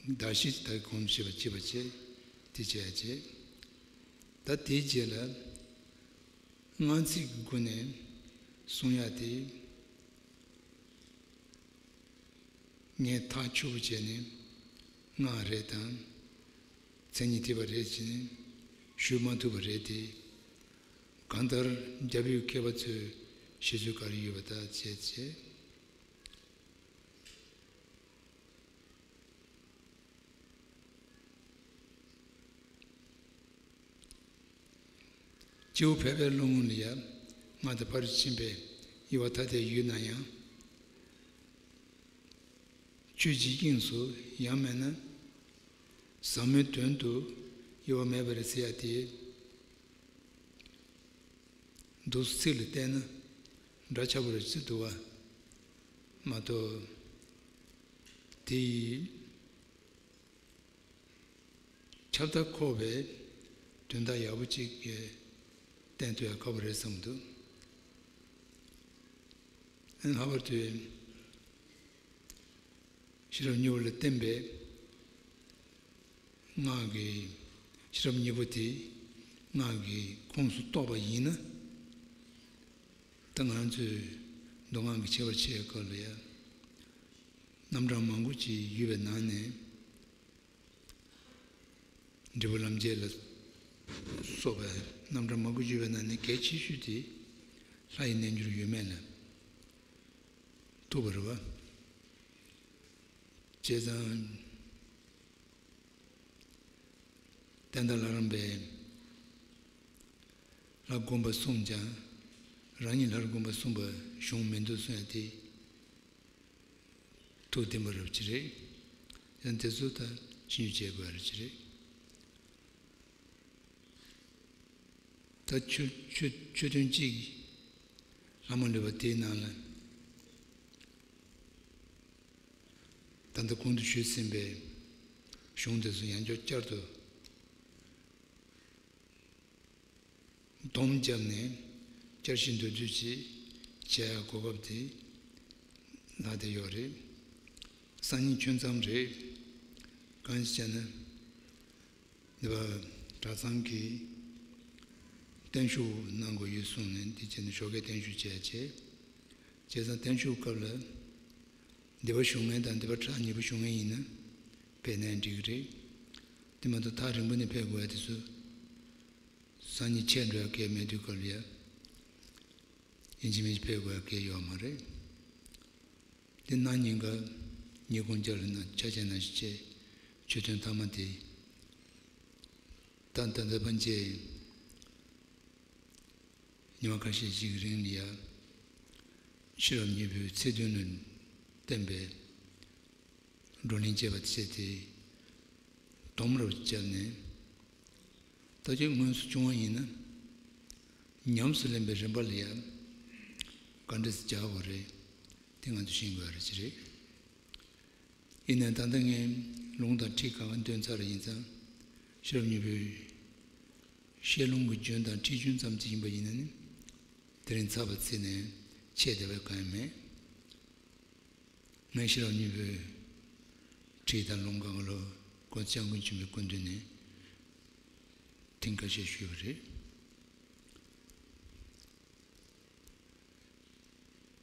གདགས་གཞི་ད་གོང་བཤད་པ་བྱེད་པ་བྱས། དེ་བྱས་བྱས། ད་དེའི་རྗེས་ལ་སྔགས་ཚིག་གི་སྒོ་ནས་གསུང་ཡ་དེ། ངས་ཐག་ཆོད་པོ་བྱས་ནས་སྔགས་རེད་དང་། མཚན་ཉིད་ཐེག་པ་རེད་ཅེས་ནས་ཞུ་མ་ཐུབ་པ་རེད་དེ། གང་ལྟར་རྒྱ་བོད་མཁས་པ་ཚོས་བཤད་ཚུལ་ག་རེ་ཡོད་པ་དང་བཅས་བྱས། སྤྱི་བོ་ཕལ་པའི་རླུང་ལ་ཡང་སྔགས་དང་ཕ་རོལ་ཕྱིན་པའི་དབྱེ་བ་ཐ་དད་ཡོད་ན་ཡང་། ཆོས་ཀྱི་དབྱིངས་སུ་ཡང་མེད་ན། ཟབ་མོའི་དོན་དུ་དབྱེ་བ་མེད་པ་རེད་ཟེར་ཡ་དེ། འདུག་ཚིག་ལ་བལྟས་ན་འདྲ་ཆགས་པོ་རེད་ཟེར་འདུག་བ་མ་གཏོགས། དེ་ཡི་ཁྱབ་བདག་ཁོ་བའི་དོན་དག་ཡག་པོ་གཅིག་གིས་བསྟན་ཐུབ་ཡ་ཁག་པོ་རེད་བསམ་འདུག་ཨ་ནི་ལྷག་པར་དུ། ཤེས་རབ་སྙིང་པོ་ལ་བརྟེན་པའི་སྔགས་ཀྱི། ཤེས་རབ་སྙིང་པོ་དེ་སྔགས་ཀྱི་ཁོངས་སུ་གཏོགས་པ་ཡིན་ན། ད་ང་ཚོས་མདོ་སྔགས་ཀྱི་ཁྱད་པར་ཕྱེ་བའི་སྐབས་ལ་ཡང་རྣམ་གྲངས་མང་པོ་ཅིག་ཡོད་པའི་ནང་ནས། འབྲས་བུ་ལམ་འབྱེད་ལ་སོགས་པའི་རྣམ་གྲངས་མང་པོ་ཡོད་པའི་ནང་ནས་གལ་ཆེ་ཤོས་དེ་ལྷ་ཡི་རྣལ་འབྱོར་ཡོད་མེད་ལ་ཐུག་པ་རེད་བ། བྱས་ཙང་། བསྟན་དར་ལྷ་རམས་པས་ལྷ་བསྒོམ་པ་གསུངས་ཀྱང་། རང་ཉིད་ལྷར་བསྒོམ་པ་གསུངས་པ་གཞུང་མི་འདུག་གསུང་ཡ་དེ། ཐུགས་བདེན་པ་རབ་ཅིག་རེད། ཡང་དེ་ཚོ་ད་ཕྱིན་ཆད་བྱེད་དགོས་ཡ་རེད་ཅིག་རེད། ད་ཆོས་ཆོས་ཆོས་ཐུན་གཅིག་ལྷག་མ་ལུས་པ་དེའི་ནང་ལ། ད་ལྟ་གོང་དུ་ཞུས་ཟིན་པའི་གཞུང་དེ་ཚོ་ཡང་བསྐྱར་བསྐྱར་དུ། སྡོམ་བརྒྱབ་ནས་བསྐྱར་ཞིབ་མདོར་བསྡུས་ཅིག་བྱེད་ཡག་གོ་སྐབས་དེ་ལྷག་བསྡད་ཡོད་རེད། སང་ཉིན་ཁྱོན་མཚམས་རེད། གང་ཞིག་བྱས་ན། འདི་པ་གྲྭ་ཚང་གིས་བརྟན་བཞུགས་གནང་དགོས་ཡོད་གསུངས་ནས། འདི་བྱས་ནས་ཞོགས་ཀས་བརྟན་བཞུགས་བྱས་བྱས། བྱས་ཙང་བརྟན་བཞུགས་སྐབས་ལ། འདི་པ་བཞུགས་མཁན་དང་འདི་པ་ཕྲག་གཉིས་པོ་བཞུགས་མཁན་ཡིན་ན་ཕེབས་ནའི་འགྲིག་གི་རེད། དེ་མ་གཏོགས་ཐག་རིང་པོ་ནས་ཕེབས་དགོས་ཡ་དེ་ཚོ། སང་ཉིན་ཆད་འགྲོ་ཡ་གལ་མེད་དུས་སྐབས་ལ་ཡ། ཡིན་གཅིག་མིན་གཅིག་ཕེབས་དགོས་ཡ་གལ་ཡོད་མ་རེད། དེ་གནངས་ཉིན་ཀ་ཉིན་གུང་རྒྱབ་ལ་ན་ཆ་ཆེན་ནང་བཞིན་བྱས། ཆོས་ཐུན་མཐའ་མ་དེ། ད་ད་ལྟ་ཕན་ཆད་ཉི་མ་ཁ་ཤས་ཤིག་རིང་ལ་ཡ། ཤེས་རབ་སྙིང་པོའི་ཚིག་དོན་ལ་བརྟེན་པའི་བགྲོ་གླེང་བྱས་པ་བྱས་ཏེ། སྡོམ་རབ་བརྒྱབ་ནས། ད་ཁྱོད་དངོས་སུ་བྱུང་བ་ཡིན་ན། ཉམས་སུ་ལེན་པའི་རིམ་པ་ལ་ཡང་ག་འདྲ་སེ་སྦྱར་དགོས་རེད། དེ་ང་ཚོས་ཤེས་དགོས་རེད་ཅི་རེད། ཡིན་ནའི་ད་ལྟ་ངས་ལུང་དང་ཁྲིད་གང་ག་འདོན་ཚར་ཡིན་ཙང་། ཤེས་རབ་སྙིང་པོའི་བཤད་ལུང་གི་རྒྱུན་དང་ཁྲིད་རྒྱུན་ཙམ་ཅིག་ཡིན་པ་ཡིན་ན་ནི། དེ་རིང་ཚར་བ་བརྩིས་ནས་ཆད་བསྡད་པ་གང་ཡང་མེད། ངས་ཤེས་རབ་སྙིང་པོའི་ཁྲིད་དང་ལུང་གང་ལོ་སྐུ་སྐྱབས་མགོན་ཆེན་པོའི་སྐུ་མདུན་ནས་ཐེངས་ཁ་ཤས་ཞུས་པ་རེད།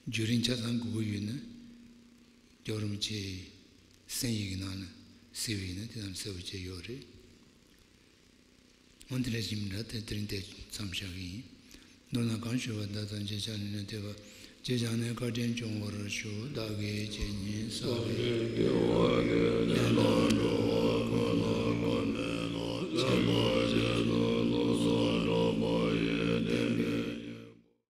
བརྒྱུད་རིམ་ཆ་ཚང་དགོས་ཀྱི་ཡོད་ན། རྒྱལ་བ་རིན་པོ་ཆེའི་གསན་ཡིག་གི་ནང་ལ་གཟིགས་པ་ཡིན་ན་དེ་ཙམ་གསལ་པོ་བྱས་ཡོད་རེད། འོན་ཏེ་རེ་ཞིག་མི་འདྲ་སྟེ་དེ་རིང་དེ་མཚམས་བཞག་གི་ཡིན། མདོར་ན་གང་ཞུ་བ་བདག་ཐམས་ཅད་ཕྱག་ལེན་ལ་འཐད་པ། ཇི་བཞག་ནས་བཀའ་དྲིན་སྐྱོང་བར་ཞུ། བདག་གིས་ཇི་སྙེད་བསགས་པའི་